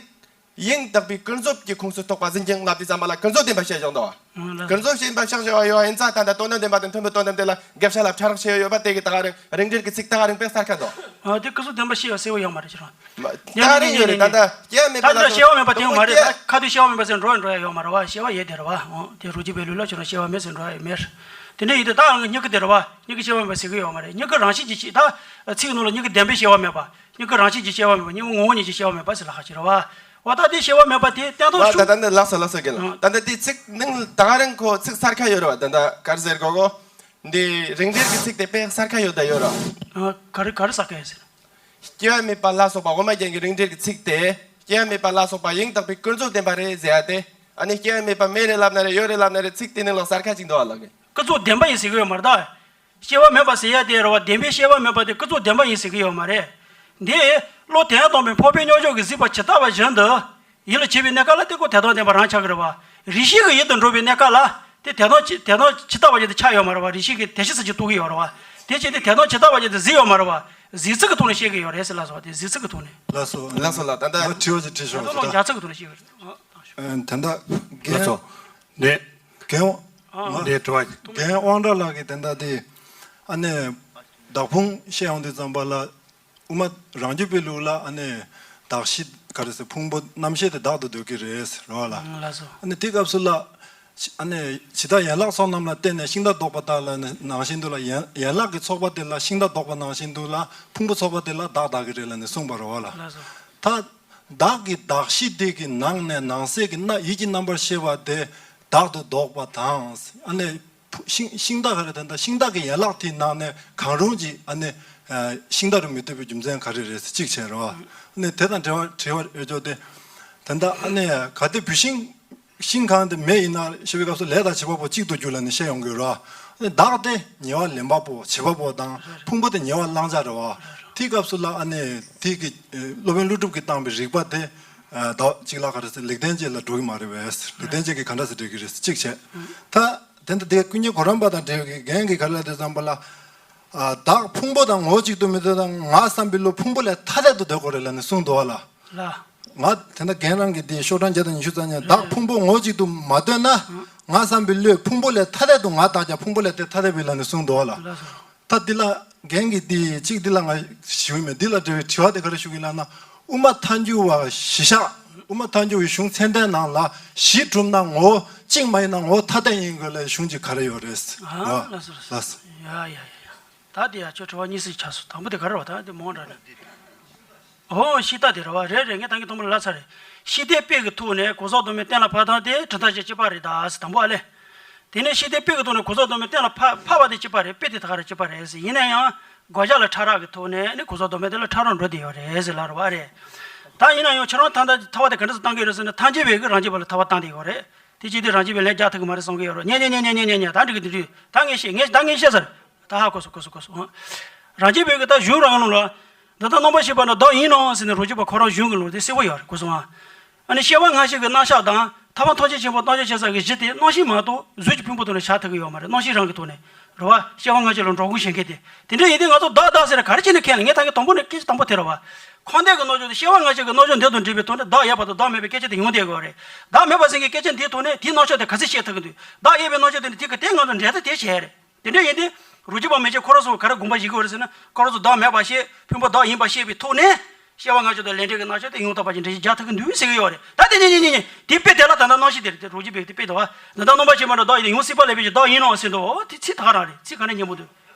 ཡང་དག་པའི་ཀུན་རྫོབ་ཀྱི་ཁོངས་སུ་གཏོགས་པ་ཟིན་ཅིང་ལབ་དུས་ཙམ་པ་ལ་ཀུན་རྫོབ་བདེན་པ་བཤད་བཞག་འདུག་ཨང་། ལགས། ཀུན་རྫོབ་བདེན་པ་བཤད་བཞག་ཡོད་ཡིན་ཙང་ད་ལྟ་དོན་དམ་བདེན་པ་དང་མཐུན་པའི་དོན་དམ་དེ་ལ་དགག་བྱ་ལ་ཕྲ་རགས་བཤད་ཡོད་པ་དེ་གི་ད་ག་རང་རིང་འབྲེལ་གྱི་ཚིག་ད་ག་རང་དཔེ་གསལ་ཁ་འདུག་ཨ་དེ་ཀུན་རྫོབ་བདེན་པ་བཤད་ཡོད་གསལ་བོ་ཡོད་མ་རེད་ཁྱེད་རང་། མ་ད་ག་རང་ཡོད་རེད། ད་ལྟ་སྐྱེ་བ་མེད་པ་ད་ལ་ལྟ་སྐྱེ་བ་མེད་པ་དེ་ཡང་མ་རེད། ད་ཁ་ཐུག་སྐྱེ་བ་མེད་པ་ཟེར་འགྲོ་ཡ་འགྲོ་ཡ་ཡོད་མ་རེད་བ། སྐྱེ་བ་ཡོད་དེ་རེད་བ། ཨང་དེ་རང་རྒྱུད་པའི་ལུགས་ལ་ཁྱེད་རང་སྐྱེ་བ་མེད་ཟེར་འགྲོ་ཡ་ཡོད་མེད། དེ་འདྲ་ཡིན་དུས་ད་ང་གཉིས་ཀ་དེ་རེད་བ། གཉིས་ཀ་སྐྱེ་བ་མེད་པ་ཟེར་གི་ཡོད་མ་རེད། གཉིས་ཀ་རང་བཞིན་གྱིས་སྐྱེ་ད། ཚིག་ནང་ལ་གཉིས་ཀ་བདེན་པའི་སྐྱེ་བ་མེད་པ། གཉིས་ཀ་རང་བཞིན་གྱིས་སྐྱེ་བ་མེད་པ། གཉིས་ཀ་ངོ་བོ་ཉིད་ཀྱིས་སྐྱེ་བ་མེད་པ་ཟེར་ལ་ཁ་ཅིག་རེད་བ། འོ་ད་དེ་སྐྱེ་བ་མེད་པ་དེ་བསྟན་ཐོག་ད་ད་ནི་ལགས་སོ་ལགས་སོ་རྒན་ལགས། ད་ནི་དེ་ཚིག་ནང་ད་ག་རང་ཁོ་ཚིག་གསར་ཁ་ཡོད་རེད་བ། ད་ད་ག་རེ་ཟེར་དགོས་གོ། འདི་རིང་འབྲེལ་གྱི་ཚིག་དེ་དཔེ་གསར་ཁ་ཡོད་ད་ཡོད་རེད། ག་རེ་ག་རེ་གསར་ཁ་ཡོད་ཟེར། སྐྱེ་བ་མེད་པ་ལ་སོགས་པ་དབུ་མ་རྒྱན་གྱི་རིང་འབྲེལ་གྱི་ཚིག་དེ། སྐྱེ་བ་མེད་པ་ལ་སོགས་པ་ཡང་དག་པའི་ཀུན་རྫོབ་བདེན་པ་རེད་ཟེར་ཡ་དེ། ཨ་ནི་སྐྱེ་བ་མེད་པ་མེད་རེད་ལབ་ན་རེད་ཡོད་རེད་ལབ་ན་རེད་ཚིག་དེ་ནང་ལ་གསར་ཁ་ཅིག་འདུག་བ་ལགས། ཀུན་རྫོབ་བདེན་པ་ཡིན་ཟེར་གི་ཡོད་མ་རེད་ད། སྐྱེ་བ་མེད་པ་ཟེར་ཡ་དེ་རེད་བ། བདེན་པའི་སྐྱེ་བ་མེད་པ་དེ་ཀུན་རྫོབ་བདེན་པ་ཡིན་ཟེར་གི་ཡོད་མ་རེད། འདི་བློ་དོན་དམ་པའི་འཕགས་པའི་རྣལ་འབྱོར་གྱིས་གཟིགས་པ་ཇི་ལྟ་བ་བཞིན་དུ། ཡིད་ལ་བྱེད་པའི་གནས་སྐབས་ལ་དེ་ཀོ་དོན་དམ་བདེན་པ་རང་ཆགས་ཀྱི་རེད་བ། རེ་ཞིག་གི་ཡུལ་དུ་འགྲོ་བའི་གནས་སྐབས་ལ་དེ་དོན་དམ་ཇི་དོན་དམ་ཇི་ལྟ་བ་བཞིན་དུ་ཆགས་ཡོད་མ་རེད་བ། རེ་ཞིག་གི་དེ་ཅི་ཟེར་གྱི་རྟོགས་ཀྱི་ཡོད་རེད་བ། དེ་བྱས་ཏེ་དོན་དམ་ཇི་ལྟ་བ་བཞིན་དུ་གཟིགས་ཡོད་མ་རེད་བ། གཟིགས་ཚུལ་གྱི་ཐོག་ནས་བཤད་ཀྱི་ཡོད་རེད་ཟེར་ལ་སོགས་དེ་གཟིགས་ཚུལ་གྱི་ཐོག་ནས། ལགས་སོ། ལགས་སོ་ལགས། ད་ལྟ་ང་དྲི་བ་ཅིག་དྲིས་ཆོག་ད་ལྟ་ལོ་རྒྱ་ཚིག་གི་ཐོག་ནས་བཤད་ཀྱི་རེད། ཨ་ད་ལྟ་རྒན། ལགས་སོ། ནས། རྒན་དབང་། ཨ་ནས་དྲི་བ། རྒན་དབང་གྲགས་ལགས་ཀྱིས་དེ་འདྲ་དེ། ཨ་ནས། བདག་ཕུང་བཤད་ཡོང་དུས་ཙམ་པ་ལ། དབུ་མ་རང་རྒྱུད་པའི་ལུགས་ལ་ཨ་ནི་བདག་ཤེས་ག་རེ་ཟེར་ཕུང་པོ་རྣམ་ཤེས་དེ་བདག་ཏུ་འདོད་ཀྱི་རེད་ཟེར་བ་ལ། ཨང་། ལགས་སོ། ཨ་ནི་དེ་སྐབས་སུ་ལ། ཨ་ནི་ཇི་ལྟར་ཡན་ལག་ཚོགས་རྣམས་ལ་བརྟེན་ནས་ཤིང་རྟ་ལྡོག་པ་ལྟར་ལ་ནི་ནང་བཞིན་དུ་ལ་ཡན་ཡན་ལག་གི་ཚོགས་པ་དེ་ལ་ཤིང་རྟ་ལྡོག་པ་ནང་བཞིན་དུ་ལ་ཕུང་པོ་ཚོགས་པ་དེ་ལ་བདག་བདག་གི་རེད་ལ་ནི་གསུངས་པ་རེད་བ་ལ། ལགས་སོ། ད་བདག་གི་བདག་ཤེས་དེ་གི་ནང་ནས་ནང་གསེས་ཀྱི་སྣ་ཡིད་ཀྱི་རྣམ་པར་ཤེས་པ་དེ་བདག་ཏུ་འདོགས་པ་དང་ཨ་ནི། ཤིང་ཤིང་རྟ་ག་རེ་དེ་འདྲ་ཤིང་རྟ་གི་ཡན་ལག་དེའི་ནང་ནས་གང་རུང་གཅིག་ཨ་ནི་ཤིང་རྟ་རུ་མི་ལྟོས་པའི་རྒྱུ་མཚན་ག་རེ་རེད་ཟེར་གཅིག་བྱས་རེད་བ། ཨ་ནི་དེ་དང་འབྲེལ་བ་དྲི་བ་ཡོད་ཆོག་སྟེ། དེ་འདྲ་ཨ་ནི་གལ་ཏེ་བུད་ཤིང་ཤིང་གང་དེ་མེ་ཡིན་ན་ཤི་བའི་སྐབས་སུ་ལས་དང་བྱེད་པ་པོ་གཅིག་ཏུ་འགྱུར་ལ་ནི་བཤད་ཡོང་གི་ཡོད་རེད་བ། ཨ་ནི་བདག་དེ་ཉེ་བར་ལེན་པ་པོ་བྱེད་པ་པོ་དང་ཕུང་པོ་དེ་ཉེ་བར་བླང་བྱ་རེད་བ། དེའི་སྐབས་སུ་ལ་ཨ་ནི་དེ་གི་སློབ་དཔོན་ཀླུ་སྒྲུབ་ཀྱིས་བཏང་བའི་རིགས་པ་དེ་ད་གཅིག་ལ་ག་རེ་ཟེར་ལེགས་ལྡན་འབྱེད་ལ་འགྲོ་གི་མ་རེད་བས། ལེགས་ལྡན་འབྱེད་ཀྱིས་ག་འདྲ་ཟེར་འགྲེལ་གི་རེད་ཟེར་གཅིག་བྱས། ད། དེ་འདྲ་དེ་ཀུན་མཁྱེན་གོ་རམས་པ་དང་འབྲེལ་བའི་རྒན་གྱིས་ག་རེ་ལབ་དུས་ཙམ་པ་ལ། ཨ་བདག་ཕུང་པོ་དང་ངོ་བོ་གཅིག་ཏུ་མི་ལྟོས་དང་ང་བསམ་པའི་བློ་ཕུང་པོ་ལས་ཐ་དད་དུ་འདོད་དགོས་རེད་ལབ་ནས་གསུངས་འདུག་བ་ལ། ལ། ང་དེ་འདྲ་རྒན་རང་གིས་དེ་ཤོག་གྲངས་བརྒྱ་དང་ཉི་ཤུ་རྩ་གཉིས་བདག་ཕུང་པོ་ངོ་བོ་གཅིག་ཏུ་མ་ལྟོས་ན་ང་བསམ་པའི་བློས་ཕུང་པོ་ལས་ཐ་དད་དུ་ང་བཏགས་ཀྱང་ཕུང་པོ་ལས་དེ་ཐ་དད་པའི་ལབ་ནས་གསུངས་འདུག་བ་ལ། ལགས་སོ། ད་འདི་ལ་རྒན་གྱིས་འདི་གཅིག་འདི་ལ་ང་ཞུ་གི་མེད། འདི་ལ་འབྲེལ་བའི་དྲི་བ་དེ་ག་རེ་ཞུ་གི་ལབ་ན། དབུ་མ་ཐལ་འགྱུར་བ་གཞི་བཞག་དབུ་མ་ཐལ་འགྱུར་བའི་གཞུང་ཚད་ལྡན་ནང་ལ་གཞི་གྲུབ་ན་ངོ་བོ་གཅིག་མ་ཡིན་ན་ངོ་བོ་ཐ་དད་ཡིན་དགོས་ལབ་གཞུང་གཅིག་ག་རེ་ཡོད་རེད། ཨ་ལགས་སོ་ལགས་སོ། ལགས་སོ། ཡ་ཡ་ཡ་ཡ། ད་དེ་ཡ་ཁྱོད་དྲི་བ་གཉིས་ཤིག་ཆགས་སོང་། དང་པོ་དེ་ག་རེ་རེད་བ། ད་དེ་མང་དྲགས་ནས། ཨོ་ཤི་ཏ་དེ་རེད་བ། རེད་རེད། ངས་ད་གིན་དང་པོ་ལབ་ཚར་རེད། ཤི་ཏའི་དཔེ་གི་ཐོག་ནས་གོ་ས་རྡོ་མེད་གཏན་ལ་ཕབ་སྟངས་དེ་གྲུབ་མཐའ་བཞི་གཅིག་པ་རེད་ད་ཟེར་དང་པོ་ཨ་ལས། དེ་ནས་ཤི་ཏའི་དཔེ་གི་ཐོག་ནས་གོ་ས་རྡོ་མེད་གཏན་ལ་ཕབ་ཕབ་པ་དེ་གཅིག་པ་རེད། དཔེ་དེ་ད་ག་རེ་གཅིག་པ་རེད་ཟེར། ཡིན་ན་ཡང་བགོ་བཤའ་ལ་ཕྲ་རགས་ཀྱི་ཐོག་ནས་ནི་གོ་ས་རྡོ་མེད་དེ་ལ་ཕྲ་རགས་འགྲོ་བསྡད་ཡོད་རེད་ཟེར་ལབ་རེད་བ་རེད། ད་ཡིན་ན་ཡང་ཁྱེད་རང་ཐ་ཐ་ཐ་བ་དེ་ག་འདྲ་ཟེར་བཏང་གི་ཡོད་རེད་ཟེར་ན་ཐལ་འགྱུར་བས་གི་རང་རྒྱུད་པ་ལ་ཐ་བ་བཏང་བསྡད་ཡོད་རེད། དེ་ཅི་སྟེ་རང་རྒྱུད་པས་ལན་རྒྱག་ཐུབ་ཀྱི་མ་རེད་བསམ་གི་ཡོད་རེད། ཉན་ཉན་ཉན་ཉན་ཉན་ཉན་ཉན། ད་འགྲིག་གི་འགྲིག་འགྲིག་ད་ངས་བཤད་ངས་ད་ངས་བཤད་ཚར། ད་ཧ་གོ་སོང་གོ་སོང་གོ་སོང་། རང་རྒྱུད་པས་གི་ད་གཞུང་རང་ལུགས་ལ། འདི་ལྟར་རྣམ་པར་ཤེས་པ་ནི་བདག་ཡིན་ནོ་ཟེར་ནས་རང་རྒྱུད་པ་ཁོ་རང་གཞུང་གི་ལུགས་དེ་གསལ་པོ་ཡོད་རེད་གོ་སོང་ཨ། ཨ་ནི་སྐྱེ་བ་སྔ་ཕྱི་གི་རྣམ་གཞག་དང་ཐ་མ་ཐམས་ཅད་མཁྱེན་པ་ཐམས་ཅད་མཁྱེན་ས་གི་གཞི་དེ་རྣམ་ཤེས་མ་གཏོགས་གཟུགས་ཀྱི་ཕུང་པོ་ཐོག་ནས་བཞག་ཐུབ་ཀྱི་ཡོད་མ་རེད། རྣམ་ཤེས་རང་གི་ཐོག་ནས་རེད་བ། སྐྱེ་བ་སྔ་ཕྱི་ལ་འགྲོ་ཀུན་ཞེན་མཁན་དེ། དེ་འདྲ་ཡིན་དུས་ང་ཚོ་བདག་བདག་ཟེར་ག་རེ་བྱས་ནས་མཁྱེན་ལ། ངས་ད་གིན་དང་པོ་ནས་སྐད་ཆ་དང་པོ་དེ་རེད་བ། འཁོར་འདས་ཀྱི་རྣམ་གཞག་དང་སྐྱེ་བ་སྔ་ཕྱི་གི་རྣམ་གཞག་འདི་དང་འབྲེལ་བའི་ཐོག་ནས་བདག་ཡོད་པ་དང་བདག་མེད་པའི་སྐད་ཆ་དེ་ཡོང་བསྡད་དགོས་རེད། བདག་མེད་པ་ཟེར་མཁན་སྐད་ཆ་འདིའི་ཐོག་ནས་དེའི་རྣམ་གཞག་དེ་ག་ཚོད་བཤད་ཐུབ་ཀྱི་འདུག་བདག་ཡོད་པའི་རྣམ་གཞག་དེ་ནི་དེ་གི་དེ་ང་ཚོ་འགྲེལ་བཤད་དེ་བྱས་རེད། དེ་འདྲ་ཡིན་དུས་རང་རྒྱུད་པ་མན་ཆད་ཁོ་རང་ཚོ་ག་རེ་དགོངས་པ་བཞེས་ཀྱི་ཡོད་རེད་ཟེར་ན། ཁོ་རང་ཚོ་བདག་མེད་པ་བཤད། ཕུང་པོ་བདག་ཡིན་པ་བཤད་པའི་ཐོག་ནས། སྐྱེ་བ་སྔ་ཕྱི་དང་ལས་འབྲས་ཀྱི་རྣམ་གཞག་དེ་ཡང་དག་པ་ཅིག་འགྲེལ་བཤད་རྒྱག་ཐུབ་ཀྱི་འདུག་ཟེར་གྱི་ཡོད་རེད། ད་དེ་ནི་ནི་ནི་ནི་དེ་དཔེ་དེ་ལ་ད་ལྟ་རྣམ་བཤད་དེ་རེད། དེ་རང་རྒྱུད་པའི་དེ་དཔེ་དེ་བ། ད་ལྟ་རྣམ་པ་ཕྱི་མ་འགྲོ་བདག་ཡིན་ཡང་སྲིད་པ་ལས་པའི་ཕྱིར་བདག་ཡིན་ནོ་ཟེར་འདུག་འོ་དེ་ཚིག་ད་ག་རང་རེད། ཚིག་ག་ནས་སྙན་པོ་འདུག་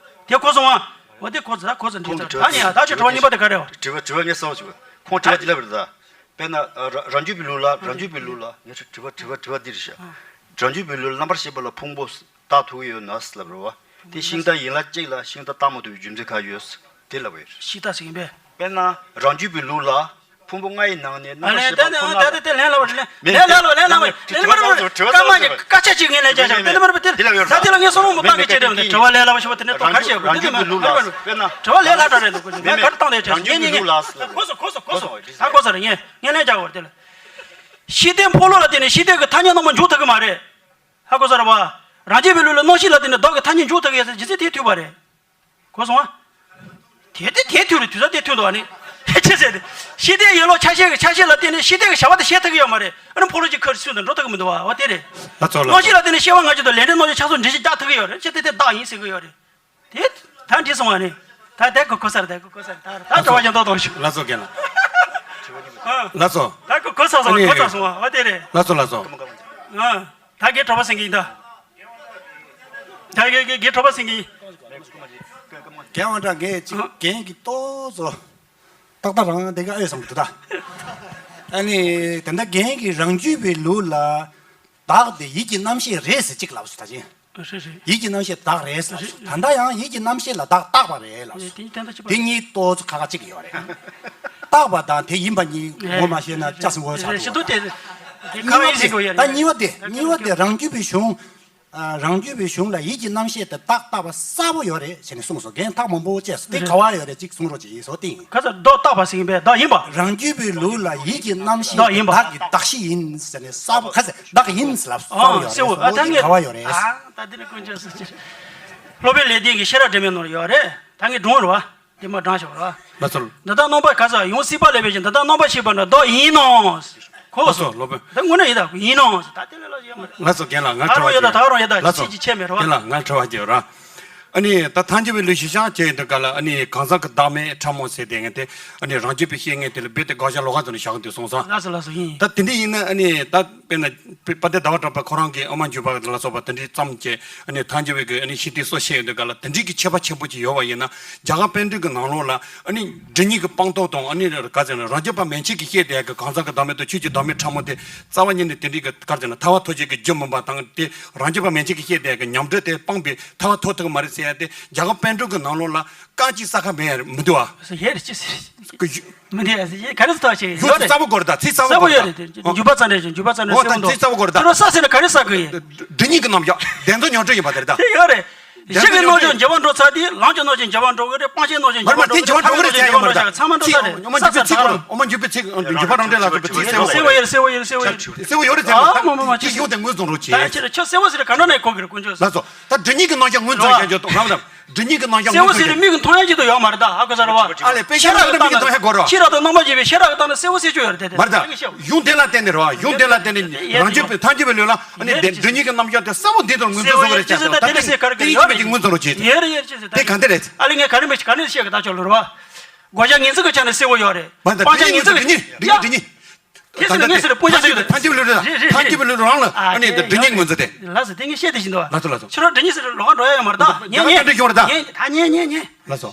དེ་གོ་སོང་ཨ། འོ་དེ་གོ་ཚར། ད་གོ་ཚར། འགྲིག་ཚར། ད་ནི་ཡང་ད་ཆ་དྲི་བ་གཉིས་པ་དེ་ག་རེ་བ། དྲི་བ་དྲི་བ་ངས་གསལ་པོ་བྱུང་། ཁོང་དྲི་བ་དེ་ལབ་རེད་ད། དཔེར་ན་རང་རང་རྒྱུད་པའི་ལུགས་ལ། རང་རྒྱུད་པའི་ལུགས་ལ་ངས་དྲི་བ་དྲི་བ་དྲི་བ་འདི་རེད་ཤག་རང་རྒྱུད་པའི་ལུགས་ལ་རྣམ་པར་ཤེས་པ་ལ་ཕུང་པོ་བཏགས་ཐུབ་ཀྱི་ཡོད་ན་ལབ་རེད་བ། དེ་ཤིང་རྟ་ཡན་ལག་གཅིག་ལ་ཤིང་རྟ་བཏགས་མ་ཐུབ་པའི་རྒྱུ་མཚན་ག་ཡོད། དེ་ལབ་ཡོད་རེད། ཤིང་རྟ་ཟེར་གྱིན་པས། དཔེར་ན་རང་རྒྱུད་པའི་ལུགས་ལ་ཕུང་པོ་ལྔ་ཡི་ནང་ནས་རྣམ་པར་ཤེས་པ་ཁོ་ན། དེ་དེ་ལན་ལབ་རེད། ལན་ལན་ལབ་རེད། ལན་ལབ་རེད། ལན་ལབ་རེད། སྐར་མ་གཉིས་སྐར་ཆ་གཅིག་ངས་ལན་རྒྱག་བཞག་དེ་ལ་མར་དེ་ལ་ད་དེ་ལ་ངས་བསམ་བློ་མ་བཏང་གི་བྱས་རེད། དྲི་བ་ལན་ལབ་ཞུ་བ་དེ་ནས་ཐོག་གར་བཤད་དགོས་དེ་དེ་མ་དྲི་བ་ལན་ལབ་ད་རེད་འདུག་གོ་ང་གར་བཏང་དེ་བྱས་ངས་ངས་ངས་དྲི་བ་ལན་ལབ་ད་རེད་འདུག་གོ་ང་གར་བཏང་དེ་བྱས་ངས་ངས་ངས་གོ་སོང་གོ་སོང་གོ་སོང་། ད་གོ་ས་རེད། ངས་ངས་ལན་རྒྱག་དགོས་རེད་དེ་ལ། ཤེས་ལྡན་འཕོ་ལུགས་ལ་བརྟེན་ནས་ཤེས་ལྡན་གྱི་ཐ་སྙད་རྣམ་པ་འཇོག་ཐུབ་ཀྱི་མ་རེད། ཧ་གོ་ས་རེད་བ། རང་རྒྱུད་པའི་ལུགས་ལ་རྣམ་ཤེས་ལ་བརྟེན་ནས་བདག་གི་ཐ་སྙད་འཇོག་ཐུབ་ཀྱི་ཡོད་ཟེར་ཇི་སྲིད་དེ་མཐུན་པ་རེད། གོ་སོང་ཨ། དེ་དེ་དེ་མཐུན་རེད། དུས་ཚོད་དེ་མཐུན་འདུག་ཨ་ནི། ཅི་ཟེར་ཏེ། ཤེས་ལྡན་ཡིད་བློ་ཆ་ཤས་ཀྱི་ཆ་ཤས་ལ་བརྟེན་ནས་ཤེས་ལྡན་གྱི་བྱ་བ་དེ་བྱེད་ཐུབ་ཀྱི་ཡོད་མ་རེད། ཨ་ནི་འཕོ་ལུགས་ཀྱི་ཁར་ཚུད་དུ་འགྲོ་ཐུབ་ཀྱི་མི་འདུག་བ། འོ་དེ་རེད། ལགས་སོ་ལགས་སོ། རྣམ་ཤེས་ལ་བརྟེན་ནས་སྐྱེ་བ་སྔ་ཕྱི་དང་ལས་འབྲས་རྣམ་གཞག་ཆ་ཚང་འགྲེལ་བཤད་རྒྱག་ཐུབ་ཀྱི་ཡོད་རེད། ཅི་སྟེ་དེ་བདག་ཡིན་ཟེར་གྱི་ཡོད་རེད། དེ་ད་འགྲིག་སོང་བ་ནི། ད་ད་གོ་གོ་ས་རེད། ད་གོ་གོ་ས་རེད། ད་ད་དྲི་བ་ཡང་ཏོག་ཏོག་ཞུ། ལགས་སོ་རྒན་ལགས། ཨ། ལགས་སོ། ད་གོ་གོ་ས་སོང་། ཨ་ནི་གོ་ས་སོང་བ། འོ་དེ་རེད། ལགས་སོ་ལགས་སོ། ཨ། ད་རྒན་གྲོགས་པོ་སེང་གེ་ཡིན་ད། ད་རྒན་རྒན་རྒན་གྲོགས་པོ་སེང་གེ་ཡིན། རྒན་དབང་གྲགས་རྒན་ཅིག་ཨ། རྒན་གྱིས་ཏོག་ཙམ་ཏག་ཏག་རང་དེ་ག་ཨེ་བསམ་གི་འདུག་ད། ཨ་ནི་དེ་འདྲ་རྒན་གྱིས་རང་རྒྱུད་པའི་ལུགས་ལ་བདག་དེ་ཡིད་ཀྱི་རྣམ་ཤེས་རེད་ཟེར་གཅིག་ལབ་སོང་ད་ཅིང་། རེད་རེད། ཡིད་ཀྱི་རྣམ་ཤེས་བདག་རེད་ལབ་སོང་། རེད། ད་ལྟ་ཡང་ཡིད་ཀྱི་རྣམ་ཤེས་ལ་བདག་བཏགས་པ་རེད་ལབ་སོང་། རེད། དེ་གཉིས་དོན་དག་གཅིག་པ་རེད། དེ་གཉིས་ཏོག་ཙམ་ཁ་ཁ་གཅིག་ཡོད་རེད། བཏགས་པ་དང་དེ་ཡིན་པ་གཉིས་ངོ་མ་ཤེས་ན་ལྕགས་སྲིན་པོ་ཆགས་འགྲོ་བ། ཞེ་དྲག་དེ་དེ་ཁ་ཁ་ཡིན་ཟེར་གྱི་ཡོད་རེད། ད་གཉིས་པ་དེ་གཉིས་པ་དེ་རང་རྒྱུད་པའི་གཞུང་། ཨ། རང་རྒྱུད་པའི་གཞུང་ལ་ཡིད་ཀྱི་རྣམ་ཤེས་དེ་བདག་བཏགས་པ་གསལ་པོ་ཡོད་རེད་ཟེར་ནས་གསུངས་སོང་། རྒན་ཐག་མང་པོ་བཅད་སོང་། དེ་ག་བ་ཡོད་རེད་ཅིག་གསུང་རོགས་གྱིས་ཟེར་བ་དེ་ཡིན། ཁ་ས་བདག་བཏགས་པ་ཟེར་གྱིན་པས་བདག་ཡིན་པ། རང་རྒྱུད་པའི་ལུགས་ལ་ཡིད་ཀྱི་རྣམ་ཤེས་བདག་ཡིན་པ། བདག་གི་གདགས་གཞི་ཡིན་ཟེར་ནས་གསལ་པོ་ཁ་ས་བདག་ཡིན་ཟེར་ལབ་གསལ་པོ་ཡོད་རེད་ཟེར་བ་དེ་ག་བ་ཡོད་རེད། ཨ། ད་དེ་ནི་དཀོན་མཆོག་གསུམ་མཁྱེན། སློབ་དཔོན་ལེགས་ལྡན་གྱི་ཤེས་རབ་སྒྲོན་མེ་ནོར་ཡོད་རེད། ད་ངས་སྒྲུང་རེད་བ། དེ་མ་དྲངས་ཤོག་ར། ལགས་སོ། འདི་དག་རྣམ་པ་ག་ས་ཡང་སྲིད་པ་ལས་པའི་ཕྱིར་འདི་དག་རྣམ་པ་ཤེས་པ་ན་བདག་ཡིན་ནོ། གོ་སོང་། ལགས་སོ་སློབ་དཔོན། ད་དངོས་གནས་ཡིན་ད་ཡིན་ནོ། ད་དེ་ལས་ལ་ཡོད་མ་རེད། ལགས་སོ་རྒན་ལགས་ང་ད་དྲི་བ་རུང་ཡོད་ད་ཞིག་ད་རུང་ཡོད་ད་ལགས་སོ། ཅིག་ཅིག་ཆད་མེད་རེད་བ། རྒན་ལགས་ང་དྲི་བ་ཞིག་ཡོད་ར། ཨ་ནི་ད་ཐལ་འགྱུར་བའི་ལུགས་གཞི་བཞག་བྱས་ཡོད་དུས་ག་ལ་ཨ་ནི་གང་ཟག་གི་བདག་མེད་ཕྲ་མོ་ཟེར་དེ་ངས་དེ་ཨ་ནི་རང་རྒྱུད་པའི་བཤད་མཁན་དེ་ལ་རྦད་དེ་དགག་བཞག་ལོག་ག་ཚོ་ནས་བཞག་གི་འདུག་སོང་ཙང་། ལགས་སོ་ལགས་སོ་ཡིན། ད་དེ་འདྲ་ཡིན་ན་ཨ་ནི་ད། དཔེར་ན། དཔེ་དཔལ་ལྡན་ཟླ་བ་གྲགས་པ་ཁོ་རང་གིས་དབུ་མ་འཇུག་པ་ལ་སོགས་པ་དེ་འདྲའི་བརྩམས་བྱས་ཨ་ནི་ཐལ་འགྱུར་བའི་གི་ཨ་ནི་ཤེས་ལྡན་སོ་བཤད་ཡོད་དུས་ག་ལ་དེ་འདྲའི་གི་ཁྱད་པར་ཆེན་པོ་ཅིག་ཡོད་པ་ཡིན་ན། རྒྱ་གར་པཎ་གྲུབ་ཀྱི་ནང་ལོགས་ལ་ཨ་ནི་སྒྲུབ་གཉིས་ཀྱི་སྤངས་རྟོགས་དང་ཨ་ནི་ག་ཟེར་ན་རང་རྒྱུད་པ་མན་ཆད་ཀྱིས་བཤད་བསྡད་ཀྱི་གང་ཟག་གི་བདག་མེད་དང་ཆོས་ཀྱི་བདག་མེད་ཕྲ་མོ་དེ་རྩ་བ་ཉིད་ནས་དེ་འདྲའི་གི་ག་ཟེར་ན་ཐར་པ་ཐོབ་བྱེད་ཀྱི་རྒྱུ་མིན་པ་དང་དེ་རང་རྒྱུད་པ་མན་ཆད་ཀྱིས་བཤད་བསྡད་ཀྱི་ཉམས་འགྲོ་དེ་སྤངས་པས་ཐར་པ་ཐོབ་ཐུབ་ཀྱི་མ་རེད་ཟེར་ཡ་དེ་རྒྱ་གར་པཎ་གྲུབ་ཀྱི་ནང་ལོགས་ལ་བཀག་ཅིག་ས་ཁ་མེད་མི་འདུག་ཨ། ཡོད་རེད་ཅི་ཟེར། མི་འདི་ཨ་ཟེར་ག་རེ་ཟེར་ཐག་ཆོད་ཡོད་རེད། གསལ་པོ་གོ་རེད་ད་ཚིག་གསལ་པོ་གོ་རེད་ད། འཇུག་པ་རྩ་འགྲེལ་ཞིང་འཇུག་པ་རྩ་འགྲེལ་གསལ་པོ་འདུག་འོ་ད་ཚིག་གསལ་པོ་གོ་རེད་ད། དེ་རུ་ས་ཟེར་ན་ག་རེ་ས་གི་ཡིན། སྒྲུབ་གཉིས་ཀྱི་རྣམ་གཞག་བདེན་རྫུན་ཉོན་སྤྲོད་ཡིན་པ་དེ་རེད་ད། དེ་ཡོད་རེད། གཞི་གི་རྣམ་གཞག་འཇོག་པར་འགྲོ་ཚར་དུས་ལམ་གྱི་རྣམ་གཞག་འཇོག་པར་འགྲོ་གི་རེད། སྤང་བྱའི་རྣམ་གཞག་འཇོག་པར་འགྲོ་གི་རེད། སྤང་བྱའི་རྣམ་གཞག་ཚང་མ་འགྲོ་ས་རེད། ས་ས་ཚིག་གོ་རེད། འོ་མ་འཇུག་པའི་ཚིག་འཇུག་པ་རང་འགྲེལ་ལ་སོགས་པའི་ཚིག་གསལ་པོ་གསལ་པོ་ཡོད་རེད། གསལ་པོ་ཡོད་རེད། གསལ་པོ་ཡོད་རེད། གསལ་པོ་ཡོད་རེད་ཟེར་ན་ད་དེ་གཞུང་དེ་ངོས་བཟུང་རོགས་གྱིས། ལགས་སོ། ད་སྒྲུབ་གཉིས་ཀྱི་རྣམ་གཞག་ངོས་འཛིན་བྱ་རྒྱུ་དང་རང་རང་། སྒྲུབ་གཉིས་ཀྱི་རྣམ་གཞག་ངོས་འཛིན་བྱ་རྒྱུ་དང་རང་རང་། སྒྲུབ་གཉིས་ཀྱི་རྣམ་གཞག་ངོས་འཛིན་བྱ་རྒྱུ། གསལ་པོ་ཟེར་ནས་མིག་གིས་མཐོང་ཡ་གཅིག་ཏུ་ཡོད་མ་རེད་ད། ཧ་གོ་ས་རེད་བ། ཨ་ལས་དཔེ་ཤེས་རབ་ཀྱི་སྟེང་ན་ཧ་གོ་རེད་བ། ཤེས་རབ་དང་རྣམ་པར་འབྱེད་པའི་ཤེས་རབ་ཀྱི་སྟེང་ན་གསལ་པོ་གསལ་ཆོད་ཡོད་རེད་དེ་དེ། མ་རེད་ད། གཞུང་དེ་ལ་བརྟེན་ནས་རེད་བ། གཞུང་དེ་ལ་བརྟེན་ནས་རང་རྒྱུད་པའི་ཐལ་འགྱུར་བའི་ལུགས་ལ་ཨ་ནི་དེ་སྒྲུབ་གཉིས་ཀྱི་རྣམ་གཞག་དེ་གསལ་པོ་འདི་ལྟར་ངོས་འཛིན་བཟོ་དགོས་རེད་ཅེས་ད་དེ་ལ་སེ་ག་རེ་ག་རེ་ཡོད་རེད། ངོས་འཛིན་རོགས་གྱིས། ཡོད་རེད་ཡོད་རེད་ཅེས་ད་དེ་ག་འདི་རེད། ཨ་ལས་ངས་ག་རེ་མི་ག་རེ་བཤད་གི་ད་ཆོག་ལོ་རེད་བ། གོ་ཆ་ངེས་འཛིན་གྱི་ཆ་ནས་གསལ་པོ་ཡོད་རེད། མ་རེད་ད། སྤང་བྱ་ངེས་འཛིན་གྱི་སྒྲུབ་གཉིས་སྒྲུབ་གཉིས་སྒྲུབ་གཉིས། དེ་ཟེར་ངས་ཟེར་སྤུན་ཆ་ཟེར་ཐལ་འགྱུར་བའི་ལུགས་རེད། ཐལ་འགྱུར་བའི་ལུགས་རང་ལ་ཨ་ནི་སྒྲུབ་གཉིས་ངོས་འཛིན་ཏེ། ལགས་སོ་དེ་ངས་བཤད་དེ་བཞིན་དུ། ལགས་སོ་ལགས་སོ། ཁྱོད་རང་སྒྲུབ་གཉིས་ཟེར་ལོགས་ཀ་འགྲོ་ཡ་ཡོད་མ་རེད་ད། ཉན་ཉན་ཉན་ཉན། ཉན་ད་ཉན་ཉན་ཉན། ལགས་སོ།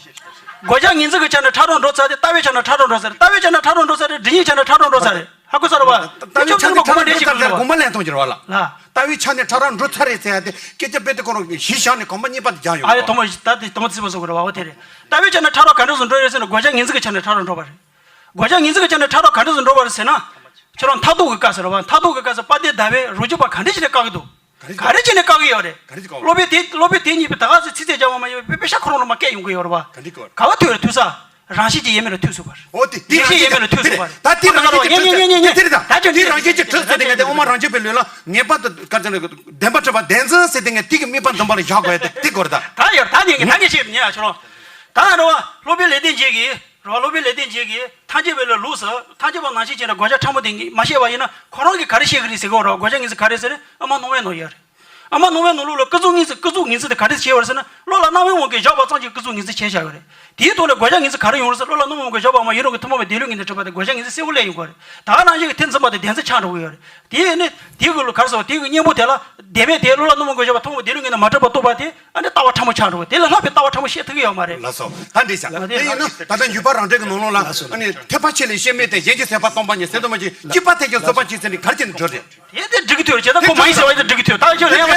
གོ་ཆ་ངེས་འཛིན་གྱི་ཆ་ནས་ཕྲ་རགས་འགྲོ་ཚར་ཏེ་ལྟ་བའི་ཆ་ནས་ཕྲ་རགས་འགྲོ་ཚར། ལྟ་བའི་ཆ་ནས་ཕྲ་རགས་འགྲོ་ཚར་ཏེ་སྒྲུབ་གཉིས་ཆ་ནས་ཕྲ་རགས་འགྲོ་ཚར་རེད། ཧ་གོ་ས་རེད་བ། ད་ལྟ་ཁྱོད་ཚང་མ་གོ་བ་ལེན་ཤེས་ཀྱི་རེད་བ་ལ། དགོངས་པ་ལེན་ཐོང་གི་རེད་བ་ལ། ལ། ལྟ་བའི་ཆ་ནས་ཕྲ་རགས་འགྲོ་ཚར་རེད་ཟེར་ཡ་དེ་སྐད་ཆ་དཔེ་དེ་ཁོ་རང་གཞི་བཞག་ནས་གོམ་པ་གཉིས་པ་དེ་རྒྱག་ཡོང་ཨ་ཡ་བ། ཐོག་མ་ད་དེ་ཐོག་མ་ཚིག་པ་བཟོ་དགོས་རེད་བ། འོ་དེ་རེད། ལྟ་བའི་ཆ་ནས་ཕྲ་རགས་ག་འདྲ་སོང་འགྲོ་ཡོད་ཟེར་ན་གོ་ཆ་ངེས་འཛིན་གྱི་ཆ་ནས་ཕྲ་རགས་འགྲོ་བ་རེད། གོ་ཆ་ངེས་འཛིན་གྱི་ཆ་ནས་ཕྲ་རགས་ག་འདྲ་སོང་འགྲོ་བ་རེད་ཟེར་ན། ཁྱོད་རང་མཐར་ཐུག་གི་སྐབས་སུ་རེད་བ། མཐར་ཐུག་གི་སྐབས་སུ་དཔལ་ལྡན་ཟླ་བས་རང་རྒྱུད་པ་ག་འདྲ་བྱས་ནས་བཀག་གི་འདུག་ག་རེ་བྱས་ནས་བཀག་གི་ཡོད་རེད། ག་རེ་བྱས་བཀག་གི་ཡོད་རེད། སློབ་དཔོན་དེ་སློབ་དཔོན་དེ་གཉིས་པོས་ད་ག་ཚོད་ཚིག་ཚད་རྒྱག་པ་མ་ཡིན་པའི་དཔེ་ཤ་ཁོ་རང་ལ་མ་སྐད་ཡོང་གི་ཡོད་རེད་བ། ག་རེ་བྱས་བཀག་གི་ཡོད་རེད། ག་བ་ཐོས་རེད་ཐོས་ས། རང་བཞིན་གྱིས་ཡེངས་མེད་ལ་ཐོས་ཟེར་བ་རེད། འོ་དེ་དེ་རང་བཞིན་གྱིས་ཡེངས་མེད་ལ་ཐོས་ཟེར་བ་རེད། ད་ཁྱོད་ཉན་ཉན་ཉན་ཉན་ཉན། ད་ཁྱོད་དེ་རང་བཞིན་གྱིས་གྲུབ་ཟེར་དེ་ངས་དེ་དབུ་མ་རང་རྒྱུད་པའི་ལུགས་ལ་ངེས་པར་དུ་ག་ཚོད་ནས་བདེན་པ་གྲུབ་པ་བདེན་འཛིན་ཟེར་དེ་ངས་དེ་གི་དམིགས་པ་འདུན་པ་ལ་བཞག་དགོས་ཡ་དེ་དེ་དགོས་རེད་ད། ད་ཡོད་ད་ཉན་གི་ད་ངས་བཤད་ཉན་ཡ་ཁྱོད་རང་། ད་རེད་བ་སློབ་དཔོན་ལེགས་ལྡན་འབྱེད་ཀྱིས། རོ། སློབ་དཔོན་ལེགས་ལྡན་འབྱེད་ཀྱིས་ཐམས་ཅད་པའི་ལུགས་ལུགས་སུ་ཐམས་ཅད་པ་ནང་བཞིན་བྱས་ནས་དགོད་བྱ་ཕྲ་མོ་དེ་མ་བཤད་པ་ཡིན་ན་ཁོ་རང་གིས་ག་རེ་བཤད་ཀྱི་རེད་ཟེར་གི་རོ། དགོད་བྱ་ངེས་ཚིག་ག་རེ་ཟེར་ཨ་མ་སྣང་བའི་ནོར་ཡོད་རེད། ཨ་མ་སྣང་བའི་ནོར་ལུགས་ལ་ཀུན་རྫོབ་ངེས་ཚིག་ཀུན་རྫོབ་ངེས་ཚིག་དེ་ག་རེ་བྱས་པ་རེད་ཟེར་ན་བློ་ལ་སྣང་བའི་དབང་གིས་བཞག་པ་ཙམ་གྱིས་ཀུན་རྫོབ་ངེས་ཚིག་བྱས་བཞག་གི་རེད། དེའི་ཐོག་ནས་དགོད་བྱ་ངེས་ཚིག་ག་རེ་ཡོང་རེད་ཟེར་བློ་ལ་སྣང་བའི་དབང་གིས་བཞག་པ་མ་ཡིན་རུང་གི་ཐུན་མོང་མ་དེ་ལུགས་ངེས་ནས་གྲུབ་པ་དེ་དགོད་བྱ་ངེས་ཚིག་གསལ་པོ་སླེབས་ཡོང་གི་རེད། ད་ནང་བཞིན་གྱི་དེ་མཚོན་པ་དེ་བདེན་ཚིག་ཆགས་འགྲོ་གི་ཡོད་རེད། དེ་ནི་དེ་གི་ལུགས་ག་རེ་ཟེར་བ་དེ་གི་གཉེན་པོ་དེ་ལ་བདེན་མེད་དེ་བློ་ལ་སྣང་བའི་དབང་གིས་བཞག་པ་ཐུན་མོང་མ་དེ་ལུགས་ངེས་ནས་མ་གྲུབ་པ་རྟོགས་པ་དེ། ཨ་ནི་ལྟ་བ་ཕྲ་མོ་ཆགས་འགྲོ་བ་དེ་ལས་ལྷག་པའི་ལྟ་བ་ཕྲ་མོ་བཤད་ཐུབ་ཀྱི་ཡོད་མ་རེད། ལགས་སོ། ད་འགྲིག་བྱ། ལགས་དེ་ཡིན་ན་ད་ལྟ་འཇུག་པ་རང་འགྲེལ་གྱི་ནང་ལོགས་ལ་ཨ་ནི་ཐེག་པ་ཆེ་ལས་སྐྱེ་མེད་དེ། གཞན་གྱིས་ཟད་པ་སྟོང་པ་ཉིད། ཟད་དུ་མ་ཞིག་སྐྱེས་པ་ཐེག་ཆེན་བཟོད་པ་ཅན་ཟེར་ནས་ག་རེ་བྱས་ནས་འགྲོ་རེད། དེ་དེ་འགྲིག་གི་ཐུབ། བྱས་ཙང་ཁོ་མ་ཡིན་ཟེར་བ་ཡིན་ད་འགྲིག་གི་ཐུབ། ད་ཁྱོད་རང་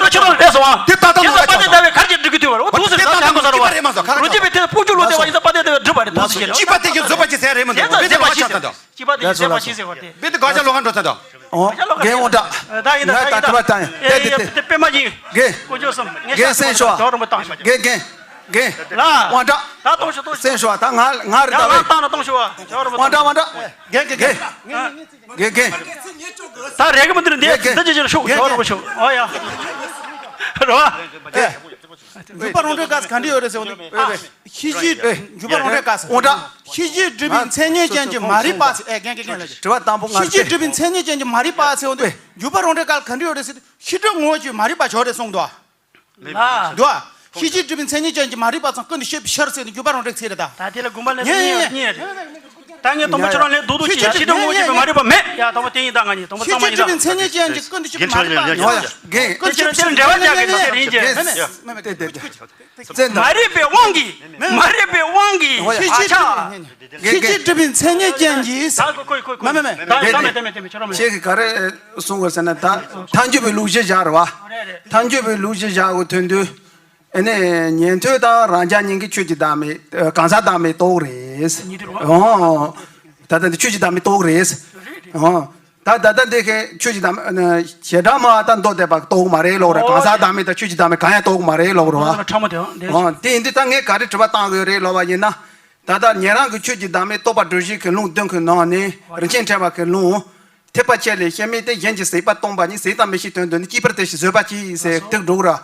ཁྱོད་རང་ལས་སོང་བ། དེ་ད་ལྟ་དེ་ལ་དཔལ་ལྡན་ཟླ་བས་ག་རེ་བྱས་འགྲིག་གི་ཐུབ་བ་རེད། འོ་ཐུགས་སེམས་བཟང་ལྷག་དགོས་ས་རེད་བ། རོ་གཅིག་པའི་ཐད་དཔུང་འཇུག་ལུགས་བསྟན་པ་ཡིན་ད་དཔལ་ལྡན་ཟླ་བས་འགྲུབ་པ་རེད། ཐུགས་སེམས་བྱས་ནས། སྐྱེས་པ་ཐེག་ཆེན་བཟོད་པ་ཅན་ཟེར་རེད་མ་གཏོགས་དེ་ལ་དེ་ལ་དཔེ་ཆ་ཆགས་ད། སྐྱེས་པ་ཐེག་ཆེན་བཟོད་པ་ཅན་ཟེར་བ་དེ། དཔེ་དེ་དགག་བྱ་ལོགས་ཀ་འགྲོ་ད་ད། ཨོ། རྒན་དབང་གྲགས། ད་ཡིན་ད་ད་ཡིན་ད། ད་དྲི་བ་བཏང་ཡིན། དེ་དེ་དེ། དཔེ་མ་ཡིན། རྒན། དཀོན་མཆོག་གསུམ། ངས་རྒན་བསམ་ཤོག་ཨ། རྒན་རྒན་རྒན། ལ། དབང་གྲགས། ད་གཏོང་ཤོག་གཏོང་ཤོག་བསམ་ཤོག་ད་ང་ང་རེད་ད། ཡང་ལ་བཏང་ན་གཏོང་ཤོག་ཨ། ཇོ་རུ་མ་དབང་གྲགས། དབང་གྲགས། རྒན་རྒན་རྒན། རྒན་རྒན། ད་རེད་གི་མི་འདུག་འདི་འདི་ཅི་ཅི་ཤོག་ཇོ་རུ་མ་ཤོག་ཨོ་ཡ། རེད་བ། འཇུག་པ་རང་གྲོལ་སྐབས་སུ་ག་འདྲ་ཡོད་རེད་ཟེར་བ་འདུག་ཤེས་བྱའི། འཇུག་པ་རང་གྲོལ་སྐབས་སུ། དབང་གྲགས། ཤེས་བྱའི་སྒྲིབ་པའི་མཚན་ཉིད་ཅན་གྱི་མ་རིག་པ། ཨེ་རྒན་རྒན་རྒན་ལ། དྲི་བ་དང་པོ་ང་ཤེས་བྱའི་སྒྲིབ་པའི་མཚན་ཉིད་ཅན་གྱི་མ་རིག་པ་ཟེར་བ་འདུག་འཇུག་པ་རང་གྲོལ་སྐབས་ག་འདྲ་ཡོད་རེད་ཟེར་དུས་ཤེས་སྒྲིབ་ངོ་བོ་ཅན་མ་རིག་པ་ཞོག་རེད་གསུངས་འདུག་ལ། འདུག་ཤེས་བྱའི་སྒྲིབ་པའི་མཚན་ཉིད་ཅན་གྱི་མ་རིག་པ་ཚང་ཀུན་ཏུ་ཤེས་པའི་ཕྱིར་ཟེར་ནས་འཇུག་པ་རང་གྲོལ་ཚིག་རེད་ད། ད་དེ་ལ་དགོངས་པ་ལེན་ས་གཉིས་ཡོད་གཉིས་ཡོད་རེད། ད་ངས་དང་པོ་ཁྱོད་རང་ལན་རྡོག་རྡོག་ཅིག་ཡ། ཤེས་སྒྲིབ་ངོ་བོ་ཅན་གྱི་མ་རིག་པ་མེད་ཡ། དང་པོ་དེ་ཡིན་ད། ང་གཉིས་དང་པོ་ཤེས་ཚང་མ་ཡིན་ད། བྱའི་སྒྲིབ་པའི་མཚན་ཉིད་ཅན་གྱི་ཀུན་ཏུ་ཤེས་པའི་མ་རིག་པ་ཡོད་ཡ། དེ་ཕྱིར་དེ་ལ་འབྲེལ་བ་རྒྱག་གི་ཡིན་ཟེར་ཡིན་གྱི། མེད་མེད་མེད་མེད་མེད། མ་རིག་པའི་དབང་གིས། མ་རིག་པའི་དབང་གིས། ཤེས་བྱའི་སྒྲིབ་པའི་མཚན་ཉིད་ཅན་གྱི། ད་ཁོ་ཁོ་ཁོ་ཁོ། མེད་མེད་མེད། ད་ད་མེད་ད་མེད་ད་མེད་ཁྱོད་རང་མེད། ཁྱེད་ཀྱིས་ག་རེ་གསུང་དགོས་ཟེར་ན་ད་ཐལ་འགྱུར་བའི་ལུགས་གཞི་བཞག་རེད་བ། ཐལ་འགྱུར་བའི་ལུགས་གཞི་བཞག་གི་དོན་དུ། ཨ་ནི་ཉན་ཐོས་དང་རང་རྒྱལ་གཉིས་ཀྱིས་ཆོས་ཀྱི་བདག་མེད། གང་ཟག་བདག་མེད་རྟོགས་རེད། ཉན་ཐོས་རང་། ཨོ། ད་ལྟ་འདི་ཆོས་ཀྱི་བདག་མེད་རྟོགས་རེད། ཨོ། ད་ད་ལྟ་འདི་གའི་ཆོས་ཀྱི་བདག་མེད། བྱེ་བྲག་སྨྲ་བ་དང་མདོ་སྡེ་པ་རྟོགས་མ་རེད་ལོག་རེད། གང་ཟག་བདག་མེད་དང་ཆོས་ཀྱི་བདག་མེད་གང་ཡང་རྟོགས་མ་རེད་ལོག་རེད་བ། ཕྲ་མོ་དེའང་འདི། ཨོ། དེ་ཡིན་དུས་ད་ངས་ག་རེ་དྲི་བ་བཏང་དགོས་རེད་ལབ་པ་ཡིན་ན། ད་ལྟ་ཉན་རང་གི་ཆོས་ཀྱི་བདག་མེད་རྟོགས་པ་སྒྲོ་བཞི་གི་ལུང་བདུན་གྱི་ནང་ནས་རིན་ཆེན་ཕྲེང་བ་གི་ལུང་། ཐེག་པ་ཆེ་ལས་སྐྱེ་མེད་དེ། གཞན་གྱིས་ཟད་པ་སྟོང་པ་ཉིད། ཟད་དང་མི་ཤིགས་དོན་དུ་ནི། སྐྱེས་པར་དེ་བཞིན་བཟོད་པ་གྱིས་ཟེར་དེ་འགྲོ་གི་ར།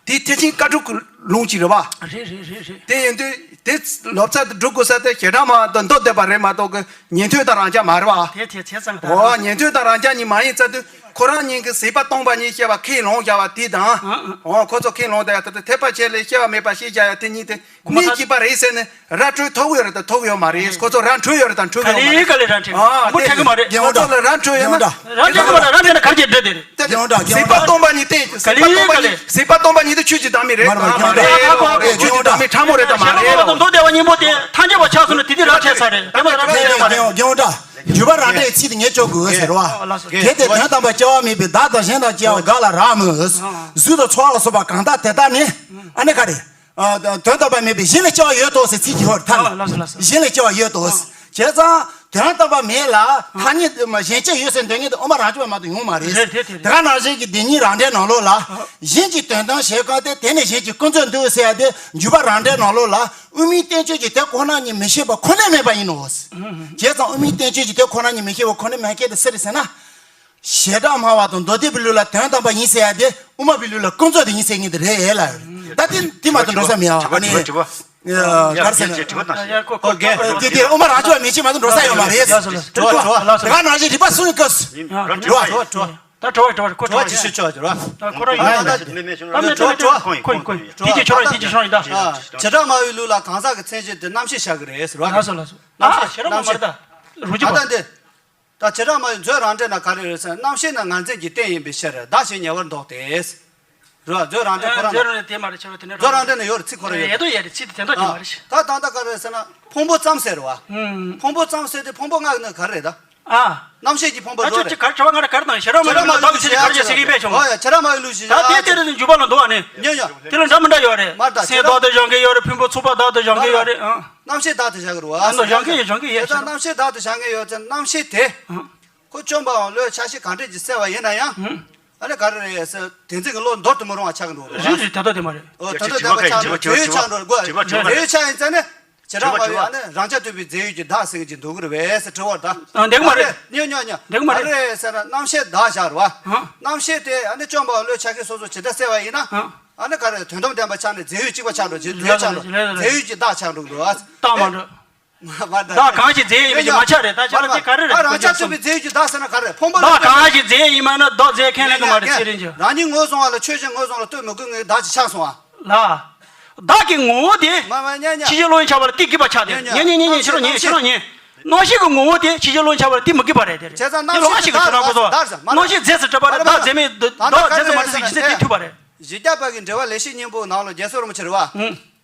དེ་ཐེག་ཆེན་བཀའ་དྲུག་གི་ལུང་གཅིག་རེད་བ། རེད་རེད་རེད་རེད། དེ་ཡིན་དུས་དེ་ལོབ་ཚ་དེ་སྒྲུབ་དགོས་ས་དེ་བྱེ་བྲག་སྨྲ་བ་དང་མདོ་སྡེ་པ་རེད་མ་གཏོགས་གི་ཉན་ཐོས་དང་རང་རྒྱལ་མ་རེད་བ། དེ་དེ་བྱས་ཙང་ད། ཨོ། ཉན་ཐོས་དང་རང་རྒྱལ་གཉིས་མ་ཡིན་ཚ་དུས་ཁོ་རང་གཉིས་ཀྱིས་ཟད་པ་སྟོང་པ་ཉིད་བཤད་པ་ཁས་ལོངས་བཞག་པ་དེ་དང་། ཨ། ཨོ། ཁོ་ཚོ་ཁས་ལོངས་བསྡད་ཡ་དེ་དེ་ཐེག་པ་ཆེ་ལས་སྐྱེ་བ་མེད་པ་ཞེས་བྱ་ཡ་དེ་གཉིས་དེ། གནས་གཅིག་པ་རེད་ཟེར་ནས་ར་འཕྲོད་ཐུབ་ཡོད་རེད་དང་ཐུབ་ཡོད་མ་རེད། ཁོ་ཚོ་ར་འཕྲོད་ཡོད་རེད་དང་འཕྲོད་ཡོད་མ་རེད། ག་ལེ་ག་ལེ་ར་འཕྲོད་ཡོད། ཨ། ཁོ་ཚོ་ལ་ར་འཕྲོད་ཡོད་ན། ར་འཕྲོད་ཡོད་མ་རེད། ར་འཕྲོད་ན་ག་རེ་བྱེད་འདྲ་དེ་རེད། ཟད་པ་སྟོང་པ་ཉིད་དེ། ཟད་པ་སྟོང་པ་ཉིད། ཟད་པ་སྟོང་པ་ཉིད་དེ་ཆོས་ཀྱི་བདག་མེད་རེད། མ་རེད་མ་རེད། ཆོས་ཀྱི་བདག་མེད་ཕྲ་མོ་རེད་དང་མ་རེད། མདོ་སྡེ་པ་གཉིས་པོ་དེ་ཐམས་ཅད་པ་ཆགས་སོང་ན་དེ་དུས་ར་འཕྲོད་ས་རེད། དེ་མ་ར་འཕྲོད་ཡོད་མ་རེད། རྒན་དབང་གྲགས། འཇུག་པ་རང་འགྲེལ་ཚིག་དེ་ངས་སྐྱོར་དགོས་ཟེར་བ། གལ་ཏེ་དོན་དམ་པར་སྐྱེ་བ་མེད་པས་བདག་དང་གཞན་དང་སྐྱེ་བ་འགག་ལ་རག་མོད། གཟུགས་དང་ཚོར་བ་ལ་སོགས་པ་གང་དག་དེ་དག་ནི། ཨ་ནི་ག་རེ། ཨ། དོན་དམ་པར་མེད་པས་གཞན་ལ་སྐྱེ་བ་ཡོད་དོ་ཟེར་ཚིག་ཅིག་ཡོད་རེད་ད། ཨ། ལགས་སོ་ལགས་སོ། གཞན་ལ་སྐྱེ་བ་ཡོད་དོ། ཨ། བྱས་ཙང་དོན་དམ་པར་མེད་ལ་ཐ་སྙད་གཞན་སྐྱེ་ཡོད་ཟེར་འདོད་མཁན་དེ་དབུ་མ་རང་རྒྱུད་པ་མ་གཏོགས་ཡོང་མ་རེད། རེད་རེད་རེད། དེ་ག་ནང་བཞིན་གྱི་བདེན་གཉིས་རང་འགྲེལ་ནང་ལོགས་ལ། ཨ། གཞན་གྱི་དོན་དམ་ཞེས་བཀག་སྟེ་དེ་ནི་གཞན་གྱི་ཀུན་རྫོབ་འདུག་ཟེར་ཡ་དེ་འཇུག་པ་རང་འགྲེལ་ནང་ལོགས་ལ་དབུ་མའི་བསྟན་བཅོས་ཀྱི་དེ་ཁོ་ན་ཉིད་མི་ཤེས་པ་ཁོ་ནས་མེད་པ་ཡིན་ནོ། བྱས་ཙང་དབུ་མའི་བསྟན་བཅོས་ཀྱི་དེ་ཁོ་ན་ཉིད་མི་ཤེས་པ་ཁོ་ནས་མེད་མཁན་དེ་སུ་རེད་ཟེར་ན། བྱེ་བྲག་སྨྲ་བ་དང་མདོ་སྡེ་པའི་ལུགས་ལ་དོན་དམ་པ་ཡིན་ཟེར་ཡ་དེ་དབུ་མ་པའི་ལུགས་ལ་ཀུན་རྫོབ་དེ་ཡིན་ཟེར་མཁན་དེ་རེད་ལ། ད་དེ་དེ་མ་གཏོགས་འགྲོ་ས་མེད་ཨ་ནི། དྲི་བ་དྲི་བ། ག་རེ་ཟེར་ན། དྲི་བ་དྲི་བ་དྲི་བ་དང་། ཡ་ཡ་ཁོ་ཁོ་ཁོ་དེ་དེ་དབུ་མ་རང་རྒྱུད་པ་མེད་ཅེས་མ་གཏོགས་འགྲོ་ས་ཡོད་མ་རེད། ལགས་སོ་ལགས་སོ། དྲི་བ་དྲི་བ། དེ་ག་ནང་བཞིན་རིགས་པ་གསུམ་གྱི་སྐབས་སུ། ཡ་དྲི་བ་དྲི་བ་དྲི་བ། ད་དྲི་བ་དྲི་བ་ཁོ་དྲི་བ་ཅི་ཞུ་ཆོག་དྲི་བ། ད་ཁོ་རང་ཡོད་ན་ད། མེད་མེད་ཤོང་ན། ད་མེད་ད་མེད་ད་ཁོ་ཁོ་ཁོ་དེ་ཅི་ཆོག་རེད་དེ་ཅི་ཆོག་རེད་ད། བྱེ་བྲག་སྨྲ་བའི་ལུགས་ལ་གང་ཟག་གི་མཚན་གཞི་དེ་རྣམ་ཤེས་བཞག་གི་རེད་ཟེར་བ། ལགས་སོ་ལགས་སོ། རྣམ་ཤེས་ཨ་བྱེ་བྲག་སྨྲ་མ་རེད་ད། རུ་ཅི་ད་པ། ད་འདི། ད་བྱེ་བྲག་སྨྲ་བའི་མཛོད་རང་འགྲེལ་ན་ག་རེ་རེད་ཟེར་ན། རྣམ་ཤེས་ནི་ངར་འཛིན་གྱི་རྟེན་ཡིན་པའི་ཕྱིར་བདག་ཞེས་ཉེ་བར་འདོགས་ཏེ། རེད་བ། མཛོད་རང་འགྲེལ་ཁོ་རང་མཛོད་རང་འགྲེལ་དེ་མ་རེད། བྱེ་བྲག་དེ་ནས་མཛོད་རང་འགྲེལ་ན་ཡོད་རེད། ཚིག་ཁོ་རང་ཡོད་རེད། ཡོད་རེད་ཡོད་རེད། ཚིག་དེ་དེ་འདྲ་དེ་མ་རེད། ད་ད་ལྟ་ག་རེ་ཟེར་ན་ཕུང་པོ་ཙམ་ཟེར་བ། ཕུང་པོ་ཙམ་ཟེར་དུས་ཕུང་པོ་ལྔ་ནི་ག་རེ་རེད་ད། ཨ། རྣམ་ཤེས་ཀྱི་ཕུང་པོ་ད་ཁྱོད་ཀྱིས་ག་རེ་དྲི་བ་ང་ལ་ག་རེ་བཏང་། བྱེ་བྲག་སྨྲ་བའི་ལུགས་ལ་བདག་གི་མཚན་ག་རེ་བྱས་ཟེར་གྱི་མེད་བྱུང་། ཨོ་ཡ། བྱེ་བྲག་སྨྲ་བའི་ལུགས་ཤིག་ད་དེ་ལྟ་རེད་འཇུག་པ་ལ་འདུག་བ་ནི། ཉོ་ཉོ། དེ་ལ་འདྲ་མི་འདྲ་ཡོད་རེད། མ་རེད་ད། སེམས་བདག་ཏུ་སྦྱང་མཁན་ཡོད་རེད། ཕུང་པོ་ཚུགས་པ་བདག་ཏུ་སྦྱང་མཁན་ཡོད་རེད། ཨང་། རྣམ་ཤེས་བདག་ཏུ་བཞག་གི་རེད་བ། ཨ་ནི་སྦྱང་མཁན་ཡོད་སྦྱང་མཁན་ཡོད་དེ་ལྟར་ཟེར། རྣམ་ཤེས་བདག་ཏུ་བཞག་མཁན་ཡོད་ཚེ་རྣམ་ཤེས་དེ། ཨང་། ཁོ་བཅོམ་པའམ་བློའི་ཆ་ཤས་གང་འདྲ་ཅིག་གསལ་བ་ཡིན་ན་ཡང་། ཨང་། ཨ་ནི་ག་རེ་རེད་ཟེར་དེ་འཛིན་གྱི་བློ་འདོར་དུ་མི་རུང་བ་ཆགས་ཀྱི་འགྲོ་གི་རེད། རེད་རེད། ད་ལྟ་དེ་མ་རེད། ཨོ་ད་ལྟ་དེ་མ་ཆགས་འགྲོ། དྲི་བ་དྲི་བ་དྲི་བ་དྲི་བ་དྲི་བ་དྲི་བ་དྲི་བ་ཆགས་འགྲོ་དགོས། དྲི་བ་དྲི་བ་དྲི་བ། དེ་ཆགས་ཡིན་ཚེ་ནི། བྱེ་བྲག་སྨྲ་བའི་ཨ་ནི་རང་རྐྱ་ཐུབ་པའི་རྫས་ཡོད་ཀྱི་བདག་ཟེར་གྱི་འདུག་གི་རེད་པས་ཟེར་དྲི་བ་དང་། ཨ་འདུག་མ་རེད། ཉོ་ཉོ་ཉོ། འདུག་མ་རེད། ཨ་རེ་ཟེར་ན་རྣམ་ཤེས་བདག་བཞག་རེད་བ། ཨང་། རྣམ་ཤེས་དེ་ཨ་ནི་བཅོམ་པའམ་བློའི་ཆ་ཤས་སོ་སོ་ཇི་ལྟར་གསལ་བ་ཡིན་ན། ཨང་། ཨ་ནི་ག་རེ། དོན་དམ་བདེན་པ་ཆགས་ནས་རྫས་ཡོད་གཅིག་པ་ཆགས་འགྲོ། རྫས་ཡོད་ཆགས་འགྲོ། རྫས་ཡོད་ཀྱི་བདག་ཆགས་འགྲོ་གི་འདུག་ཨ། རྟགས་མ་འགྲོ། མ་མ་བདག་གང་ཞིག་རྫས་ཡོད་མིན་གྱི་མ་ཆགས་རེད། ད་ཆགས་ན་དེ་ག་རེ་རེད། ཨ་རང་ཆགས་ཐུབ་པའི་རྫས་ཡོད་ཀྱི་བདག་ཟེར་ན་ག་རེ། ཕུང་པོ་ལ་བདག་གང་ཞིག་རྫས་ཡིན་མིན་ན་བདག་རྫས་ཁས་ལེན་གྱི་མ་རེད། ཚེ་རིང་ཅོ། རང་ཉིད་ངོས་བཟུང་བ་ལ་ཆོས་ཅན་ངོས་བཟུང་ལ་ལྟོས་མི་དགོས། ངའི་བདག་ཅིག་ཆགས་སོང་ཨ། ལ། བདག་གི་ངོ་བོ་དེ། མ་མ་ཉན་ཉན། ཕྱི་ཕྱིར་བློ་ཡིས་ཁྱབ་པ་ལ་དེ་སྒྲིབ་པ་ཆགས་ཏེ། ཉན་ཉན་ཉན་ཉན། ཕྱི་རོ་ཉན། ཕྱི་རོ་ཉན། རྣམ་ཤེས་ཀྱི་ངོ་བོ་དེ་ཕྱི་ཕྱིར་བློ་ཡིས་ཁྱབ་པ་ལ་དེ་མི་སྒྲིབ་པ་རེད། དེ་རེད། བྱས་ཙང་དེ་རྣམ་ལོག་ཤེས་ཀྱི་ཆོས་རང་ཁོ་ཚོ། རྣམ་ཤེས་རྫས་སུ་གྲུབ་པ་རེད། བདག་རྫས་མེད། བདག་རྫས་སུ་མ་གྲུབ་ཅིག་ཞིག་ཚེ་དེ་ཐུབ་པ་རེད། བཞི་བརྒྱ་པ་གི་འགྲེལ་པ་ལེགས་བཤད་སྙིང་པོའི་ནང་ལ་རྒྱལ་སྲས་རིན་པོ་ཆེ་རེད་བ། ཧུམ།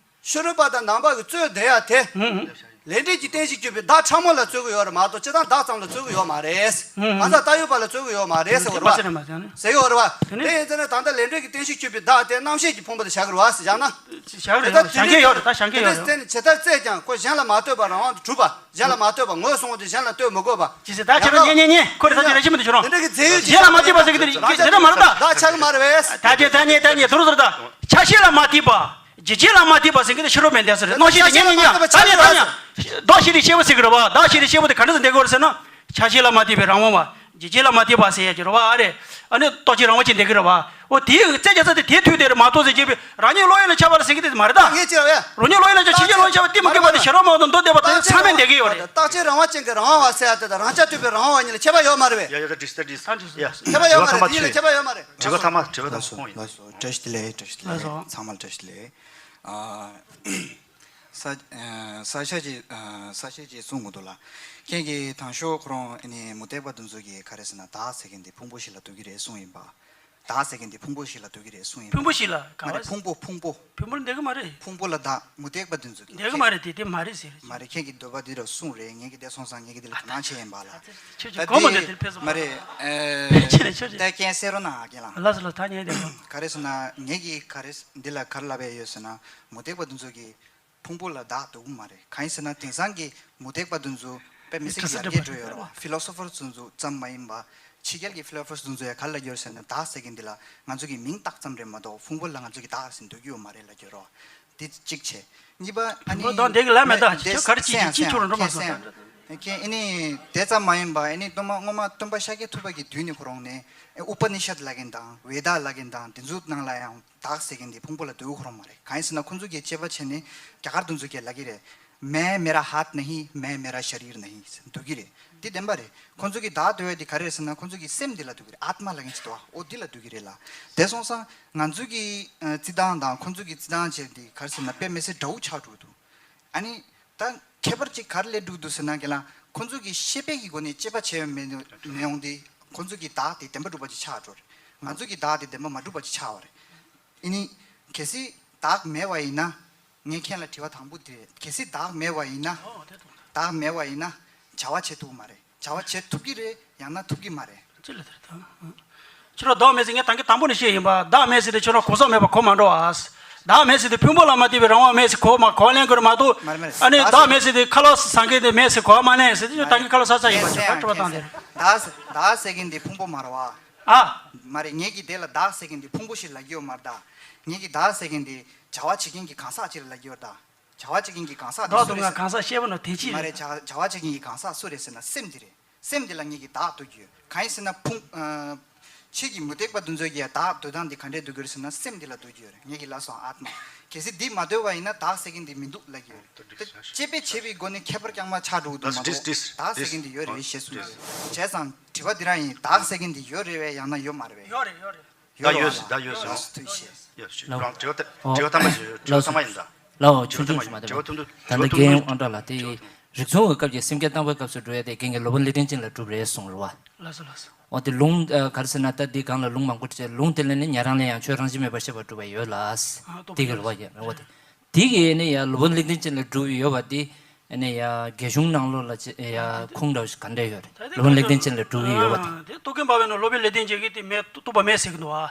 ཕྱི་རོལ་པ་དང་ནང་པ་གི་རྩོད་བསྡད་ཡ་དེ། ཧུམ་ཧུམ། ལས་འབྲས་ཀྱི་རྟེན་གཞི་གྱུར་པའི་བདག་ཕྲ་མོ་ལ་རྩོད་ཀྱི་ཡོད་རེད་མ་གཏོགས་སྤྱིར་བཏང་བདག་ཙམ་ལ་རྩོད་ཀྱི་ཡོད་མ་རེད། ཧུམ་ཧུམ། གང་ཟག་ལྟ་ཡོད་པ་ལ་རྩོད་ཀྱི་ཡོད་མ་རེད་ཟེར་བ་རེད་བ། ཟེར་གྱི་ཡོད་རེད་བ། དེ་ནི། དེ་ཡིན་ཙང་ནི་ད་ལྟ་ལས་འབྲས་ཀྱི་རྟེན་གཞི་གྱུར་པའི་བདག་དེ་རྣམ་ཤེས་ཀྱི་ཕུང་པོ་དེ་བཞག་གི་རེད་བ་ཟེར་བཞག་ན། བཞག་གི་རེད། བཞག་མཁན་ཡོད་རེད། ད་བཞག་མཁན་ཡོད་རེད། དེ་ཇི་ལྟར་རྩོད་ཀྱང་ཁོ་གཞན་ལ་མ་ལྟོས་པ་རང་དབང་དུ་གྲུབ་པ། གཞན་ལ་མ་ལྟོས་པ། ངོས་བཟུང་བ་དེ་གཞན་ལ་ལྟོས་མི་དགོས་པ། ཇི་སྲིད་བདག་ཕྱིར་རོ་ཉན་ཉན་ཉན། ཁོ་རེ་ས་ཅི་རེ་ཞིག་མི་འདུག་ཁྱོད་རང་། དེ་འདྲ་གི་རྫས་ཡོད་ཀྱི། གཞན་ལ་མ་ལྟོས་པ་ཟེར་གི་དེ་རེད། དེ་འདྲ་མ་རེད་ད། བདག་ཆགས་ཀྱི་མ་རེད་བས། ད་ཅི་ད་ཉན་ད་ཉན་དུ་རུ་ཟེར་ད། ཆགས་ཞེན་ལ་མ་ལྟོས་པ། ཇི་སྲིད་ལ་མ་ལྟོས་པ་ཟེར་གི་དེ་ཕྱི་རོལ་མའི་འདས་ས་རེད། རྣམ་ཤེས་དེ་ཉན་ཉན་ཉན། ད་ཉན་ད་ཉན། བདག་ཤེས་རིག་ཤེས་པོ་ཟེར་གི་རེད་བ། བདག་ཤེས་རིག་ཤེས་པོ་དེ་ག་འདྲ་ཟེར་འདེགས་དགོས་རེད་ཟེར་ན། ཆགས་ཞེན་ལ་མ་ལྟོས་པའི་རང་དབང་བ། ཇི་སྲིད་ལ་མ་ལྟོས་པ་ཟེར་ཡ་ཅིག་རེད་བ། ཨ་རེ། ཨ་ནི་རྟོག་བཅས་རང་དབང་ཅན་འདེགས་གི་རེད་བ། འོ་དེའི་རྩད་རྒྱག་ས་དེ་དེ་ཐུག་དེ་རེད་མ་གཏོགས་ཟེར་གྱི་བའི་རང་ཉིད་བློ་ཡུལ་ལ་ཁྱབ་པ་ལ་ཟེར་གི་དེ་མ་རེད་ད། ངས་ཅི་རེད་བས། རང་ཉིད་བློ་ཡུལ་ལ་ཁྱབ་ཕྱི་རྒྱལ་བློ་ཡུལ་ཁྱབ་པ་དེ་མི་དགོས་པ་དེ་ཕྱི་རོལ་མའི་དོན་མདོ་སྡེ་པ་དེ་ཚང་མས་འདེགས་གི་ཡོད་རེད། རྟག་གཅོད་རང་དབང་ཅན་གྱི་རང་དབང་བ་ཟེར་ཡ་དེ་དང་རང་ཆགས་ཐུབ་པའི་རང་དབང་བ་གཉིས་ལ་ཁྱད་པར་ཡོད་མ་རེད་བས། ཡ་ཡ་ད་དྲིས་ད་དྲིས། ཡ་ཁྱད་པར་ཡོད་མ་རེད། དེ་གཉིས་ལ་ཁྱད་པར་ཡོད་མ་རེད། དྲི་བ་ཐ་མ་དྲི་བ་ཐ་མ་ཁོང་ཡིན། ལགས་སོ། བཀྲ་ཤིས་བདེ་ལེགས། བཀྲ་ཤིས་བདེ་ལེགས། ལགས་སོ། ཚང་མར་བཀྲ་ཤིས་བདེ་ལེགས། ཨ། ས་ཨ་ས་ཤ་ཅིག་ཨ་ས་ཤ་ཅིག་གསུང་གི་འདུག་ལ། ཁྱེད་ཀྱིས་དང་ཤོག་ཁོ་རང་ཨ་ནི་མུ་སྟེགས་པ་དེ་ཚོ་གིས་ག་རེ་ཟེར་ན་བདག་ཟེར་མཁན་དེ་ཕུང་པོ་ཞིག་ལ་འདོད་ཀྱི་རེད་གསུངས་ཡིན་པ། བདག་ཟེར་མཁན་དེ་ཕུང་པོ་ཞིག་ལ་འདོད་ཀྱི་རེད་གསུངས་ཡིན་པ། ཕུང་པོ་ཞིག་ལ་ག་མ་རེད། བ་ཕུང་པོ་ཕུང་པོ། ཕུང་པོ་ལ་བདག་མུ་སྟེགས་པ་དེ་ཚོ་གིས། འདོད་ཀྱི་མ་རེད། དེ་དེ་མ་རེད་ཟེར། མ་རེད། ཁྱེད་ཀྱིས་འདོད་པ་འདི་རུ་གསུངས་རེད། ངས་ཀྱི་དེ་སོང་ཙང་ངས་ཀྱི་དེ་ལ་དོ་སྣང་བྱས་ཡིན་པ་ལ། ཁྱོད་ད་ཀྱི་གོ་མ་འདི་འདོད་དེ་ཕེབས་སོང་མ་རེད། ཨེ། ཕེབས་ཕྱིན་ནས་ཁྱོད་ཀྱི། ད་རྐྱེན་གསལ་རོགས་གནང་ཨ་རྐྱེན་ལགས། ལགས་སོ་ལགས། ད་ཉན་བསྡད་ཡོད། ག་རེ་ཟེར་ན་ངས་ཀྱི་ག་རེ་འདི་ལ་ག་རེ་ལབ་པ་ཡོད་ཟེར་ན། མུ་སྟེགས་པ་དེ་ཚོ་གིས་ཕུང་པོ་ལ་བདག་འདོད་ཀྱི་མ་རེད། གང་ཡིན་ཟེར་ན་དེང་སང་གི་མུ་སྟེགས་པ་དེ་ཚོ་དཔེ་མི་སྲིད་ཡར་རྒྱས་འགྲོ་ཡོད་རེད་བ། ཕི་ལོ་སོ་ཕར་དེ་ཚོ་ཙམ་མ་ཡིན་པ། ཕྱི་རྒྱལ་གྱི་ཕི་ལོ་སོ་ཕར་དེ་ཚོ་ཡང་ག་རེ་ལབ་ཀྱི་ཡོད་ཟེར་ན་བདག་ཟེར་མཁན་འདི་ལ་ང་ཚོ་གི་མིང་བཏགས་ཙམ་རེད་མ་གཏོགས་ཕུང་པོ་ལ་ང་ཚོ་གི་བདག་ཟེར་འདོད་ཀྱི་ཡོད་མ་རེད་ལབ་ཀྱི་ཡོད་རེད་བ། འདི་གཅིག་བྱས། གཉིས་པ་ཨ་ནི། ཕུང་པོ་དང་འདི་གི་ལབ་མེད་ད། འདི་ཁྱོད་ག་རེ་བྱེད་ཀྱི་ཅི་ཁྱོད་རང་འགྲོ་མ་སོང་། ཁྱེད་ཨ་ནི་དེ་ཙམ་མ་ཡིན་པ་ཨ་ནི་སྟོན་པ་སྔོན་མ་སྟོན་པ་ཤཱཀྱ་ཐུབ་པ་གི་དུས་ནས་ཁོ་རང་ནས་ཨུ་པ་ནི་ཤད་ལབ་མཁན་དང་ཝེ་ད་ལབ་མཁན་དང་དེ་ཚོ་ནང་ལ་ཡང་བདག་ཟེར་མཁན་དེ་ཕུང་པོ་ལ་འདོད་ཁོ་རང་མ་རེད། གང་ཡིན་ཟེར་ན་ཁོ་ཚོ་གིས་དཔྱད་པ་བྱས་ནས་རྒྱ་གར་དེ་ཚོ་གིས་ལབ་ཀྱི་རེད། मैं मेरा हाथ नहीं, मैं मेरा शरीर नहीं འདོད་ཀྱི་རེད། འདི་བདེན་པ་རེད། ཁོ་ཚོ་གིས་བདག་འདོད་ཡ་དེ་ག་རེ་རེད་ཟེར་ན་ཁོ་ཚོ་གི་སེམས་འདི་ལ་འདོད་ཀྱི་རེད། ཨཱཏྨ་ལབ་མཁན་ཅིག་འདུག་བ། འོ་འདི་ལ་འདོད་ཀྱི་རེད་ལ། དེ་སོང་ཙང་ང་ཚོ་གི་ཨ་རྩིས་སྟངས་དང་ཁོ་ཚོ་གི་རྩིས་སྟངས་བྱས་འདི་ག་རེ་ཟེར་ན་དཔེ་མི་སྲིད་འདྲ་བོ་ཆགས་འགྲོ་འདུག་ཨ་ནི་ད་ཁྱད་པར་ཅིག་ག་རེ་སླེབས་འགྲོ་འདུག་ཟེར་ན་ག་ལ་ཁོ་ཚོ་གི་ཤེས་པའི་གི་སྒོ་ནས་དཔྱད་པ་བྱས་ཡོད་མེད་མེད་ཡོང་དུས་ཁོ་ཚོ་གི་བདག་དེ་བདེན་པ་གྲུབ་པ་ཅིག་ཆགས་འགྲོ་རེད། ང་ཚོ་གི་བདག་དེ་བདེན་པ་མ་གྲུབ་པ་ཅིག་ཆགས་པ་རེད། ཨ་ནི་གལ་སྲིད་བདག་མེད་པ་ཡིན་ན། ངས་ཁྱེད་ལ་དྲི་བ་དང་པོ་དེ་རེད། གལ་སྲིད་བདག་མེད་པ་ཡིན་ན། ཨོ་དེ་ཐུག་ད། བདག་མེད་པ་ཡིན་ན་བྱ་བ་བྱེད་ཐུབ་ཀྱི་མ་རེད། བྱ་བ་བྱེད་ཐུབ་ཀྱི་རེད། ཡང་ན་ཐུབ་ཀྱི་མ་རེད། ཅི་ལ་དེར་ད། ཁྱོད་རང་བདག་མེད་ཟེར་ངས་ད་གིན་དང་པོ་ནས་བཤད་ཡིན་པ། བདག་མེད་ཟེར་དེ་ཁྱོད་རང་གོ་ས་མེད་པ་གོ་མ་འགྲོ་ཨ། བདག་མེད་ཟེར་དེ་ཕུང་པོ་ལ་མ་ལྟོས་པའི་རང་དབང་མེད་ཟེར་གོ་མ་གོ་ལེན་དགོས་རེད་མ་གཏོགས། མ་རེད་མ་རེད། ཨ་ནི་བདག་བདག་མེད་ཟེར་དེ་ཁ་ལོ་ས་ཟ་མཁན་དེ་མེད་ཟེར་གོ་མ་ལེན་ཟེར་དེ་ཁྱོད་ད་གིན་ཁ་ལོ་ས་ས་ཡིན་པ་ཁྱོད་ད་སྤྲོ་བ་བཏང་དེར། བདག་བདག་ཟེར་མཁན་དེ་ཕུང་པོ་མ་རེད་བ། ཨ། མ་རེད། ངེད་ཀྱིས་དེ་ལ་བདག་ཟེར་མཁན་དེ་ཕུང་པོ་ཞིག་ལབ་ཀྱི་ཡོད་མ་རེད་ད། ངེད་ཀྱིས་བདག་ཟེར་མཁན་དེ་བྱ་བ་བྱེད་མཁན་གྱི་གང་ཟག་ཅིག་ལ་ལབ་ཀྱི་ཡོད་རེད་ད། བྱ་བ་བྱེད་མཁན་གྱི་གང་ཟག་དེ་བདག་སུ་དང་རེད་ཟེར། གང་ཟག་ཤེས་པ་ནི་དེ་ཅི་མ་རེད། རེད། བྱ་བྱ་བ་བྱེད་མཁན་གྱི་གང་ཟག་སུ་རེད་ཟེར་ན་སེམས་དེ་རེད། སེམས་དེ་ལ་ངེད་ཀྱིས་བདག་འདོད་ཀྱི་ཡོད། གང་ཡིན་ཟེར་ན་ཕུང་། ཨ། ཁྱེད་ཀྱི་མུ་སྟེགས་པ་དེ་ཚོ་གིས་བདག་འདོད་སྟངས་དེ་ག་འདྲས་འདོད་ཀྱི་རེད་ཟེར་ན་སེམས་དེ་ལ་འདོད་ཀྱི་ཡོད་རེད། ངེད་ཀྱིས་ལབ་སོང་ཨཱཏྨ། གལ་སྲིད་འདི་མ་འདོད་པ་ཡིན་ན་བདག་ཟེར་མཁན་འདི་མི་འདུག་ལབ་ཀྱི་ཡོད་རེད། དེ་དཔྱད་པས་བྱས་པའི་སྒོ་ནས་ཁྱད་པར་རྐྱང་པ་ཆགས་འགྲོ་གི་འདུག་མ་གཏོགས། བདག་ཟེར་མཁན་འདི་ཡོད་རེད་ཞེས་གསུངས་ཡོད། བྱས་ཙང་དྲི་བ་འདི་རང་ཡིན། བདག་ཟེར་མཁན་འདི་ཡོད་རེད་བས། ཡང་ན་ཡོད་མ་རེད་བས། ཡོད་རེད་ཡོད་རེད། ད་ཡོད་ཟེར། ད་ཡོད་ཟེར། ལགས་སོ། ཐུགས་རྗེ་ཆེ། ཡ་ཞུ། ཨོ། རང་དྲི་བ་དེ་ཨོ། དྲི་བ་ཐ་མ་ཞུ། དྲི་བ་ཐ་མ་ཡིན་ད། ལགས་སོ། ཆུང་ཆུང་ཞིག་མ་གཏོགས་མེད། དྲི་བ་ཐུང་ཐུང་། ད་ལྟ་རྒན་དབང་གྲགས་ལགས་དེ་རིགས་མཚུངས་ཀྱི་སྐབས་ཀྱི་སེམས་བསྐྱེད་བཏང་བའི་སྐབས་སུ་འགྲོ་ཡ་དེ་རྒན་གྱིས་སློབ་དཔོན་ལེགས་ལྡན་འབྱེད་ལས་གྲུབ་རེད་གསུངས་རེད་བ། ལགས་སོ་ལགས་སོ། འོ་དེ་ལུང་ཨ་ག་རེ་ཟེར་ན་ད་འདི་སྒང་ལ་ལུང་མང་པོ་བྲིས། ལུང་དེ་ལ་ནི་ཉན་རང་ལས་ཡང་ཆོས་རང་བཞིན་མེད་པར་ཤེས་པར་གྲུབ་པ་ཡོད་ལ། ཨ་རྟོགས་པ་དེ་གི་ལ་བ་ཡོད་རེད་བ་དེ། དེ་གི་ནི་ཡ་སློབ་དཔོན་ལེགས་ལྡན་འབྱེད་ལས་གྲུབ་ཡོད་པ་དེ། ཨ་ནི་ཡ་རྒྱ་གཞུང་ནང་ལོགས་ལ་ཅི་ཡ་ཁུངས་འདྲ་བ་ཞིག་ག་འདྲ་ཡོད་རེད། སློབ་དཔོན་ལེགས་ལྡན་འབྱེད་ལས་གྲུབ་ཡོད་པ་དེ། ཨ་དེ་རྟོགས་ལྡན་འབའ་བས་ན་སློབ་དཔོན་ལེགས་ལྡན་འབྱེད་ཀྱིས་དེ་མེད་རྟོགས་པ་མེད་ཟེར་གི་འདུག་ཨ།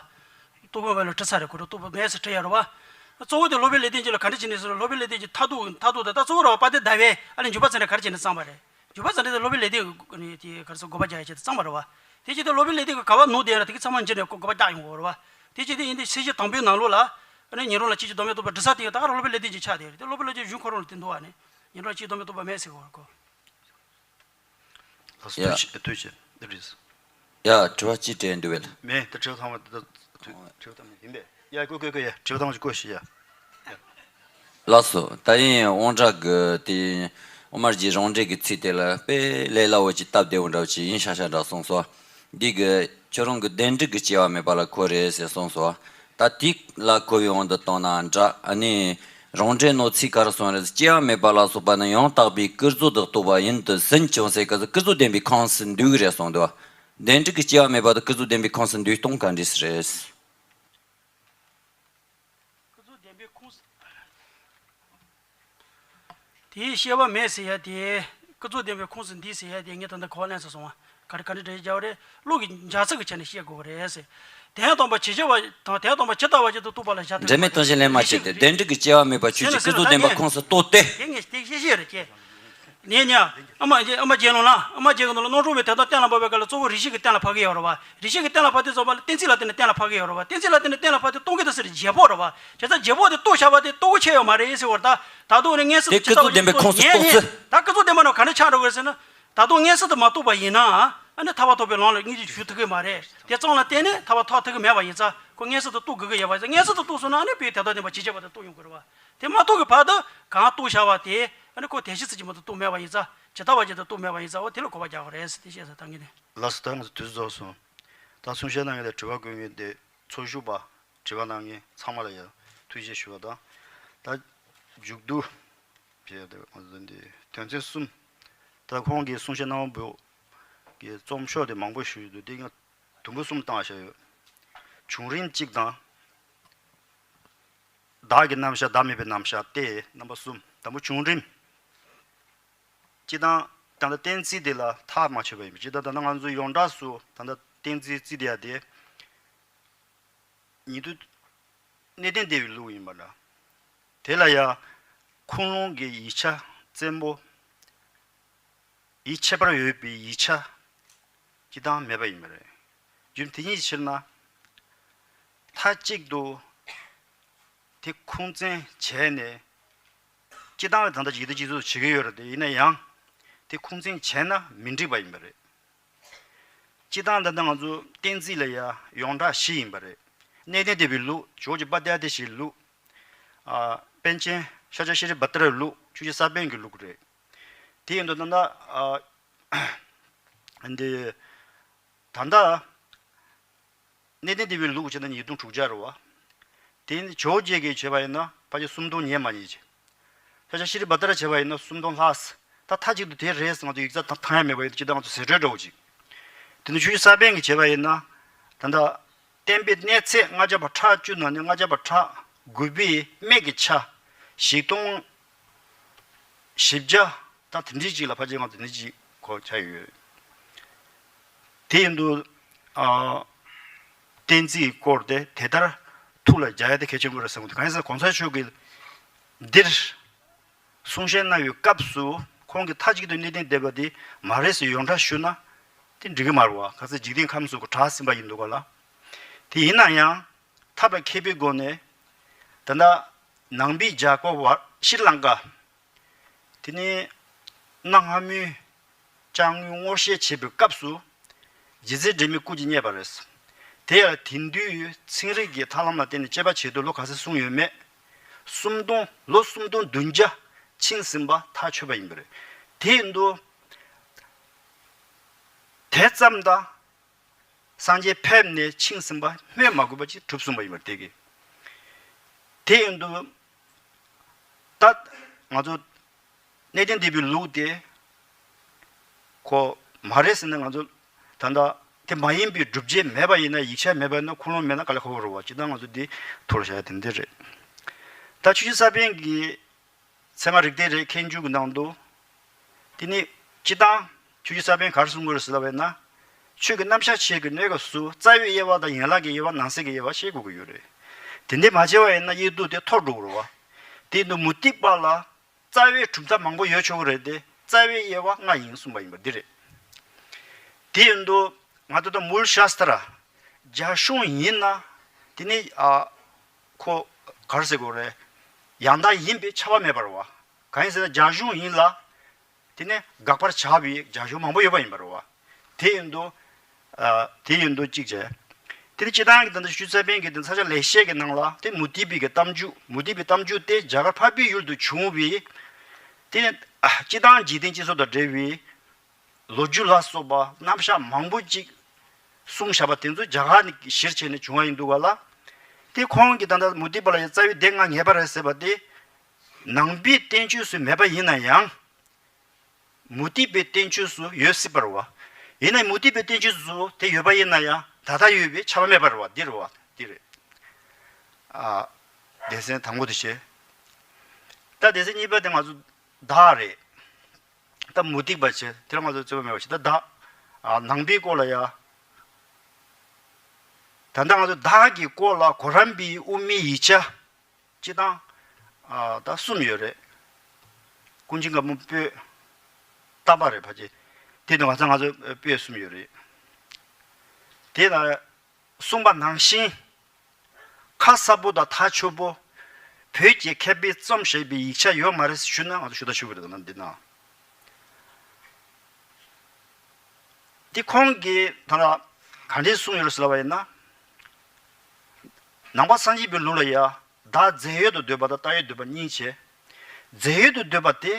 རྟོགས་ལྡན་འབའ་བས་ན་བྲིས་ཚར་རེད། ཁོ་རང་རྟོགས་པ་མེད་ཟེར་བྲིས་ཡ་རེད་བ། གཙོ་བོ་དེ་སློབ་དཔོན་ལེགས་ལྡན་འབྱེད་ལ་ག་འདྲ་བྱས་ནས་ཟེར་ན་སློབ་དཔོན་ལེགས་ལྡན་འབྱེད་མཐར་ཐུག་མཐར་ཐུག་དེ་ད་གཙོ་བོ་རེད་བ། དཔལ་ལྡན་ཟླ་བས་ཨ་ནི་འཇུག་པ་ཚན་རིག་ག་རེ་བྱས་ནས་བརྩམས་པ་རེད། འཇུག་པ་ཚན་རིག་དེ་སློབ་དཔོན་ལེགས་ལྡན་གྱིས་ག་རེ་ཟེར་དགོངས་པ་རྒྱག་ཡ་ཆེད་དུ་བརྩམས་པ་རེད་བ། དེ་བྱས་ཏེ་སློབ་དཔོན་ལེགས་ལྡན་གྱིས་ག་པར་ནོར་བསྡད་ཡ་རེད། དེ་གི་ཚང་མ་འབྱེད་ནས་དགོངས་པ་རྒྱག་ཡོང་དགོས་རེད་བ། དེ་བྱས་ཏེ་ཡིན་དེ་ཚིགས་བཅད་དང་པོའི་ནང་ལོགས་ལ། ཨ་ནི་ཉན་རང་ལ་ཚིགས་བཅད་ལྡོག་མེད་རྟོགས་པ་འབྲི་ས་དེ་ཡང་ད་ག་རང་སློབ་དཔོན་ལེགས་ལྡན་གྱིས་ཆགས་བསྡད་རེད། དེ་སློབ་དཔོན་ལེགས་ལྡན་གྱི་གཞུང་ཁོ་རང་ལ་དེ་འདུག་བ་ནི། ཉན་རང་ཚིགས་བཅད་ལྡོག་མེད་རྟོགས་པ་མེད་ཟེར་གོ་གོ། ལགས་སོ། ཡ། ཐུགས་རྗེ་ཆེ། ཐུགས་རྗེ་ཆེ། འདི་རེད། ཡ། དྲི་བ་ཅི་དྲིས་འདུག་བས། མེད། ད་དྲི་བ་ཚང་མ་ད་ད་དྲི་བ་ཚང་མ་ཡིན་པས། ཡ་ཀོ་ཀོ་ཀོ་ཡ་དྲི་བ་དང་ཅིག་ཀོ་ཤི་ཡ། ལགས་སོ། ད་ཡིན་དབང་གྲགས་ཀྱི་དེ་དབུ་མ་རྒྱུད་རང་འགྲེལ་གྱི་ཚིག་དེ་ལ་དཔེ་ལས་སླ་བོ་ཅིག་སྟབས་བདེ་བོ་འདྲ་བོ་ཅིག་ཡིན་ཤག་ཤག་འདྲ་གསུངས་སོ། འདི་གི་ཁྱོད་རང་གི་བདེན་གྲུབ་ཀྱི་སྐྱེ་བ་མེད་པ་ལ་གོ་རེད་ཟེར་གསུངས་སོ། ད་དེ་ལ་གོ་བའི་དབང་དུ་བཏང་ན་འདྲ། ཨ་ནི་རང་འགྲེལ་ནོ་ཚིག་ག་རེ་གསུངས་རེད། སྐྱེ་བ་མེད་པ་ལ་སོགས་པ་ནི་ཡང་དག་པའི་ཀུན་རྫོབ་ཏུ་རྟོགས་པ་ཡིན་དུ་ཟིན་ཀྱང་ཟེར་སྐབས་སུ་ཀུན་རྫོབ་བདེན་པའི་ཁམས་སུ་འདུས་ཀྱི་རེད་གསུངས་འདུག། བདེན་གྲུབ་ཀྱི་སྐྱེ་བ་མེད་པ་དང་ཀུན་རྫོབ་བདེན་པའི་ཁམས་སུ་འདུས་གཏོང་ག་འདྲས་སུ་རེད། ཀུན་རྫོབ་བདེན་པའི་ཁམས་སུ། དེའི་སྐྱེ་བ་མེད་ཟེར་ཡ་དེ། ཀུན་རྫོབ་བདེན་པའི་ཁམས་སུ་འདུས་ཟེར་ཡ་དེ་ངས་ད་ལྟ་གོ་བ་ལེན་ཚར་སོང་བ། ག་རེ་ག་འདྲ་འདྲ་རྒྱག་པ་རེད། བློ་གི་འཇག་ཚད་ཀྱི་ཆ་ནས་བཤད་དགོས་པ་རེད་ཟེར། དོན་དམ་པ་ཇི་བཞིན་པ་དང་དོན་དམ་པ་ཇི་ལྟ་བ་བཞིན་དུ་རྟོགས་པ་ལ་བཞག་ཐུབ། འབྲེལ་མེད་སྟོང་ཞིང་ལེན་མ་བྱས་ཏེ། བདེན་གྲུབ་ཀྱི་སྐྱེ་བ་མེད་པ་ཆོས་ཅན། ཀུན་རྫོབ་བདེན་པའི་ཁམས་སུ་རྟོགས་ཏེ། དེ་ངས་དེ་བཤད་བཤད་རེད་ཀྱེ། ནས་ཉ། ཨ་མ་ཨ་མ་རྒྱལ་ལོ་ན་ཨ་མ་རྒྱལ་གི་ནང་ལ་རྣམ་གྲངས་པའི་དོན་དམ་གཏན་ལ་ཕབ་པའི་སྐབས་ལ་གཙོ་བོ་རིགས་ཤེས་ཀྱི་གཏན་ལ་ཕབ་ཀྱི་ཡོད་རེད་བ། རིགས་ཤེས་ཀྱི་གཏན་ལ་ཕབ་དུས་ཙམ་པ་ལ་གཏན་ཚིགས་ལ་བརྟེན་ནས་གཏན་ལ་ཕབ་ཀྱི་ཡོད་རེད་བ། གཏན་ཚིགས་ལ་བརྟེན་ནས་གཏན་ལ་ཕབ་དུས་སྟོང་གི་ལྟ་ཚུལ་རྗེས་དཔོག་རེད་བ། བྱས་ཙང་རྗེས་དཔོག་དེ་རྟོགས་བྱ་བ་དེ་རྟོགས་གི་ཆད་ཡོད་མ་རེད་ཟེར་བ་རེད་ད། ད་དུང་ནི་མངོན་སུམ་དེ་དུ་ཇི་ལྟ་བ་ཀུན་རྫོབ་བདེན་པའི་ཁམས་སུ་རྟོགས་ཚུལ། ད་ཀུན་རྫོབ་བདེན་པ་ནང་ག་འདྲ་ཆགས་འགྲོ་གི་རེད་ཟེར་ན། ད་དུང་མངོན་སུམ་དུ་མ་རྟོགས་པ་ཡིན་ན། ཨ་ནི་ཐར་པ་ཐོབ་པའི་ལམ་ལ་སྙིང་རྗེ་ཞུགས་ཐུབ་ཀྱི་མ་རེད། དེ་ཙམ་ལ་བརྟེན་ནས་ཐར་པ་ཐོབ་ཐུབ་ཀྱི་མེད་པ་ཡིན་ཙང་ཁོ་མངོན་སུམ་དུ་རྟོགས་དགོས་ཀྱི་ཡོད་པ་ཡིན་ཙང་མངོན་སུམ་དུ་རྟོགས་སོང་ན་ཨ་ནི་དཔེ་དོན་དམ་བདེན་པ་ཇི་བཞིན་པ་དེ་རྟོགས་ཡོང་གི་རེད་བ། དེ་མ་རྟོགས་ཀྱི་བར་དུ་གང་རྟོགས་བྱ་བ་དེ་ཨ་ནི་ཁོ་དེ་བཞིན་ཚུལ་གྱིས་མ་གཏོགས་རྟོགས་མེད་པ་ཡིན་ཙང་ཇི་ལྟ་བ་བཞིན་དུ་རྟོགས་མེད་པ་ཡིན་ཙང་འོ་དེ་ལ་གོ་བ་རྒྱག་དགོས་རེད་ཟེར་དེ་བཤད་ས་ད་ངས་ནི། ལགས་སོ། ད་ང་ཚོ་དུས་ཚོད་རྫོགས་སོང་། ད་གསུང་བཤད་གནང་མཁན་དང་དྲི་བ་བཀོད་མཁན་དེ་ཚོགས་ཞུགས་པ་དྲི་བ་གནང་མཁན་ཚང་མ་ལ་ཡང་ཐུགས་རྗེ་ཞུ་བ་དང་། ད་མཇུག་བསྡུ་བྱས་ཏེ་ང་ཚོ་འདི་དོན་ཚན་གསུམ། ད་ཁོང་གིས་གསུང་བཤད་གནང་བ་པོ་གི་རྩོམ་ཤོག་དེ་མང་པོ་ཞུས་འདུག་དེ་ཡང་དུམ་བུ་གསུམ་བཏང་བཞག་ཡོད། བྱུང་རིམ་གཅིག་དང་། བདག་གི་རྣམ་གཞག་བདག་མེད་པའི་རྣམ་གཞག་སྟེ་རྣམ་པ་གསུམ། དང་པོ་བྱུང་རིམ། སྤྱིར་བཏང་ད་ལྟ་གཏན་ཚིགས་དེ་ལ་ཐག་མ་ཆོད་པ་ཡིན་པ། སྤྱིར་བཏང་ད་ལྟ་ང་ཚོ་ཡོངས་གྲགས་སུ་ད་ལྟ་གཏན་ཚིགས་བརྩི་བསྡད་ཡ་དེ། ཉིད་དུ་གནས་བརྟན་སྡེ་པའི་ལུགས་ཡིན་པ་འདྲ། དེ་ལ་ཡང་ཁུངས་ལུང་གི་ཡིག་ཆ་བཙན་པོ། ཡིད་ཆེས་པར་འོས་པའི་ཡིག་ཆ་སྤྱི་བཏང་མེད་པ་ཡིན་པ་རེད། རྒྱུ་མཚན་དེ་ཉིད་ཕྱིར་ན། མཐའ་གཅིག་ཏུ་དེ་ཁུངས་བཙན་བྱས་ནས། སྤྱི་བཏང་ལ་ད་ལྟ་ཇི་ལྟ་ཇི་ལྟར་བྱེད་ཀྱི་ཡོད་རེད་དེ། ཡིན་ན་ཡང་དེ་ཁུངས་བཙན་བྱས་ན་མི་འགྲིག་པ་ཡིན་པ་རེད། སྤྱི་བཏང་ད་ལྟ་ང་ཚོ་གཏན་ཚིགས་ལ་ཡང་ཡོངས་གྲགས་བཞི་ཡིན་པ་རེད། གནས་བརྟན་སྡེ་པའི་ལུགས། ཇོ་བོ་རྗེ་དཔལ་ལྡན་ཨ་ཏི་ཤའི་ལུགས། ཨ། པཎ་ཆེན་ཤཱཀྱ་ཤྲཱི་བྷ་དྲའི་ལུགས། ཆོས་རྗེ་ས་པཎ་གྱི་ལུགས་རེད། དེ་ཡིན་དུས་ད་ལྟ་ཨ། འདི་ད་ལྟ་གནས་བརྟན་སྡེ་པའི་ལུགས་བྱས་ན་ཉིས་སྟོང་དྲུག་བརྒྱ་རེད་བ། དེ་ནི་ཇོ་བོ་རྗེ་གིས་བྱས་པ་ཡིན་ན་ཕལ་ཆེར་སུམ་སྟོང་ཉན་མ་ཉན་ཅིག། ཤཱཀྱ་ཤྲཱི་བྷ་དྲ་བྱས་པ་ཡིན་ན་སུམ་སྟོང་ལྷག་ཙམ། ད་མཐའ་གཅིག་ཏུ་དེ་རེད་ཟེར་ང་ཚོ་ཡིག་ཚགས་ཐང་ཡ་མེད་པ་ཡིན་དུས་ཅི་ད་ང་ཚོ་ཟེར་སྒྲོས་འདྲ་བོ་ཅིག། དེ་ནི་ཆོས་རྗེ་ས་པཎ་གྱིས་བྱས་པ་ཡིན་ན། ད་ལྟ་བསྟན་པའི་གནས་ཚད་ལྔ་བརྒྱ་པ་ཕྲག་བཅུ་ནང་ནས་ལྔ་བརྒྱ་པ་ཕྲག་དགུ་པའི་སྨད་ཀྱི་ཆ་བཞི་སྟོང་བཞི་བརྒྱ། ད་དེ་འདྲའི་ཅིག་ལ་ཕལ་ཆེར་ང་ཚོ་དེ་འདྲའི་ཅིག་གོ་ཆ་ཡོད། དེ་ཡིན་དུས་ཨ། གཏན་ཚིགས་སྐོར་དེ་དེ་ལྟར་ཐུགས་ལ་འཇགས་ཡ་དེ་གལ་ཆེན་པོ་རེད་བསམ་གི་འདུག། གང་ཡིན་ཟེར་ན་གོང་ས་མཆོག་གིས་འདིར་གསུང་བཤད་གནང་བའི་སྐབས་སུ་ཁོང་གིས་མཐའ་གཅིག་ཏུ་གནས་བརྟན་སྡེ་པ་དེ་མ་རེད་ཟེར་ཡོངས་གྲགས་ཞུ་ན་དེ་འགྲིག་གི་མ་རེད་བ། ག་ཚོད་འཇིག་རྟེན་ཁམས་གསུམ་གྱི་གྲགས་ཟིན་པ་ཡིན་འདུག་ག་ལ། དེ་ཡིན་ན་ཡང་ཐབས་ལ་མཁས་པའི་སྒོ་ནས་ད་ལྟ་ནང་པའི་རྒྱལ་ཁབ་བར་ཤྲི་ལངྐ་དེ་ནས་གནའ་སྔ་མོའི་ལྕགས་དངུལ་ངོ་ཤེས་བྱེད་པའི་སྐབས་སུ་རྗེ་བཙུན་སྒྲོལ་མའི་སྐུ་ཅིག་རྙེད་པ་རེད། དེ་ཡང་དེང་དུས་ཚན་རིག་གི་ཐབས་ལམ་ལ་བརྟེན་ནས་དཔྱད་པ་བྱེད་དུས་ལོ་ག་ཚོད་སོང་ཡོད་མེད། སུམ་སྟོང་ལོ་སུམ་སྟོང་བདུན་བརྒྱ་ཕྱིན་ཟིན་པ་ཐག་ཆོད་པ་ཡིན་པ་རེད། དེ་ཡིན་དུས་དེ་ཙམ་དང་། སངས་རྒྱས་ཕེབས་ནས་ཕྱིན་ཟིན་པ་སྨོས་མ་དགོས་པ་ཅིག་གྲུབ་སོང་བ་ཡིན་པར་བལྟས་ཀྱི། དེ་ཡིན་དུས་ད་ང་ཚོ་གནས་བརྟན་སྡེ་པའི་ལུགས་དེ་ཁོ་མ་རེད་ཟེར་ན་ང་ཚོ་ད་ལྟ་དེ་མ་ཡིན་པའི་སྒྲུབ་བྱེད་མེད་པ་ཡིན་ན། ཡིག་ཆ་མེད་པ་ཡིན་ན། ཁུངས་ལུང་མེད་ན་ག་ལ་ཁོ་བོ་རུ་བ་ཅི་ད་ང་ཚོ་འདི་ཐུར་བྱ་དེ་འདི་རེད། ད་ཆོས་རྗེ་ས་པཎ་གྱི་ཚད་མ་རིགས་གཏེར་རེད། མཁས་འཇུག་གི་ནང་དུ། དེ་ནི་སྤྱི་བཏང་ཆོས་རྗེ་ས་པཎ་ག་རེ་གསུང་གི་ཡོད་རེད་ཟེར་ལབ་པ་ཡིན་ན། ཆོས་ཀྱི་རྣམ་གཞག་ཆེད་ཀྱི་གནས་སྐབས་སུ་རྩ་བའི་དབྱེ་བ་དང་ཡན་ལག་གི་དབྱེ་བ། ནང་གསེས་ཀྱི་དབྱེ་བ་ཤེས་དགོས་ཀྱི་ཡོད་རེད། དེ་འདྲ་མ་བྱས་པ་ཡིན་ན་དབྱེ་བསྡུ་དེ་འཐོར་འགྲོ་གི་རེད་བ། དེ་ཡིན་དུས་མུ་སྟེགས་པ་ལ་རྩ་བའི་གྲུབ་མཐའ་མང་པོ་ཡོད་ཆོག་གི་རེད་དེ། རྩ་བའི་དབྱེ་བ་ལྔ་ཡིན་གསུངས་པ་ཡིན་པ་འདི་རེད། དེ་ཡིན་དུས་ང་ཚོ་ད་མུལ་ཤཱསྟྲ་རྒྱ་གཞུང་ཡིན་ན་དེ་ནི་ཨ་ཁོ་ག་རེ་ཟེར་དགོས་རེད། ཡང་དག་ཡིན་པས་ཁྱབ་པ་མེད་པ་རེད་བ། གང་ཡིན་ཟེར་ན་རྒྱ་གཞུང་ཡིན་ལ། དེ་ནས་དགག་པར་བྱ་བའི་རྒྱ་གཞུང་མང་པོ་ཡོད་པ་ཡིན་པ་རེད་བ། དེ་ཡིན་དུས། ཨ། དེ་ཡིན་དུས་གཅིག་བྱས། དེ་ནི་སྤྱིར་བཏང་གི་ད་ལྟ་ཆུ་ཚོད་པན་གྱི་དེ་ས་ཆ་ལེགས་བཤད་ཀྱི་ནང་ལ་དེ་མུ་སྟེགས་པའི་གི་གཏམ་རྒྱུད། མུ་སྟེགས་པའི་གཏམ་རྒྱུད་དེ་རྒྱ་གར་འཕགས་པའི་ཡུལ་དུ་བྱུང་བའི། དེ་ནི་སྤྱིར་བཏང་འཇིག་རྟེན་སྤྱི་ཚོགས་དང་འབྲེལ་བའི་ལོ་རྒྱུས་ལ་སོགས་པ་རྣམ་གཞག་མང་པོ་ཅིག་གསུངས་བཞག་པ་དེ་ཚོ་རྒྱ་གར་ནས་གཞིར་བྱས་ནས་བྱུང་བ་ཡིན་འདུག་ག་ལ། དེ་ཁོང་གིས་ད་ལྟ་མུ་སྟེགས་པ་ལ་ཡང་རྩ་བའི་སྡེ་ལྔ་ངེས་པ་རེད་ཟེར་བ་དེ་ནང་པའི་བསྟན་བཅོས་སུ་མེད་པ་ཡིན་ན་ཡང་། མུ་སྟེགས་པའི་བསྟན་བཅོས་སུ་ཡོད་སྲིད་པ་རེད་བ། ཡིན་ནའི་མུ་སྟེགས་པའི་བསྟན་བཅོས་སུ་དེ་ཡོད་པ་ཡིན་ན་ཡང་ད་ལྟ་ཡོད་པའི་ཁྱབ་པ་མེད་པ་རེད་བ། འདི་རེད་བ། འདི་རེད། ཨ། སྡེ་ཚན་དང་པོ་དེ་བྱས། ད་སྡེ་ཚན་གཉིས་པ་དེ་ང་ཚོ་བདག་རེད། ད་མུ་སྟེགས་པ་བྱས་དེ་ལ་ང་ཚོ་རྩོད་པ་མེད་པ་བྱས། ད་བདག་ཨ། ནང་པའི་སྐོར་ལ་ཡ། ད་ལྟ་ང་ཚོ་བདག་གི་སྐོར་ལ་གོ་རམས་པའི་དབུ་མའི་ཡིག་ཆ། སྤྱིར་བཏང་། ཨ། ད་གསུམ་ཡོད་རེད། ཀུན་མཁྱེན་བཀའ་པོད་བསྟན་པ་རེད་ཕལ་ཆེར། དེ་དང་ང་ཚོ་ང་ཚོ་དཔེ་གསུམ་ཡོད་རེད། དེ་ལ་གསུངས་པ་ནང་བཞིན་ཁ་གསལ་པོ་དང་ཐག་ཆོད་པོ་བོད་ཀྱི་མཁས་པས་རྩོམ་བྱས་པའི་ཡིག་ཆ་ཡོད་མ་རེད་ཞུས་ན་ང་ཚོ་ཞུ་ད་ཞུ་གི་རེད། ད་ནང་འདི་ན། འདི་ཁོང་གིས་ད་ལ་ག་འདྲས་གསུངས་ཡོད་རེད་ཟེར་ལབ་པ་ཡིན་ན། ནང་པ་སངས་རྒྱས་པའི་ལུགས་ལ་ཡ། བདག་རྫས་ཡོད་དུ་འདོད་པ་དང་བཏགས་ཡོད་འདོད་པ་གཉིས་བྱས། རྫས་ཡོད་དུ་འདོད་པ་དེ།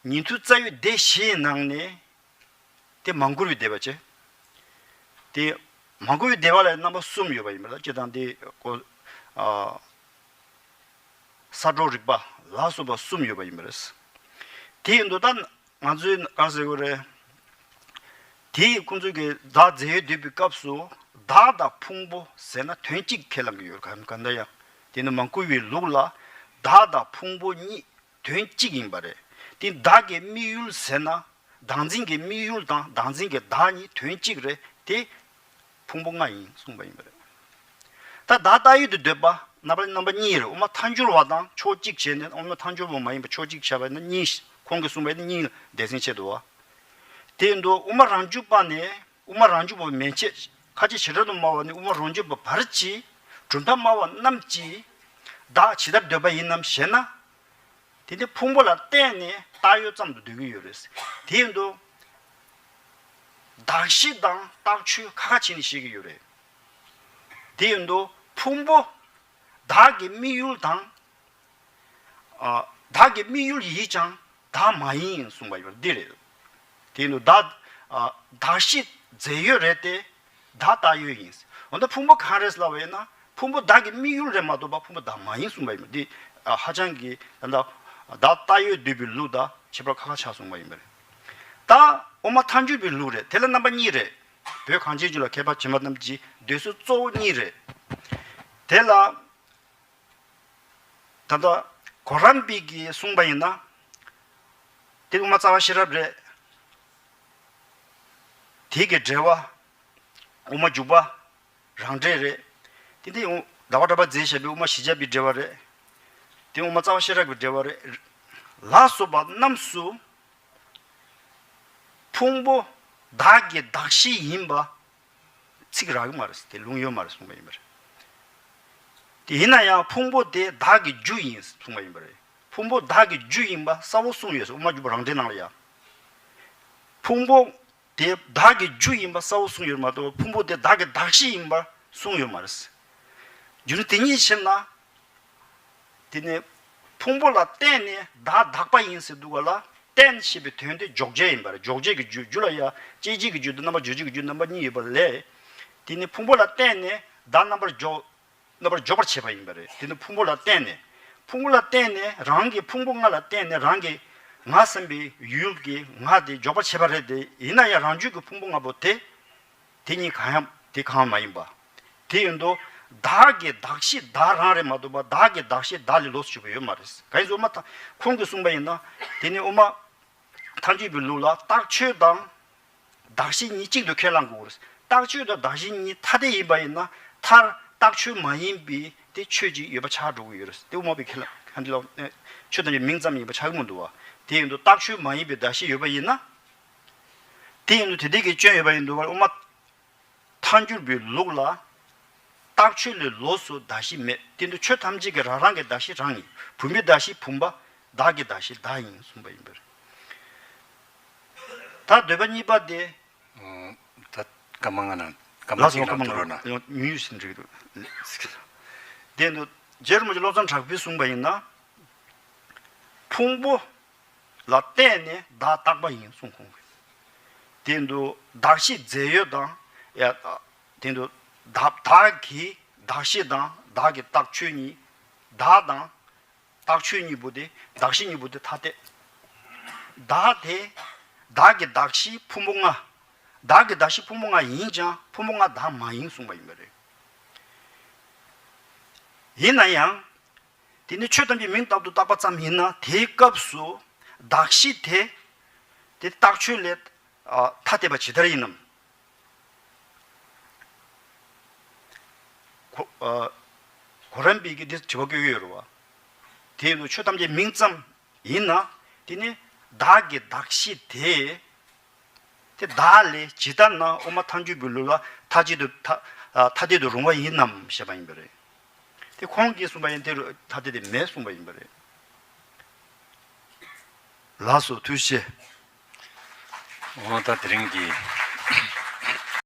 ཉན་ཐོས་རྩ་བའི་སྡེ་བཞིའི་ནང་ནས། དེ་མ་མགུར་བའི་སྡེ་པ་བྱས། དེ་མ་མགུར་བའི་སྡེ་པ་ལ་རྣམ་པ་གསུམ་ཡོད་པ་ཡིན་པ་རེད། སྤྱིར་བཏང་དེ་ཀོ། ཨ། ས་སྒྲོ་རིག་པ་ལ་སོགས་པ་གསུམ་ཡོད་པ་ཡིན་པ་རེད། དེ་ཡིན་དུས་ད་ང་ཚོའི་ག་རེ་ཟེར་དགོས་རེད། དེ་ཁོང་ཚོས་ཀྱི་བདག་རྫས་ཡོད་འདོད་པའི་སྐབས་སུ་བདག་དང་ཕུང་པོ་ཟེར་ན་དོན་གཅིག་ཁས་བླངས་ཀྱི་ཡོད། ག་ག་འདྲ་ཡང་། དེ་ནི་མ་མགུར་བའི་ལུགས་ལ་བདག་དང་ཕུང་པོ་གཉིས་དོན་གཅིག་ཡིན་པ་རེད། དེ་བདག་གི་དམིགས་ཡུལ་ཟེར་ན། བདག་འཛིན་གྱི་དམིགས་ཡུལ་དང་བདག་འཛིན་གྱི་བདག་གཉིས་དོན་གཅིག་རེད་དེ། ཕུང་པོ་ལྔ་ཡིན་གསུངས་པ་ཡིན་པ་རེད། ད་བདག་བཏགས་ཡོད་དུ་འདོད་པ་རྣམ་པ་རྣམ་པ་གཉིས་རེད། དབུ་མ་ཐལ་འགྱུར་བ་དང་ཕྱོགས་གཅིག་བྱས་ནས། དབུ་མ་ཐལ་འགྱུར་བ་མ་ཡིན་པ་ཕྱོགས་གཅིག་བྱས་པ་ཡིན་ན་གཉིས། ཁོང་གིས་གསུངས་པ་ཡིན་ན་གཉིས་ལ་སྡེ་ཚན་ཕྱེ་འདུག་བ། དེ་ཡིན་དུས་དབུ་མ་རང་རྒྱུད་པ་ནས། དབུ་མ་རང་རྒྱུད་པ་མན་ཆད། ཁ་ཆེ་བྱེ་བྲག་ཏུ་སྨྲ་བ་ནས་དབུ་མ་རང་རྒྱུད་པ་བར་གྱི་གྲུབ་མཐའ་སྨྲ་བ་རྣམས་ཀྱིས་བདག་ཇི་ལྟར་འདོད་པ་ཡིན་ནམ་ཞེ་ན། དེ་ནི་ཕུང་པོ་ལ་བརྟེན་ནས་བཏགས་ཡོད་ཙམ་དུ་འདོད་ཀྱི་ཡོད་རེད། དེ་ཡིན་དུས་གདགས་གཞི་དང་རྟགས་ཆོས་ཁ་ཁ་བྱས་ནས་བཤད་ཀྱི་ཡོད་རེད། དེ་ཡིན་དུས་ཕུང་པོ་བདག་གི་དམིགས་ཡུལ་དང་། ཨ། བདག་གི་དམིགས་ཡུལ་ཡིན་ཀྱང་བདག་མ་ཡིན་གསུངས་པ་ཡོད་འདི་རེད། དེ་ཡིན་དུས་བདག་ཨ། གདགས་གཞི་རྫས་ཡོད་རེད་དེ། བདག་བཏགས་ཡོད་ཡིན། འོ་ན་ཕུང་པོ་གང་རེད་ལབ་པ་ཡིན་ན། ཕུང་པོ་བདག་གི་དམིགས་ཡུལ་རེད་མ་གཏོགས་པ་ཕུང་པོ་བདག་མ་ཡིན་གསུངས་པ་ཡིན་པ་འདི། ཨ། ཧ་ཅང་གི་ད་ལྟ་བདག་བཏགས་ཡོད་འདོད་པའི་ལུགས་དང་ཁྱད་པར་ཁ་ཁ་ཆགས་གསུངས་པ་ཡིན་པ་རེད། ད་དབུ་མ་ཐལ་འགྱུར་བའི་ལུགས་རེད། དེ་ལ་རྣམ་པ་གཉིས་རེད། བོད་གངས་ཅན་ལྗོངས་ལ་མཁས་པ་བྱེ་བ་རྣམས་ཀྱི་འདོད་སྲོལ་གཙོ་བོ་གཉིས་རེད། དེ་ལ། ད་ལྟ་གོ་རམས་པའི་གིས་གསུངས་པ་ཡིན་ན། དེ་དབུ་མ་རྩ་བ་ཤེས་རབ་རེད། དེ་གི་འགྲེལ་པ་དབུ་མ་འཇུག་པ་རང་འགྲེལ་རེད། དེ་དེ་ཟླ་བ་གྲགས་པས་མཛད་བཞག་པའི་དབུ་མ་བཞི་བརྒྱ་པའི་འགྲེལ་པ་རེད། དེ་དབུ་མ་རྩ་བ་ཤེས་རབ་ཀྱི་འགྲེལ་པ་རེད། ལ་སོགས་པ་རྣམས་སུ་ཕུང་པོ་བདག་གི་གདགས་གཞི་ཡིན་པ། ཚིག་རག་གི་མ་རེད། དེ་ལུང་ཡོད་མ་རེད་གསུངས་པ་ཡིན་པ་རེད། དེ་ཡིན་ན་ཡང་ཕུང་པོ་དེ་བདག་གི་རྒྱུ་ཡིན་གསུངས་པ་ཡིན་པ་རེད། ཕུང་པོ་བདག་གི་རྒྱུ་ཡིན་པ་གསལ་པོ་གསུངས་ཡོད་ཟེར། དབུ་མ་འཇུག་པ་རང་འགྲེལ་ནང་ལ་ཡང་། ཕུང་པོ་དེ་བདག་གི་རྒྱུ་ཡིན་པ་གསལ་པོ་གསུངས་ཡོད་མ་གཏོགས་ཕུང་པོ་དེ་བདག་གི་གདགས་གཞི་ཡིན་པ་གསུངས་ཡོད་མ་རེད། རྒྱུ་མཚན་དེ་ཉིད་ཕྱིར་ན། དེ་ནི་ཕུང་པོ་ལ་བརྟེན་ནས་བདག་བདག་པ་ཡིན་ཟེར་འདུག་ག་ལ། བརྟེན་ཞེས་པའི་དོན་དེ་འཇོག་བྱེད་ཡིན་པ་རེད། འཇོག་བྱེད་ཀྱི་རྒྱུ། རྒྱུ་ལ་ཡང་སྐྱེད་བྱེད་ཀྱི་རྒྱུ་དང་རྣམ་པར་འཇོག་བྱེད་ཀྱི་རྒྱུ་རྣམ་པ་གཉིས་ཡོད་པ་ལས། དེ་ནི་ཕུང་པོ་ལ་བརྟེན་ནས་བདག་རྣམ་པར་འཇོག་རྣམ་པར་འཇོག་པར་བྱེད་པ་ཡིན་པ་རེད། དེ་ནི་ཕུང་པོ་ལ་བརྟེན་ནས། ཕུང་པོ་ལ་བརྟེན་ནས་རང་གི་ཕུང་པོ་ལྔ་ལ་བརྟེན་ནས་རང་གི་ང་བསམ་པའི་ཡུལ་གྱི་ང་དེ་འཇོག་པར་བྱེད་པ་རེད་དེ། ཡིན་ན་ཡང་རང་རྒྱུད་ཀྱི་ཕུང་པོ་ལྔ་པོ་དེ། དེ་གཉིས་གང་ཡང་དེ་གང་མ་ཡིན་པ། དེ་ཡིན་དུས་བདག་གི་གདགས་གཞི་བདག་རང་རེད་མ་གཏོགས་པ་བདག་གི་གདགས་གཞི་བདག་ལས་ལོགས་སུ་གྱུར་པ་ཡོད་མ་རེད། གང་ཡིན་ཟེར་དབུ་མ་ཐ་ཁོང་གིས་གསུངས་པ་ཡིན་ན། དེ་ནི་དབུ་མ་ཐལ་འགྱུར་བའི་ལུགས་ལ་རྟགས་ཆོས་དང་གདགས་གཞི་གཉིས་གཅིག་ཏུ་ཁས་བླངས་དགོས་རེད། རྟགས་ཆོས་དང་གདགས་གཞི་གཉིས་ཐ་དད་ཡིན་པ་ཡིན་ན་མཐར་རྟགས་ཆོས་མ་ཡིན་པའི་དེ་ཆོས་ཅིག་ཡོད་པ་ཆགས་འགྲོ་གི་ཡོད་རེད། དེ་དབུ་མ་པའི་ཁས་བླངས་ཁ་འདི་ལ་ཆོས་ཐམས་ཅད་མིང་ཙམ་ཡིན་པ་ཆགས་ཀྱི་མི་འདུག་བ། དེ་ཡིན་དུས་རྟགས་ཆོས་མ་ཡིན་པའི་གདགས་གཞི་ཡོད་པ་ཡིན་ན། དེ་ཡིན་དུས་དེ་དེ་གའི་སྐྱོན་ཡོད་པ་ཡིན་འདུག་བ། དབུ་མ་ཐལ་འགྱུར་བའི་ལུགས་ལ། རྟགས་ཆོས་ལས་ལོགས་སུ་གདགས་གཞི་མེད། དེ་འདུ་ཆོས་ཐམས་ཅད་ཀྱི་རང་རང་གི་གདགས་གཞི་རང་ཡིན། བུམ་པའི་གདགས་གཞི་བུམ་པ། བདག་གི་གདགས་གཞི་བདག་ཡིན་གསུངས་པ་ཡིན་པ་རེད། ད་འདོད་པ་གཉིས་པ་དེ། ཨོ། ད་སྐར་མ་ལྔ་ནང་ སྐར་མ་ལགས་སོ། གཅིག་ནང་སྐར་མ་དུ་རོ་ན། ཡང་ཉུང་ཉུང་ཞིག་འགྲིག་འདུག། དེ་འདུག། རྗེ་རིན་པོ་ཆེ་བློ་བཟང་གྲགས་པས་གསུངས་པ་ཡིན་ན། ཕུང་པོ་ལ་བརྟེན་ནས་བདག་རྟག་པ་ཡིན་གསུངས། ཁོང་གིས། དེ་འདུག། གདགས་གཞི་རྫས་ཡོད་དང་། ཡ། དེ་འདུག། བདག་བདག་གི་གདགས་གཞི་དང་བདག་གི་རྟགས་ཆོས་གཉིས། བདག་དང་རྟགས་ཆོས་གཉིས་པོ་དེ། གདགས་གཞི་གཉིས་པོ་དེ་ཐ་དད། བདག་དེ། བདག་གི་གདགས་གཞི་ཕུང་པོ་ལྔ། བདག་གི་གདགས་གཞི་ཕུང་པོ་ལྔ་ཡིན་ཀྱང་ཕུང་པོ་ལྔ་བདག་མ་ཡིན་གསུངས་པ་ཡིན་པ་རེད། ཡིན་ན་ཡང་། དེ་ནི་ཆོས་ཐམས་ཅད་མིང་ལྟར་དུ་བཏགས་པ་ཙམ་ཡིན་ན། དེའི་སྐབས་སུ་གདགས་གཞི་དེ། དེ་རྟགས་ཆོས་ལས། ཨ། ཐ་དད་པ་ཇི་ལྟར་ཡིན་ནམ། གོ། ཨ། གོ་རམས་པས་ཀྱིས་འདི་དྲི་བ་བཀོད་ཀྱི་ཡོད་རེད་བ། དེ་ཡིན་དུས་ཆོས་ཐམས་ཅད་མིང་ཙམ་ཡིན་ན། དེ་ནི་བདག་གི་གདགས་གཞི་དེ། དེ་བདག་ལས་ཇི་ལྟར་ན་དབུ་མ་ཐལ་འགྱུར་བའི་ལུགས་ལ་ཐ་ཆད་དུ། ཐ། ཨ། ཐ་དད་དུ་རུང་བ་ཡིན་ནམ་ཞེས་པ་ཡིན་པ་རེད། དེ་ཁོང་གིས་གསུངས་པ་ཡིན། དེ་རུ་ཐ་དད་དེ་མེད་གསུངས་པ་ཡིན་པ་རེད། ལགས་སོ། ཐུགས་རྗེ་ཆེ། འོ། ད་དེ་རིང་གི་